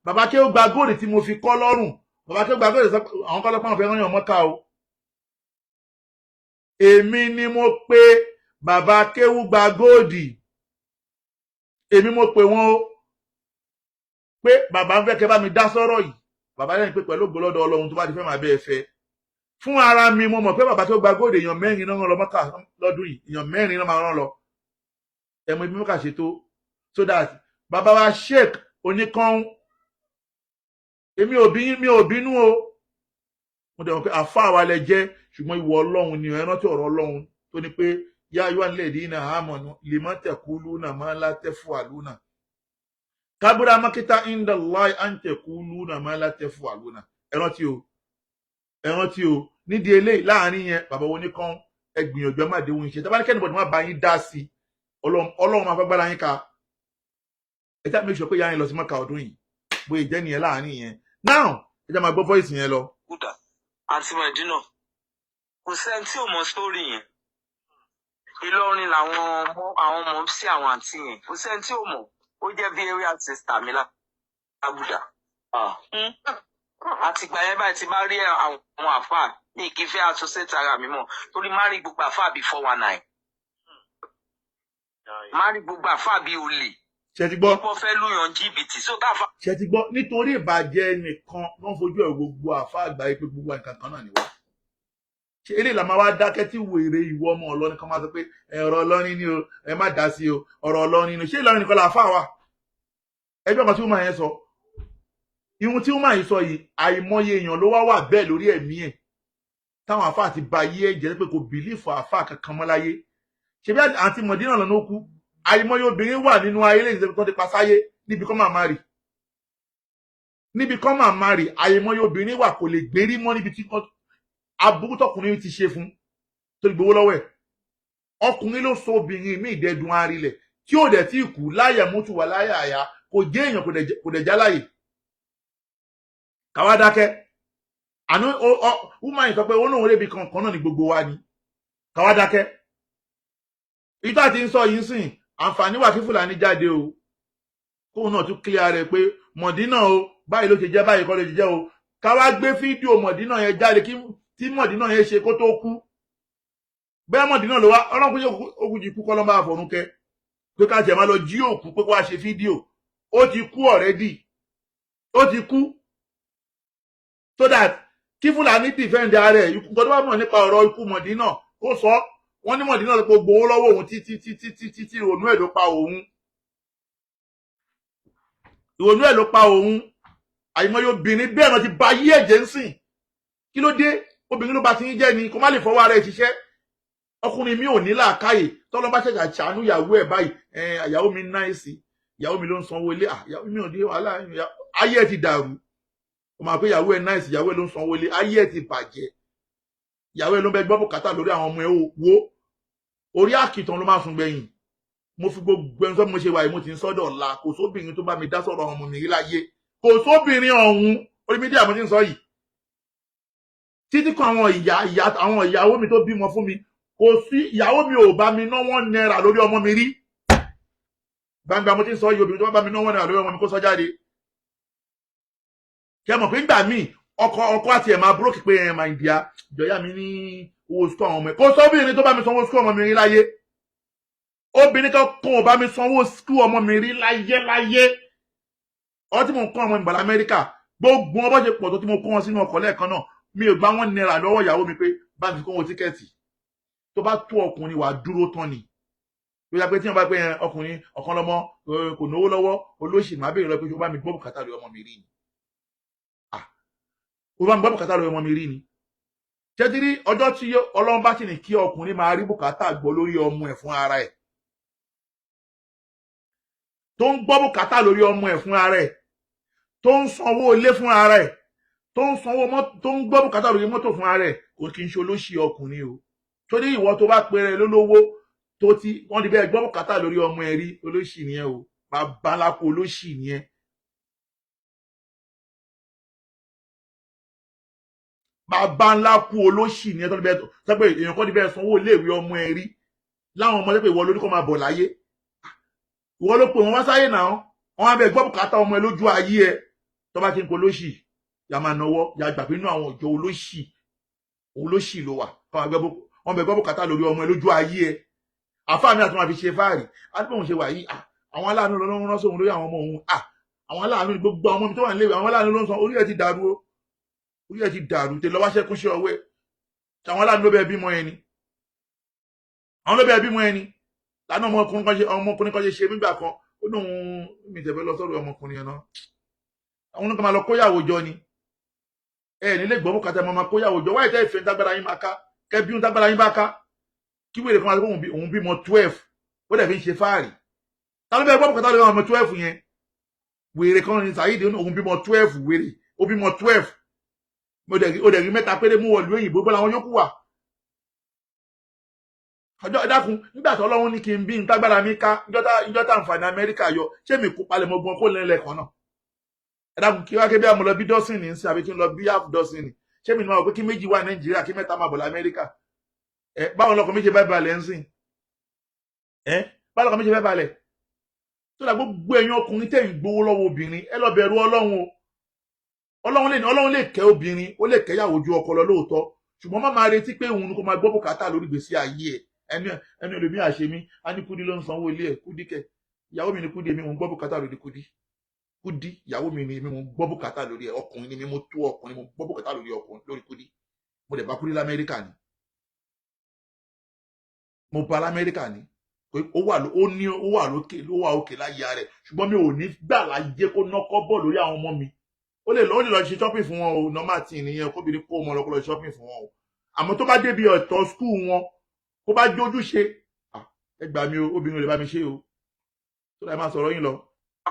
Bàbá kí ó gba góòlù tí mo fi kọ́ lọ́rùn, bàbá kí ó gba góòlù, àwọn kọ́lọ́pàá fẹ́ rán yàn Mọ́kà o. Èmi ni mo pe bàbá kéwú gba góòdì, èmi mo pè wọ́n o, pé bàbá ń fẹ́ kẹ́ bá mi dá sọ́rọ̀ yìí. Bàbá yẹn pé pẹ̀lú ògbólọ́dọ̀ Ọlọ́run, tó bá ti fẹ́ máa bẹ́ẹ̀ fẹ́ fún ara mi. Mo mọ̀ pé bàbá tó gba góòdì, èèyàn 4 náà rán lọ Mọ́kà lọ́dún yìí. Èèyàn 4 náà máa rán lọ. Ẹ mọ ibi Mọ́kà ṣe tó. So that bàbá wa Sheik Oníkan, èmi ò bí, mi ò bínú o. Mo Mo dẹ̀ mọ̀ pé àfa wa lẹ jẹ́, ṣùgbọ́n ìwọ Ọlọ́run ni. Ẹ rántí ọ̀rọ̀ Ọlọ́run tó ní pé yá ayọ́ alladhina amanu lima taquluna ma la taf'aluna, kabura makita inda Allahi an taquluna ma la taf'aluna. Ẹ rántí o, ẹ rántí o. Nídìí eléyìí, láàrin yẹn, bàbá wo ní kán, ẹ gbìyànjú, ẹ má déhùn iṣẹ́ tábà ní kẹ́nìbọ̀dì má bá yín dá sí i. Ọlọ́run máa fẹ́ gbára yín ká. Ẹ já make sure pé ìyá yín lọ sí Mọ́kà ọdún yìí. Bóyá ìjẹ́ nìyẹn láàrin yẹn. Now, ẹ já máa gbọ́ voice yẹn lọ. Kódà àǹtí Mọ̀dínà, kò sẹ́ni tí ò mọ sórí yẹn. Ìlọrin làwọn ọmọ, àwọn ọmọ sí àwọn àǹtí yẹn, kò sẹ́ni tí ò mọ̀. Ó jẹ́ bí area sister mi lábùdá. Àtìgbà yẹn báyìí, ti bá rí àwọn àfáà ní kí fẹ́ associate ara mi mọ̀, torí má rí gbogbo àfáà bíi 419, má rí gbogbo àfáà bíi olè. Ṣe ti gbọ́? Wọ́n fẹ́ lùyàn jìbìtì sótàfà. Ṣe ti gbọ́? Nítorí ìbàjẹ́ nìkan wọ́n fojú ẹ̀ gbogbo àfa àgbáyé pé gbogbo nǹkan kan náà ni wá. Ṣe eléyìí la máa wá dákẹ́ tí wèrè ìwọ ọmọ Ọlọ́rin kan máa sọ pé ọ̀rọ̀ Ọlọ́rin ni o, ẹ má dá sí o, ọ̀rọ̀ Ọlọ́rin ni o? Ṣé Ìlọrin nìkan la fà wá? Ẹgbẹ́ kan tí wọ́n máa yẹn sọ, ihun tí wọ́n máa yìí sọ yìí, àìmọye èèyàn ló wá wà bẹ́ẹ̀ lórí ẹ̀mí ẹ̀ táwọn àfa àti ba yé ẹ̀ jẹ́ pé kò believe àfa kankan mọ́ láyé. Ṣebí àǹtí Mọ̀dínà lọ́nà ó kú. Àìmọye obìnrin wà nínú ayé lẹ́yìn tó ti pa sáyé níbi kọ́ máa má rì, níbi kọ́ máa má rì. Àìmọye obìnrin wà kò lè gbérí mọ́ níbi tí aburú tọkùnrin ti ṣe fún tó ti gbowó lọ́wọ́ ẹ̀. Ọkùnrin ló sọ obìnrin míì dẹ́dun arinlẹ̀ tí ò dẹ̀ tí kú láyà mútu wà láyà àyà, kò jẹ́ èèyàn, kò dẹ̀ já láyè. Káwá dákẹ́. Àná woman yìí sọ pé ó lóun rébi kankan náà ní gbogbo wa ni. Káwá dákẹ́. Ìta ti ń sọ yìí sìn, àǹfààní wà kí Fúlàní jáde o, kóun náà tún clear rẹ̀ pé Mọ̀dínà o, báyìí ló ṣe jẹ́, báyìí kọ́ ló ṣe jẹ́ o. Káwá gbé fídíò Mọ̀dínà yẹn jáde kí tí Mọ̀dínà yẹn ṣe kó tó kú. Bẹ́ẹ̀ Mọ̀dínà ló wá ọlọ́run kó ogun jì kú kọ́ ló máa fọ̀run kẹ́ pé ká tiẹ̀ máa lọ jí òkú pé kó wá ṣe fídíò. Ó ti kú already, ó ti kú, so that kí Fúlàní defend ara ẹ̀. Nǹkan tó bá mọ̀ nípa ọ̀rọ̀ ikú Mọ̀dínà kó sọ. Wọ́n ní Mọ̀dínà ló gbowó lọ́wọ́ òun títí títí títí tí ìrònú ẹ̀ ló pa òun, ìrònú ẹ̀ ló pa òun. Àìmọye obìnrin bẹ́ẹ̀ náà ti ba yí ẹ̀jẹ̀ ń sìn. Kí ló dé? Obìnrin ló ba ti ń jẹ́ ni kó má lè fọwọ́ ara ẹ̀ ṣiṣẹ́. Ọkùnrin mi ò ní làákàyè. Tọ́lọ́ bá ṣẹ̀ṣà ṣàánú ìyàwó ẹ̀ báyìí, ìyàwó mi nice, ìyàwó mi ló ń sanwó ilé, ìyàwó mi ò dé wàhálà, ayé ẹ̀ ti dàrú. Ó máa pé ìyàwó ẹ̀ nice, ìyàwó ẹ̀ ló ń sanwó ilé, ayé ẹ̀ ti bàjẹ́. Ìyàwó ẹ̀ ló ń bẹ gbọ́ bùkátà lórí àwọn ọmọ ẹ̀. Wo orí àkìtàn ló máa sùn gbẹ̀yìn. Mo fi gbogbo ẹni sọ, mo ṣe wà yìí, mo ti ń sọ́dọ̀ ọ̀la. Kò sóbìnrin tó bá mi dá sọ̀rọ̀ ọmọ mi rí láyé, kò sóbìnrin ọ̀hún. Orí media mo ti ń sọ yìí, títí kan àwọn ìyá ìyá àwọn ìyàwó mi tó bímọ fún mi, kò sí ìyàwó mi ò bá mi ná ₦1 lórí ọmọ mi rí. Gbangba mo ti ń sọ yìí. Obìnrin tó bá mi ná ₦1 lórí ọmọ mi, kó sọ jáde. Kí ẹ mọ̀ pé ńgbà míì, ọkọ àti ẹ̀ máa broke pé ẹ̀ máa ìdíyà ìjọyà mi ní owó school àwọn ọmọ ẹ̀. Kò sóbìnrin tó bá mi sanwó school ọmọ mi rí láyé. Obìnrin kan kan ò bá mi sanwó school ọmọ mi rí láyé láyé. Ọ tí mo ń kọ́ ọmọ mi bàlá Amẹ́ríkà, gbogbo wọn bó ṣe pọ̀ tó tí mo kó wọn sínú ọkọ̀ lẹ́ẹ̀kan náà, mi ò gba ₦1 lọ́wọ́ ìyàwó mi pé bá mi fi kó wọn ticket. Tó bá tó ọkùnrin wà dúró tán ni ló yà pé tí wọn bá pé ọkùnrin ọ̀kan lọ́mọ kò náwó lọ́wọ́, olóṣì, máa béèrè lọ pé ṣé o bá mi gbọ́ bùkátà lórí ọmọ mi rí ni? O bá mi gbọ́ bùkátà lórí ọmọ mi rí ni? Ṣẹ́tírí ọjọ́ tí Ọlọ́run bá sì ní kí ọkùnrin máa rí bùkátà gbọ́ lórí ọmọ ẹ̀ fún ara ẹ̀, tó ń gbọ́ bùkátà lórí ọmọ ẹ̀ fún ara ẹ̀, tó ń sanwó ilé fún ara ẹ̀, tó ń sanwó mọ́tò, tó ń gbọ́ bùkátà lórí mọ́tò fún ara ẹ̀, kò kí n ṣe olóṣì ọkùnrin o. Torí ìwọ tó bá pèrè lólówó tó ti wọ́n ti bẹ́ẹ̀ gbọ́ bùkátà lórí ọmọ ẹ̀ rí, olóṣì nìyẹn o. Bàbá ńlá kú olóṣì nìyẹn. Bàbá ńlá kú olóṣì nìyẹn. Tó ti bẹ́ẹ̀ sọ pé èèyàn kan ti bẹ́ẹ̀ sanwó iléèwé ọmọ ẹ̀ rí láwọn ọmọ pé ìwọ lórí kọ́ máa bọ̀ láyé, ìwọ ló pè wọ́n wá sáyé náà, wọ́n á bẹ gbọ́ bùkátà ọmọ ẹ lójú ayé ẹ. Tó bá ti ń polóṣì, yà máa nọwọ́ yà gbà pé inú àwọn ọjọ́ olóṣì olóṣì ló wà. Wọ́n bẹ gbọ́ bùkátà lórí ọmọ ẹ lójú ayé ẹ. Àfáà mi àti wọn fi ṣe fáàrí àti bóun ṣe wà yìí, àwọn aláàánú ló ń rán sóhun lórí àwọn ọmọ òun. Àwọn aláàánú ni gbogbo àwọn ọmọ mi tó wà nílé, àwọn aláàánú ló ń san. Orí ẹ ti dàrú o, orí ẹ ti dàrú. Tẹ lọ́wọ́ ṣẹ́kúnṣẹ́ ọwọ́ ẹ. Àwọn aláàánú ló bẹ bímọ ẹni, àwọn ló bẹ bímọ ẹni lánàá. Ọmọkùnrin kan ṣe nígbà kan, ó ní òun mi tẹ̀fẹ́ lọ sọ́dọ̀ ọmọkùnrin yẹn náà. Àwọn oníkan máa lọ kóyàwó jọ ni. Ẹ nílé gbọ́ bùkátà, ẹ máa kóyàwó jọ. Wáyé tẹ́ ìfẹ́ tágbára yín máa ká, kẹ́ bí tágbára yín bá ká. Kí wèrè kan máa sọ pé òun bímọ 12, ó dẹ̀ fi ń ṣe fáàrí. Ta ló bẹ́ẹ̀ gbọ́ bùkátà lórí ọmọ 12 yẹn? Wèrè kan ní Saheed, òun bímọ 12. Wèrè, ó bímọ 12, ó dẹ̀ rí mẹ́ta péré mú wọ̀lú òyìnbó. Bọ́lá wọn yókù wà ọjọ́. Dákun, nígbà tó Ọlọ́run ní kí n bí n tágbára mi ká, ìjọ tá àǹfààní Amẹ́ríkà yọ, ṣé mi kó palẹ̀ mọ́ gbọ́n kó lẹ́lẹ̀ kan náà? Ẹ dákun, kí wá ké bí àmọ́ lọ bí dozen ní sí, àbí kí n lọ bí half dozen? Ṣé mi ní máa wọ pé kí méjì wà Nàìjíríà, kí mẹ́ta máa bọ̀ lamẹ́ríkà? Ẹ báwọn lọkọ̀ méjì bá balẹ̀ ń sìn, ẹ báwọn lọkọ̀ méjì bá balẹ̀ tó dà. Gbogbo ẹ̀yin ọkùnrin tẹ̀ ń gbowó lọ́wọ́ obìnrin, ẹ lọ bẹ̀rù Ọlọ́run o. Ọlọ́run lè kẹ́ obìnrin, ó lè kẹ́yàwó ju ọkọ lọ lóòótọ́, ṣùgbọ́n má máa retí pé òun ni kó máa gbọ́ bùkátà lórí ìgbésí ayé ẹ̀. Ẹni ẹlòmíì àṣemí á ní Kúdí ló ń sanwó ilé ẹ̀. Kúdí kẹ? Ìyàwó mi ni Kúdí, èmi mò ń gbọ́ bùkátà lórí Kúdí. Kúdí ìyàwó mi ni, èmi mò ń gbọ́ bùkátà lórí ẹ̀. Ọkùnrin ni mi, mo tó ọkùnrin, mo gbọ́ bùkátà lórí ọkùnrin, lórí Kúdí. Mo dẹ̀ bá Kúdí lamẹ́ríkà ni, mo bá lamẹ́ríkà ni. Pé ó wà ó ní ó wà lókè, ó wà òkè láyé rẹ̀, ṣùgbọ́n mi ò ní gbà láyé kó nọ́kọ́ bọ̀ lórí àwọn ọmọ mi. Ó lè lọ ṣe shopping fún wọn o, normal thing nìyẹn, kóbìnrin kó ọmọ lọ, kó lọ ṣe shopping fún wọn o. Àmọ́ tó bá débi ọ̀tọ̀ school wọn, kó bá jójú ṣe, ah, ẹ gbà mí o, obìnrin ò lè bá mi ṣe o. Tó dà, máa sọ̀rọ̀ yín lọ.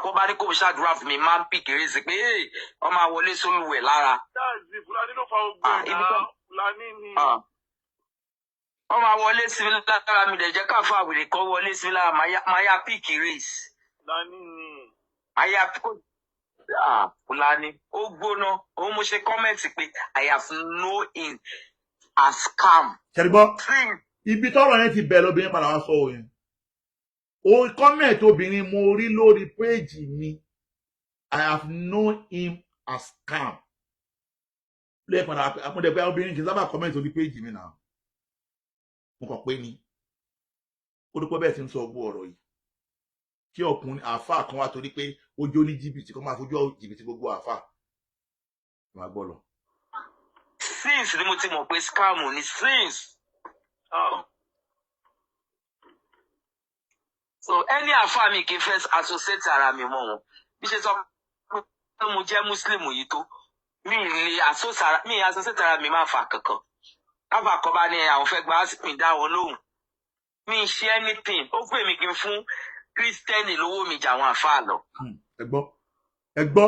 Kó bá ní kó ṣàdúrà fún mi, máa ń pì kéré sí pé "Hey, ọmọ àwọlé sólùwẹ̀ lára." Dáàzì Fúlàní ló fa ogun Ah, ẹ̀ ibi náà. Fúlàní ni. Ah. Ọmọ àwọlé sí mi lára, mi dẹ̀ jẹ́ káfọ́ àwèrè kan wọlé sí mi lára, máa yá pick race. Fúlàní ni. Máa yá ah, Fúlàní ó gbóná. Òun mo ṣe comment pé I have known him as scam. Ṣẹ́rí gbọ́, ibi tọ́rọ̀ yẹn ti bẹ̀rẹ̀, lóbìnrin padà wá sọ òyìn o. Comment obìnrin mo rí lórí péèjì mi, "I have known him as scam." Lóye padà àpọ̀dẹ̀ pé obìnrin kì í sábà comment orí péèjì mi náà. Mo kàn pé ni ó dúpẹ́ bẹ́ẹ̀ tí ń sọ ọgbó ọ̀rọ̀ yìí, kí ọkùnrin àáfàá kan wá torí pé ó jó ní jìbìtì, kó máa fojú jìbìtì gbogbo àáfàá máa gbọ́ lọ. Since ni mo ti mọ̀ pé scam ni since. Ah, So any àfáà mi kì í fẹ́ associate ara mi mọ́ wọn. Bí ṣe sọ pé mo jẹ́ Muslim yìí tó, mi ì lè associate ara mi, associate ara mi máa fà kankan. Káfà kan bá ní àwọn fẹ́ gba mi dá wọn lóhùn. Mi ì ṣe anything. Ó pè mí kí n fún Kírísítẹ́nì lówó mi jà àwọn àfáà lọ. Ẹ gbọ́, ẹ gbọ́,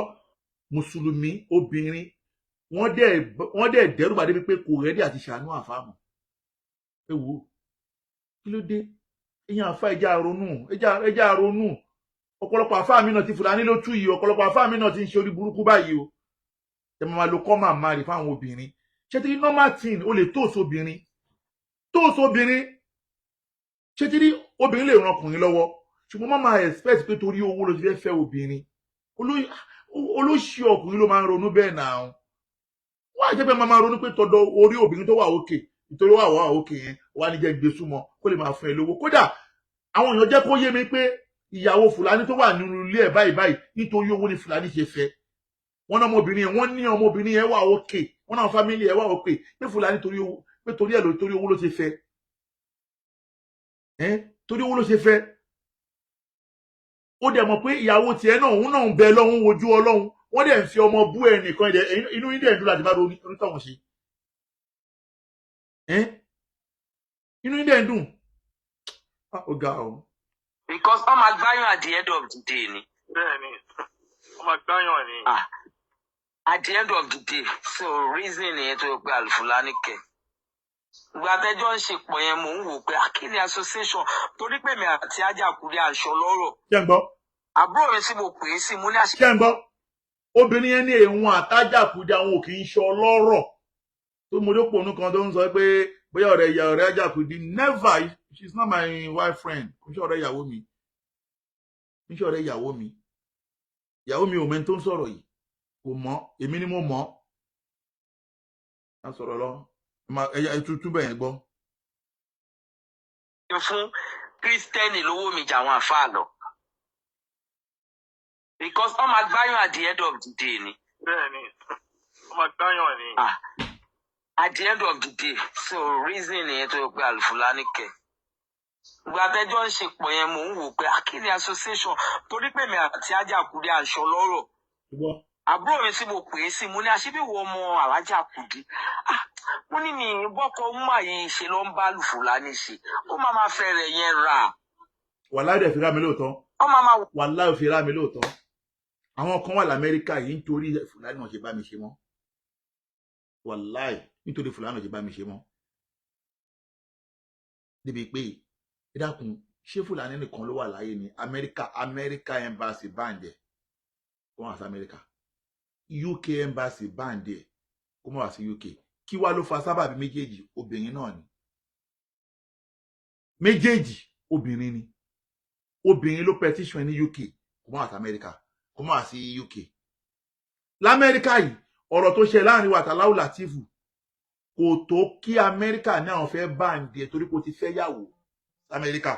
mùsùlùmí obìnrin, wọ́n dẹ̀ dẹ́rù bá débi pé kò ready àti ṣàánú àfáà mọ́. Ẹ wò ó, kí ló dé? Ẹ̀yin àfáà, ẹja ronú, ẹja ronú. Ọ̀pọ̀lọpọ̀ àfáà mi náà ti Fúlàní ló tú yìí. Ọ̀pọ̀lọpọ̀ àfáà mi náà ti ń ṣe orí burúkú báyìí o. Ẹ máa lo kọ́ máa máa rí fáwọn obìnrin. Ṣé tí normal thing, o lè tóòsì obìnrin, tóòsì obìnrin. Ṣé tí obìnrin lè ran ọkùnrin lọ́wọ́, ṣùgbọ́n má máa expect pé torí owó ló ti fẹ́ fẹ́ obìnrin. Olóṣì ọkùnrin ló máa ń ronú bẹ́ẹ̀ náà. Wọ́n á jẹ́ pé máa ronú pé tọ̀dọ̀ orí obìnrin tó wà òkè, nítorí wà òkè yẹn, wà ní jẹ́ gbé súnmọ́ kó lè máa fún ẹ lówó. Kódà àwọn èèyàn jẹ́ kó yé mi pé ìyàwó Fúlàní tó wà nínú ilé ẹ̀ báyìí báyìí, nítorí owó ni Fúlàní ṣe fẹ́. Wọ́n ní ọmọbìnrin yẹn, wọ́n ní ọmọbìnrin yẹn wà òkè, wọ́n náà family ẹ̀ wà òkè, pé Fúlàní torí owó, pé torí ẹ̀ ló, torí owó ló ṣe fẹ́ ẹ́, torí owó ló ṣe fẹ́. Ó dẹ̀ mọ̀ pé ìyàwó tiẹ̀ náà, òun náà ń bẹ lọ́hún, wojú Ọlọ́hun. Wọ́n dẹ̀ ń fi ọmọ bú ẹnìkan, inú yín dẹ̀ ń dúró láti bá onítọ̀hún ṣe ẹ́, inú yín dẹ̀ ń dùn. Ah, ó ga o. Because wọ́n máa gbáyàn at the end of the day ni. Bẹ́ẹ̀ni, wọ́n máa gbáyàn ni. Ah, at the end of the day. So reason nìyẹn tó yẹ pé Alufulani kẹ. Ìgbà tẹjọ́ ń ṣe pọ̀ yẹn, mò ń wò pé akíní association, torí pé mi àti Ajakuri aṣọ lọ́rọ̀. Ṣé ń gbọ́? Àbúrò mi tí mo pè é sí, mo ní àṣẹ. Ṣé ń gbọ́? Obìnrin yẹn ní èèwọ̀n àtàjàkúdé, àwọn ò kì í ṣe ọlọ́rọ̀ tó mo dé pònú kan tó ń sọ pé bóyá ọ̀rẹ́ ìyá ọ̀rẹ́ Ajakudi. Never, she is not my wife friend. Kò ń ṣe ọ̀rẹ́ ìyàwó mi, kò ń ṣe ọ̀rẹ́ ìyàwó mi. Ìyàwó mi ò mẹ́ni tó ń sọ̀rọ̀ yìí, kò mọ̀, èmi ni mo mọ̀. Á sọ̀rọ̀ lọ, ẹ tútú bẹ̀ yẹn gbọ́. Fún Kírísítẹ́nì lówó mi jà àwọn àfáà lọ. Because wọ́n máa gbáyàn at the end of the day ni. Bẹ́ẹ̀ni, wọ́n máa gbáyàn ni. Ah, at the end of the day. So reason nìyẹn tó yẹ pé Alufulani kẹ. Ìgbà tẹjọ́ ń ṣe pọ̀ yẹn, mò ń wò pé akíní association, torí pé mi àti Ajakuri aṣọ lọ́rọ̀. Gbọ́. Àbúrò mi tí mo pè é sí, mo ní àṣebíwò ọmọ Alájà Kudi. Ah, mo ní mi bọ́kọ mú àyè ṣe ló ń bá Lùfúlàní ṣe, ó máa ma fẹ́ rẹ̀ yẹn rà. Wàláì dẹ̀ fi rá mi lóòótọ́. Ó máa ma Wàláì fi rá mi lóòótọ́. Àwọn kan wà lamẹ́ríkà yìí, nítorí Fúlàní náà ṣe bá mi ṣe mọ́. Wàláì, nítorí Fúlàní náà ṣe bá mi ṣe mọ́. Débi pé, ẹ dákun, ṣé Fúlàní nìkan ló wà láyé ní Amẹ́ríkà? Amẹ́ríkà embassy ban ẹ̀ kó má wá sí Amẹ́ríkà. UK embassy ban ẹ̀ kó má wá sí UK. Kí wá ló fa sábàbí méjèèjì? Obìnrin náà ni méjèèjì, obìnrin ni. Obìnrin ló petition ní UK kó má wá sí Amẹ́ríkà, kó má wá sí UK. Lamẹ́ríkà yìí, ọ̀rọ̀ tó ṣe láàrin wa àtàláwù Látìfù kò tó kí Amẹ́ríkà ní àwọn fẹ́ ban ẹ̀ torí kò ti fẹ́ yàwó Amẹ́ríkà.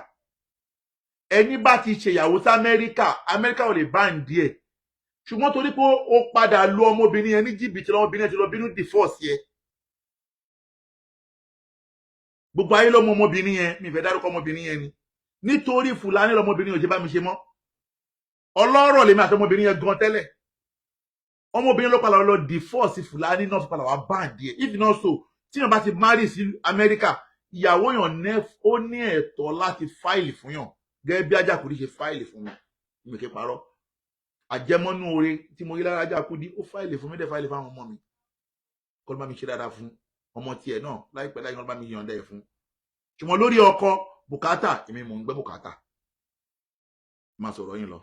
Ẹni bá ti ṣèyàwó sí Amẹ́ríkà, Amẹ́ríkà ò lè ban ẹ̀. Ṣùgbọ́n torí pé ó padà lu ọmọbìnrin yẹn ní jìbìtì, lọmọbìnrin yẹn ti lọ bínú divorce yẹ. Gbogbo ayé ló mọ ọmọbìnrin yẹn, mi fẹ́ dárúkọ ọmọbìnrin yẹn ni. Nítorí Fúlàní lọmọbìnrin yẹn ò ṣe bá mi ṣe mọ́. Ọlọ́rọ̀ lèmi àti ọmọbìnrin yẹn gan tẹ́lẹ̀. Ọmọbìnrin ló padà lọ divorce Fúlàní náà fi padà wá ban ẹ̀. If not so, tí yàn bá ti marry sí Amẹ́ríkà, ìyàwó yàn ó ní ẹ̀tọ́ láti file fún yàn, gẹ́gẹ́ bí Ajakudi ṣe file fún mi. Mi kì í parọ́. Àjẹmọ́nú oore tí mo rí lára Ajakudi, ó file fún mi, dẹ̀ file fún àwọn ọmọ mi. Kọ́ ló bá mi ṣe dáadáa fún ọmọ tiẹ̀ náà láìpẹ́ láì kọ́ ló bá mi yànda ẹ̀ fún. Ṣùgbọ́n lórí ọkọ bùkátà, èmi mò ń gbé bùkátà. Máa sọ̀rọ̀ yín lọ.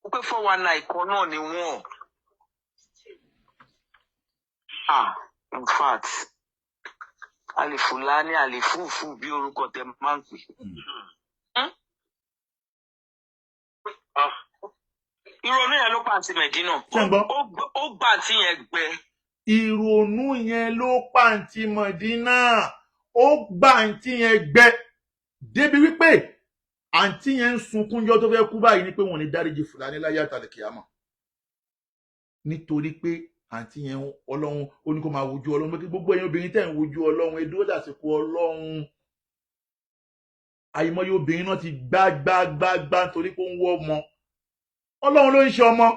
Ó pé 419 kan náà ni wọ́n. Ah, in fact, Àlìfùlání, àlìfúùfù, bí orúkọ tẹ máa ń pè. Ah, Ìrònú yẹn ló pa àǹtí Mẹ̀dínà. Ṣé ń gbọ́? Ó gbà àǹtí yẹn gbẹ. Ìrònú yẹn ló pàǹtí Mọ̀dínà, ó gbà àǹtí yẹn gbẹ débi wípé àǹtí yẹn ń sunkún jọ tó fẹ́ kú báyìí ni pé wọn ò ní dáríjì Fúlàní láyé àtàlẹ̀kìyàmọ̀, nítorí pé àǹtí yẹn, Ọlọ́run ó ní kó máa wojú Ọlọ́run, pé kí gbogbo ẹ̀yin obìnrin tẹ̀ ń wojú Ọlọ́run, ẹ dúró dàsìkò Ọlọ́run. Àìmọye obìnrin náà ti gbá gbá gbá gbá nítorí pé ó ń wọ́ ọmọ. Ọlọ́run ló ń ṣe ọmọ,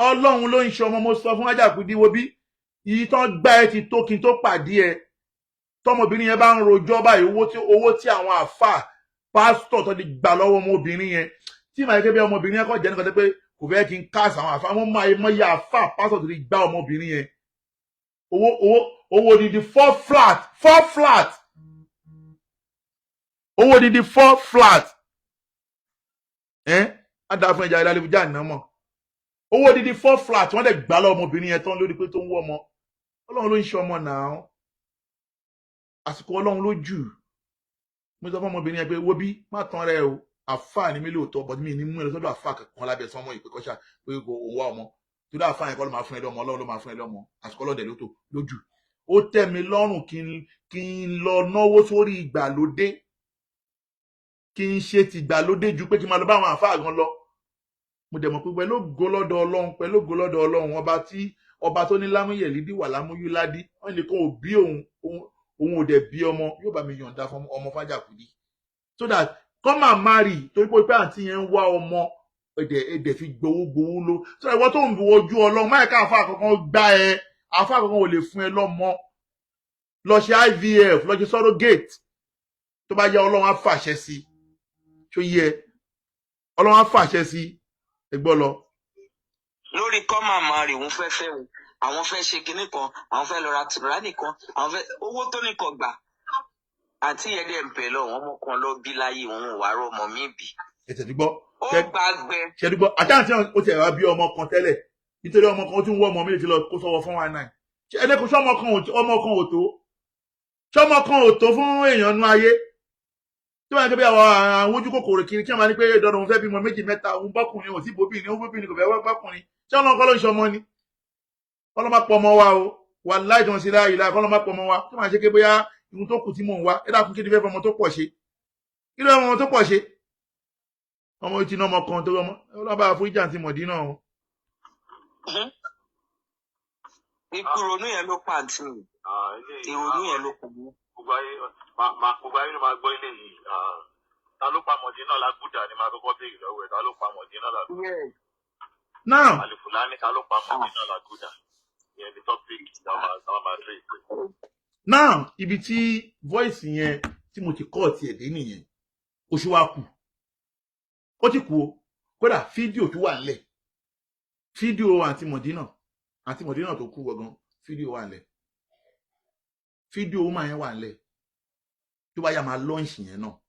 Ọlọ́run ló ń ṣe ọmọ. Mo sọ fún Ajakudi, wo bí ìyí tán gbá ẹ ti tó kí n tó pàdé ẹ. Tọmọbìnrin yẹn bá ń rojọ́ báyìí, owó tí àwọn àáfàá, pásítọ̀ tó ti gbà lọ́wọ́ ọmọbìnrin yẹn, tí màá yẹ kí ọmọbìnrin yẹn kọ́ jẹ́ nìkan tó pé kò fẹ́ kí n káàsì àwọn àáfàá wọn, máa mọ iye àáfàá, pásítọ̀ tó ti gbá ọmọbìnrin yẹn. Owó odidi four flat, four flat, owó odidi four flat ẹ á dáa fún ẹja ìlàlẹ́ ìjà ìnáwó. Owó odidi four flat wọ́n dẹ̀ gbà lọ́wọ́ ọmọbìnrin yẹn tán lórí pé tó ń wọ́ ọmọ. Ọlọ́run ló ń ṣe ọmọ náà, àsìkò Ọlọ́run ló jù. Mo sọ fún ọmọbìnrin yẹn pé, wo bí, má tán rẹ o, àfáà ni mí lóòótọ́, but mi ní mú ẹ lọ sọ́dọ̀ àfáà kankan lábẹ́ sánmọ́ ìpè kọ́ṣà pé kò òun wá ọmọ, torí àfáà yẹn kọ́ ló máa fún ẹ lọ́mọ, Ọlọ́run ló máa fún ẹ lọ́mọ. Àsìkò ọlọ́dẹ ló tó lójú. Ó tẹ́ mi lọ́rùn kí n lọ náwó sórí ìgbàlódé, kí n ṣe ti ìgbàlódé ju pé kí n máa lọ bá àwọn àfáà gan lọ. Mo dẹ̀ mọ̀ pé pẹ̀lú ògo lọ́dọ̀ Ọlọ́run, pẹ̀lú ògo lọ́dọ̀ Ọlọ́run, ọba tí ọba tó ní lámúyẹ̀lídì wà lámúyúládì, wọ́n nìkan ò bí òun, òun ò dẹ̀ bí ọmọ, yóò bá mi yọ̀ǹda fún ọmọ f'Ájàkúdí so that come and marry, torí pé àǹtí yẹn ń wá ọmọ, ẹ̀dẹ̀ fi gbowó gbowó ló so ìwọ tó ń wojú Ọlọ́run, máyì ká àfa kankan gbá ẹ, àfa kankan ò lè fún ẹ lọ́mọ. Lọ ṣe IVF, lọ ṣe surrogate. Tó bá yá, Ọlọ́run á fàṣẹ sí i. Tó yẹ, Ọlọ́run á fàṣẹ sí i. Ẹ gbọ́ lọ. Lórí kọ́ màmá rẹ̀, òun fẹ́ fẹ́ o, àwọn fẹ́ ṣe kinní kan, àwọn fẹ́ lọ ra tùránì kan, àwọn fẹ́ owó tó ní kan gbà. Àǹtí yẹn dẹ̀ ń bẹ̀ lọ, wọn ọmọ kan lọ bí láyé, òun ò wá rọ ọmọ mi bì. Ẹ tẹ̀sí gbọ́. Ó gbàgbẹ. Ṣe dúgbọ́ àti àǹtí ó ti ẹ̀wá bí ọmọ kan tẹ́lẹ̀, nítorí ọmọ kan ó tún wọ́ ọmọ mi ti lọ kó sọ́wọ́ 419. Ṣe ẹ̀dẹ́kun, ṣọ́mọ kan ò ọmọ kan ò tó, ṣọ́mọ kan ò tó fún èèyàn nú ayé tí wọ́n yẹ kí bí àwọn ojú kòkòrò kiri kí wọ́n máa ní pé dandan òun fẹ́ bímọ méjì mẹ́ta, òun bọ́kùnrin ò sí bóbìnrin, òun bóbìnrin kò fẹ́ wọ́n bọ́kùnrin. Ṣé ọlọ́run kọ́ ló ń ṣọmọ ni? Kọ́ ló má pọ̀ ọmọ wa o. Wà láì jọ sí láàyè láì kọ́ ló má pọ̀ ọmọ wa tí wọ́n máa ṣe pé bóyá ihun tó kù tí mò ń wá. Ẹ dákun, kí ni fẹ́ fọmọ tó pọ̀ ṣe? Kí ló fẹ́ fọmọ tó pọ̀ ṣe? Ọmọ tí iná ọmọ kan tó ọmọ ọlọ́ba àforíjà àti mọ̀dínà o. Ìrònú yẹn ló pa àǹtí mi. Ah, eléyìí, Ìrònú yẹn ló pa mí. Gbogbo ayé ló máa gbọ́ eléyìí. Ah, ta ló pa Mọ̀dínà Lágùdà ni máa kọ́kọ́ béèrè lọ́wọ́ ẹ̀. Ta ló pa Mọ̀dínà Lágùdà? Yes. Now Alifulani ta ló pa Mọ̀dínà Làgùdà? Ìyẹn ni topic tá a máa trace. Now, ibi tí voice yẹn tí mo ti kọ́ tiẹ̀ dé nìyẹn. Oṣù wa kù, ó ti kú o. Kódà fídíò tó wà nílẹ̀, fídíò àǹtí Mọ̀dínà tó kú gangan, fídíò wà nílẹ̀, fídíò woman yẹn wà nílẹ̀. Tó bá yá, máa launch yẹn náà,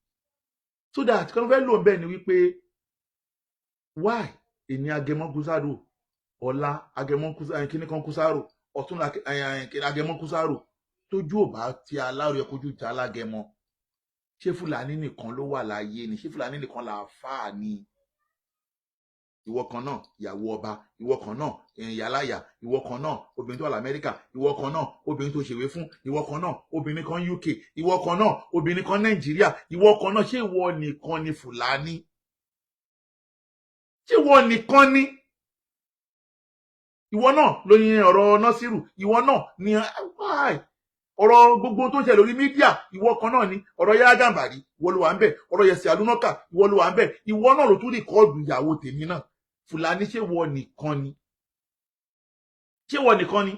so that kí wọ́n fẹ́ lò ń bẹ́ẹ̀ ni wípé why èmi agẹmọ kúsáró, ọ̀la agẹmọ kíní kan kúsáró, ọ̀túnla agẹmọ kúsáró, tójú ò bá ti alárò yẹ kójú ti alágẹmọ. Ṣé Fúlàní nìkan ló wà láyé ni? Ṣé Fúlàní nìkan là fà ni? Ìwọ kan náà, ìyàwó ọba, ìwọ kan náà, ìyáláyà, ìwọ kan náà, obìnrin tó wà lamẹ́ríkà, ìwọ kan náà, obìnrin tó ṣèwé fún, ìwọ kan náà, obìnrin kan UK, ìwọ kan náà, obìnrin kan Nàìjíríà, ìwọ kan náà. Ṣé ìwọ nìkan ni Fúlàní? Ṣé ìwọ nìkan ni? Ìwọ náà ló yin ọ̀rọ̀ Násírù, ìwọ náà ni why ọ̀rọ̀ gbogbo tó ń ṣẹlẹ̀ lórí media, ìwọ kan náà ni. Ọ̀rọ̀ Yahya Gàmbàrí, ìwọ ló wà ń bẹ̀. Ọ̀rọ̀ Yẹsì Alúnọ́kà, ìwọ ló wà ń bẹ̀. Ìwọ náà ló tún record ìyàwó tèmi náà. Fúlàní, ṣé ìwọ nìkan ni? Ṣé ìwọ nìkan ni?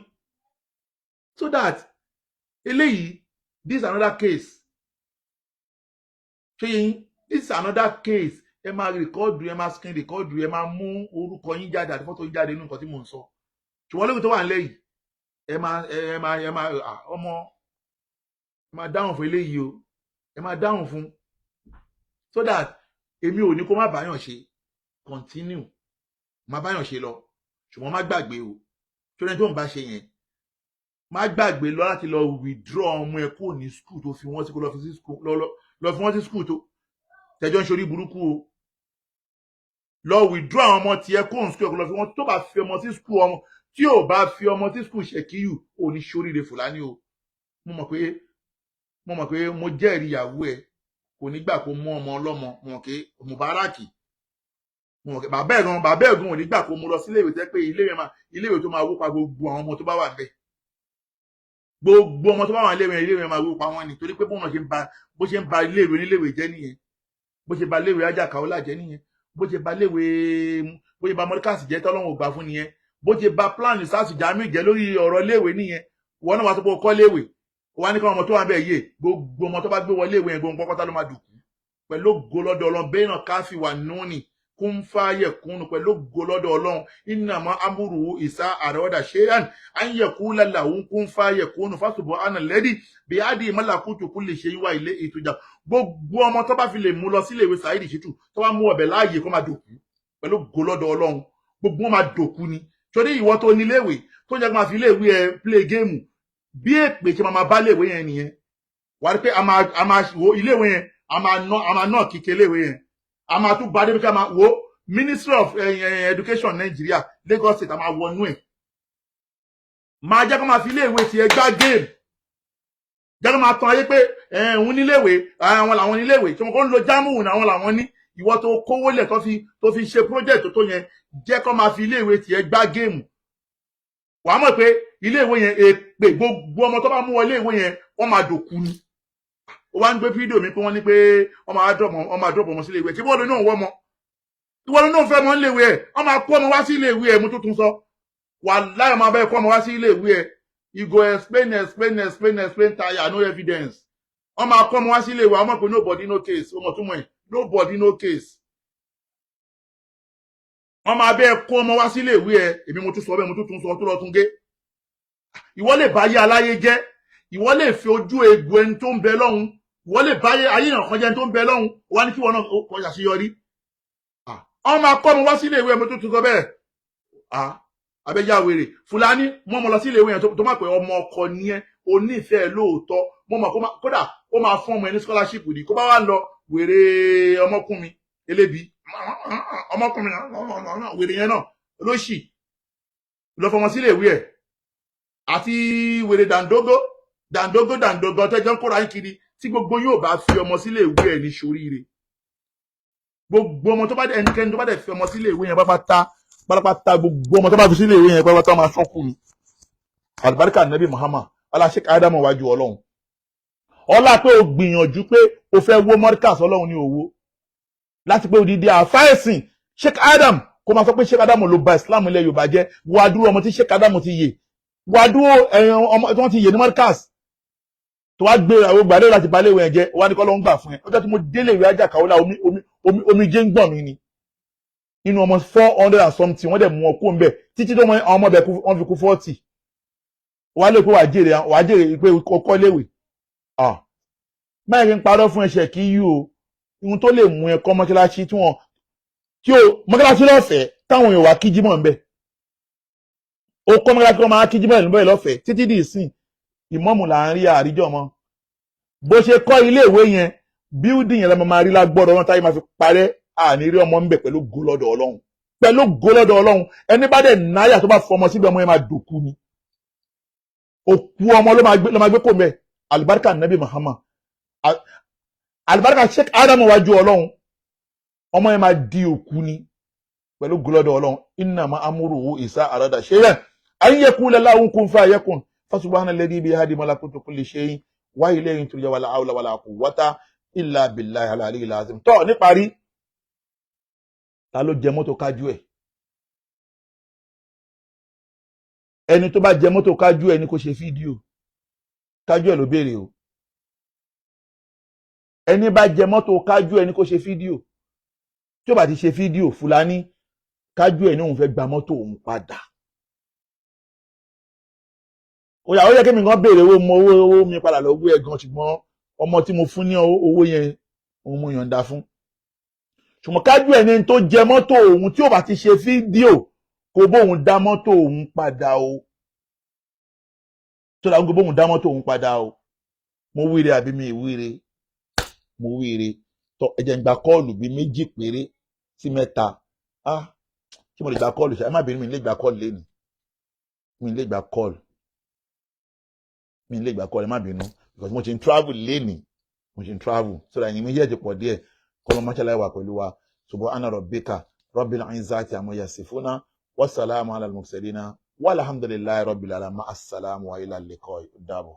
So that eléyìí, this is another case. Ṣé yẹn, this is another case. Ẹ máa record, ẹ máa screen record, ẹ máa mú orúkọ yín jáde àti fọ́tò yín jáde nínú nǹkan tí mò ń sọ. Ṣùgbọ́n lóbi tó wà nílẹ̀ yìí, ẹ máa ọmọ, ẹ máa dáhùn fún eléyìí o, ẹ máa dáhùn fún, so that èmi ò ní kó má báyàn ṣe, continue má báyàn ṣe lọ. Ṣùgbọ́n má gbàgbé o, tó ní tó ń bá ṣe yẹn, má gbàgbé lọ láti lọ withdraw ọmọ ẹ kúrò ní school tó fi wọ́n sí, kó lọ fi sí school, lọ fi wọ́n sí school tó tẹjọ́ ń ṣorí burúkú o. Lọ withdraw àwọn ọmọ tiẹ̀ kúrò ní school, kó lọ fi wọ́n. Tó bá fi ọmọ sí school, ọmọ tí ò bá fi ọmọ sí school ṣèkíyù, ò ní ṣoríire. Fúlàní o, mo mọ̀ pé mo jẹ́rìí ìyàwó ẹ kò ní gbà kó mú ọmọ ọlọ́mọ. Mo mọ̀ pé Mubaraki, mo mọ̀ pé bàbá ẹ̀ gan ò ní gbà kó mú lọ sílé ìwé tẹ́ pé iléèwé tó máa wó pa gbogbo àwọn ọmọ tó bá wà níbẹ̀. Gbogbo ọmọ tó bá wà níléèwé, iléèwé máa wó pa wọ́n ni, torí pé bóun náà ṣe ń ba, bó ṣe ń ba iléèwé níléèwé jẹ́ nìyẹn. Bó ṣe ba iléèwé Ajá Kaola jẹ́ nìyẹn. Bó ṣe ba iléèwé, bó ṣe ba Mọ́ríkàsì jẹ́ tọ́lọ́run ò gbà fún nìyẹn. Bó ṣe ba plan SARS Jamiu jẹ́ lórí ọ̀rọ̀ iléèwé nìyẹn. Wọn náà wá tó pé o kọ́ léèwé, wọ́n á ní káwọn ọmọ tó wà bẹ́ẹ̀ yé. Gbogbo ọmọ tó bá gbé wọlé ìwé yẹn, gbogbo pátá ló máa dùkú pẹ̀lú ògo lọ́dọ̀ Ọlọ́run. Bẹ́ẹ̀ náà káfí wà núni kún fáyẹ̀ kúnnu pẹ̀lú ògo lọ́dọ̀ Ọlọ́run. Innama amruhu iza arada shay'an an yaqula lahu kún fáyẹ̀ kúnnu fásùbọ̀ àná lẹ́dí bí ádì malakutu kulli shay'in wa ilayhi turja. Gbogbo ọmọ tó bá fi lè mú lọ sílé ìwé Saheed Shittu, tó bá mú ọbẹ̀ láàyè, kó máa dòkú pẹ̀lú ògo lọ́dọ̀ Ọlọ́run. Gbogbo wọn máa dòkú ni, torí ìwọ tó níléèwé tó jẹ́ kó máa fi iléèwé ẹ play game, bí èpè ṣe máa bá iléèwé yẹn nìyẹn. Wà á rí pé a máa wo iléèwé yẹn, a máa ná kíkẹ́ iléèwé yẹn, a máa tún bá débi ká máa wo Ministry of Education Nigeria, Lagos State, a máa wọnú ẹ̀, máa jẹ́ kó máa fi iléèwé tiẹ̀ gbá game, jẹ́ kó máa tan ayé pé òun níléèwé, àwọn làwọn níléèwé tí wọn kò ń lo jámù, àwọn làwọn ní. Ìwọ tó kówó lẹ̀ tó fi ṣe project tó yẹn, jẹ́ kó máa fi iléèwé tiẹ̀ gbá game. Wàá mọ̀ pé iléèwé yẹn, èpè, gbogbo ọmọ tó bá mú wọ iléèwé yẹn, wọ́n máa dòkú ni. Ó wá ń gbé fídíò mi pé wọ́n ní pé wọ́n máa drop ọmọ sí iléèwé. Tí wọ́n lè náà wọ́ ọmọ, ìwọ ló náà fẹ́ mọ́ iléèwé ẹ̀, wọ́n máa kó ọmọ wá sí iléèwé ẹ̀. Mo tuntun sọ, wàláhì, máa bẹ́ẹ̀ kó ọmọ wá sí iléèwé ẹ̀. You go explain, explain, explain, explain tire, no evidence. Wọ́n máa kó ọmọ wá sí iléèwé. Àwọn mọ̀ pé nobody no case. Ó mọ̀ túmọ̀ ẹ̀, nobody no case. Wọ́n máa bẹ́ẹ̀ kó ọmọ wá sí iléèwé ẹ̀. Èmi mo tún sọ bẹ́ẹ̀, mo tún tún sọ tó lọ tún gé. Ìwọ lè bá ayé aláyé jẹ́, ìwọ lè fi ojú egbò ẹni tó ń bẹ lọ́hùn, ìwọ lè bá ayé èèyàn kan jẹ́, ẹni tó ń bẹ lọ́hùn wá ní kí wọn náà kọjá àṣeyọrí. Wọ́n máa kọ́ ọmọ wá sí iléèwé ẹ̀, mo tún tún sọ bẹ́ẹ̀. Abẹ́yà wèrè Fúlàní, mọ́ ọmọ lọ sí iléèwé yẹn tó má pẹ́ ọmọ ọkọ ní ẹ onífẹ̀ẹ́ lóòótọ́. Mọ́ ọmọ kódà ó máa fún ọmọ ẹ ní scholarship ní kó bá wà lọ. Wèrè ọmọkùnrin elébi, ọmọkùnrin wèrè yẹn náà lóṣì lọ fọmọ sí iléèwé ẹ, àti wèrè dàńdógó dàńdógó dàńdógó tẹjọ ń kóra yín kiri. Tí gbogbo yóò bá fi ọmọ sílé ìwé ẹ ní soríire, gbogbo ọmọ tó bá dé, ẹnikẹ́ni tó bá dẹ̀ fi ọmọ sílé ìwé yẹn pápátá pátápátá, gbogbo ọmọ tó bá fi sílé ìwé yẹn pátápátá máa ṣọ́kù ni. Àlùbáríkà Nabi Muhammad aláṣẹ Ádámù wájú Ọlọ́run, ọlá pé o gbìyànjú pé o fẹ́ wó Mọ́ríkàs, Ọlọ́run ní owó láti pé odidi àfáìsìn Sheikh Adam. Kó máa sọ pé Sheikh Adamu ló ba Islam ilẹ̀ Yorùbá jẹ́. Wàá dúró ọmọ tí Sheikh Adamu ti yè, wàá dúró ẹ̀yàn ọmọ tí wọ́n ti yè ní Markaz, tó wá gbé àwọn gbàdé láti balẹ̀ ìwé yẹn jẹ́, wàá ní kọ́ ló ń gbà fún ẹ. Ọjọ́ tí mo délé ìwé ajá kàwé la, omi omi omi omi jẹ́ ń gbọ̀n mi ni. Nínú ọmọ 400 and something, wọ́n dẹ̀ mú ọ kó ń bẹ̀ títí tó àwọn ọmọ bẹ̀ kú, wọ́n fi kú 40. Wàá lè pé wàá jèrè, wàá jèrè pé kọ́kọ́ léwè. Ah, báyìí kí n parọ́ fún ẹsẹ̀ kí yú o. Ohun tó lè mú ẹ kọ́ mọ́ṣáláṣí tí wọ́n tí o mọ́ṣáláṣí lọ́fẹ̀ẹ́ táwọn èèyàn wá kí jímọ̀ ń bẹ̀, ó kọ́ mọ́ṣáláṣí kọ́ máa kí jímọ̀ níbẹ̀ lọ́fẹ̀ẹ́ títí di ìsìn, ìmọ̀mù là ń rí àríjọ mọ́. Bó ṣe kọ́ ilé ìwé yẹn, building yẹn la máa rí lágbọ́dọ̀ wọn táyé máa fi parẹ́, àní rí ọmọ ń bẹ̀ pẹ̀lú gólọ́dọ̀ Ọlọ́run, pẹ̀lú gólọ́dọ̀ Ọlọ́run. Ẹni bá dẹ̀ náyà tó bá fọmọ síbi, ọmọ yẹn máa dòkú ni. Òkú ọmọ ló máa gbé kò mẹ́. Alibarika Nabi Muhammad, alibarika Sheikh Adamu wájú Ọlọ́run, ọmọ yẹn máa di òkú ni pẹ̀lú gólọ́dọ̀ Ọlọ́run. Innama amruhu isa arada shay'an an yaqula lahu kun fayakun. Fasubhana alladhi biyadihi malakutu kulli shay'in wa ilayhi turja, wala hawla wala quwwata illa billahi al-aliyyil azim. Tọ́ níparí, ta ló jẹ mọ́tò kájú ẹ̀? Ẹni tó bá jẹ mọ́tò kájú ẹ̀ ní kó ṣe fídíò. Kájú ẹ̀ ló béèrè o. Ẹni bá jẹ mọ́tò kájú ẹ̀ ní kó ṣe fídíò. Tí ó bá ti ṣe fídíò, Fúlàní kájú ẹ̀ ní òun fẹ́ gba mọ́tò òun padà. Ó yà, ó yẹ kí mi gan béèrè owó mọ owó mi padà lọ́wọ́ ẹ̀ gan, ṣùgbọ́n ọmọ tí mo fún ní owó yẹn, òun mo yọ̀ǹda fún. Ṣùgbọ́n kájú ẹ̀ ní tó jẹ mọ́tò òun, tí ó bá ti ṣe fídíò kó bóun dá mọ́tò òun padà o, tó dà kó bóun dá mọ́tò òun padà o. Mo wíire àbí mi ìwíire? Mo wíire. Tọ, ẹ jẹ́ n gba call bíi méjì péré sí mẹ́ta. Ah, tí mo lè gba call ṣe, ẹ má bínú, mi lè gba call lẹ́nu, mi lè gba call, mi lè gba call, ẹ má bínú, because mo ti ń travel lẹ́nìí, mo ti ń travel, so that ẹ̀yin méjèèjì pọ̀ díẹ̀. Kọ́lọ́ mọ́ṣáláì wà pẹ̀lú wa. Subhana rabbika rabbil izzati amma yasifuna, wasalaamu ala al-mursalina, walhamdulillahi rabbil alamin. Assalamu wa ila liqa'i, dàbọ̀.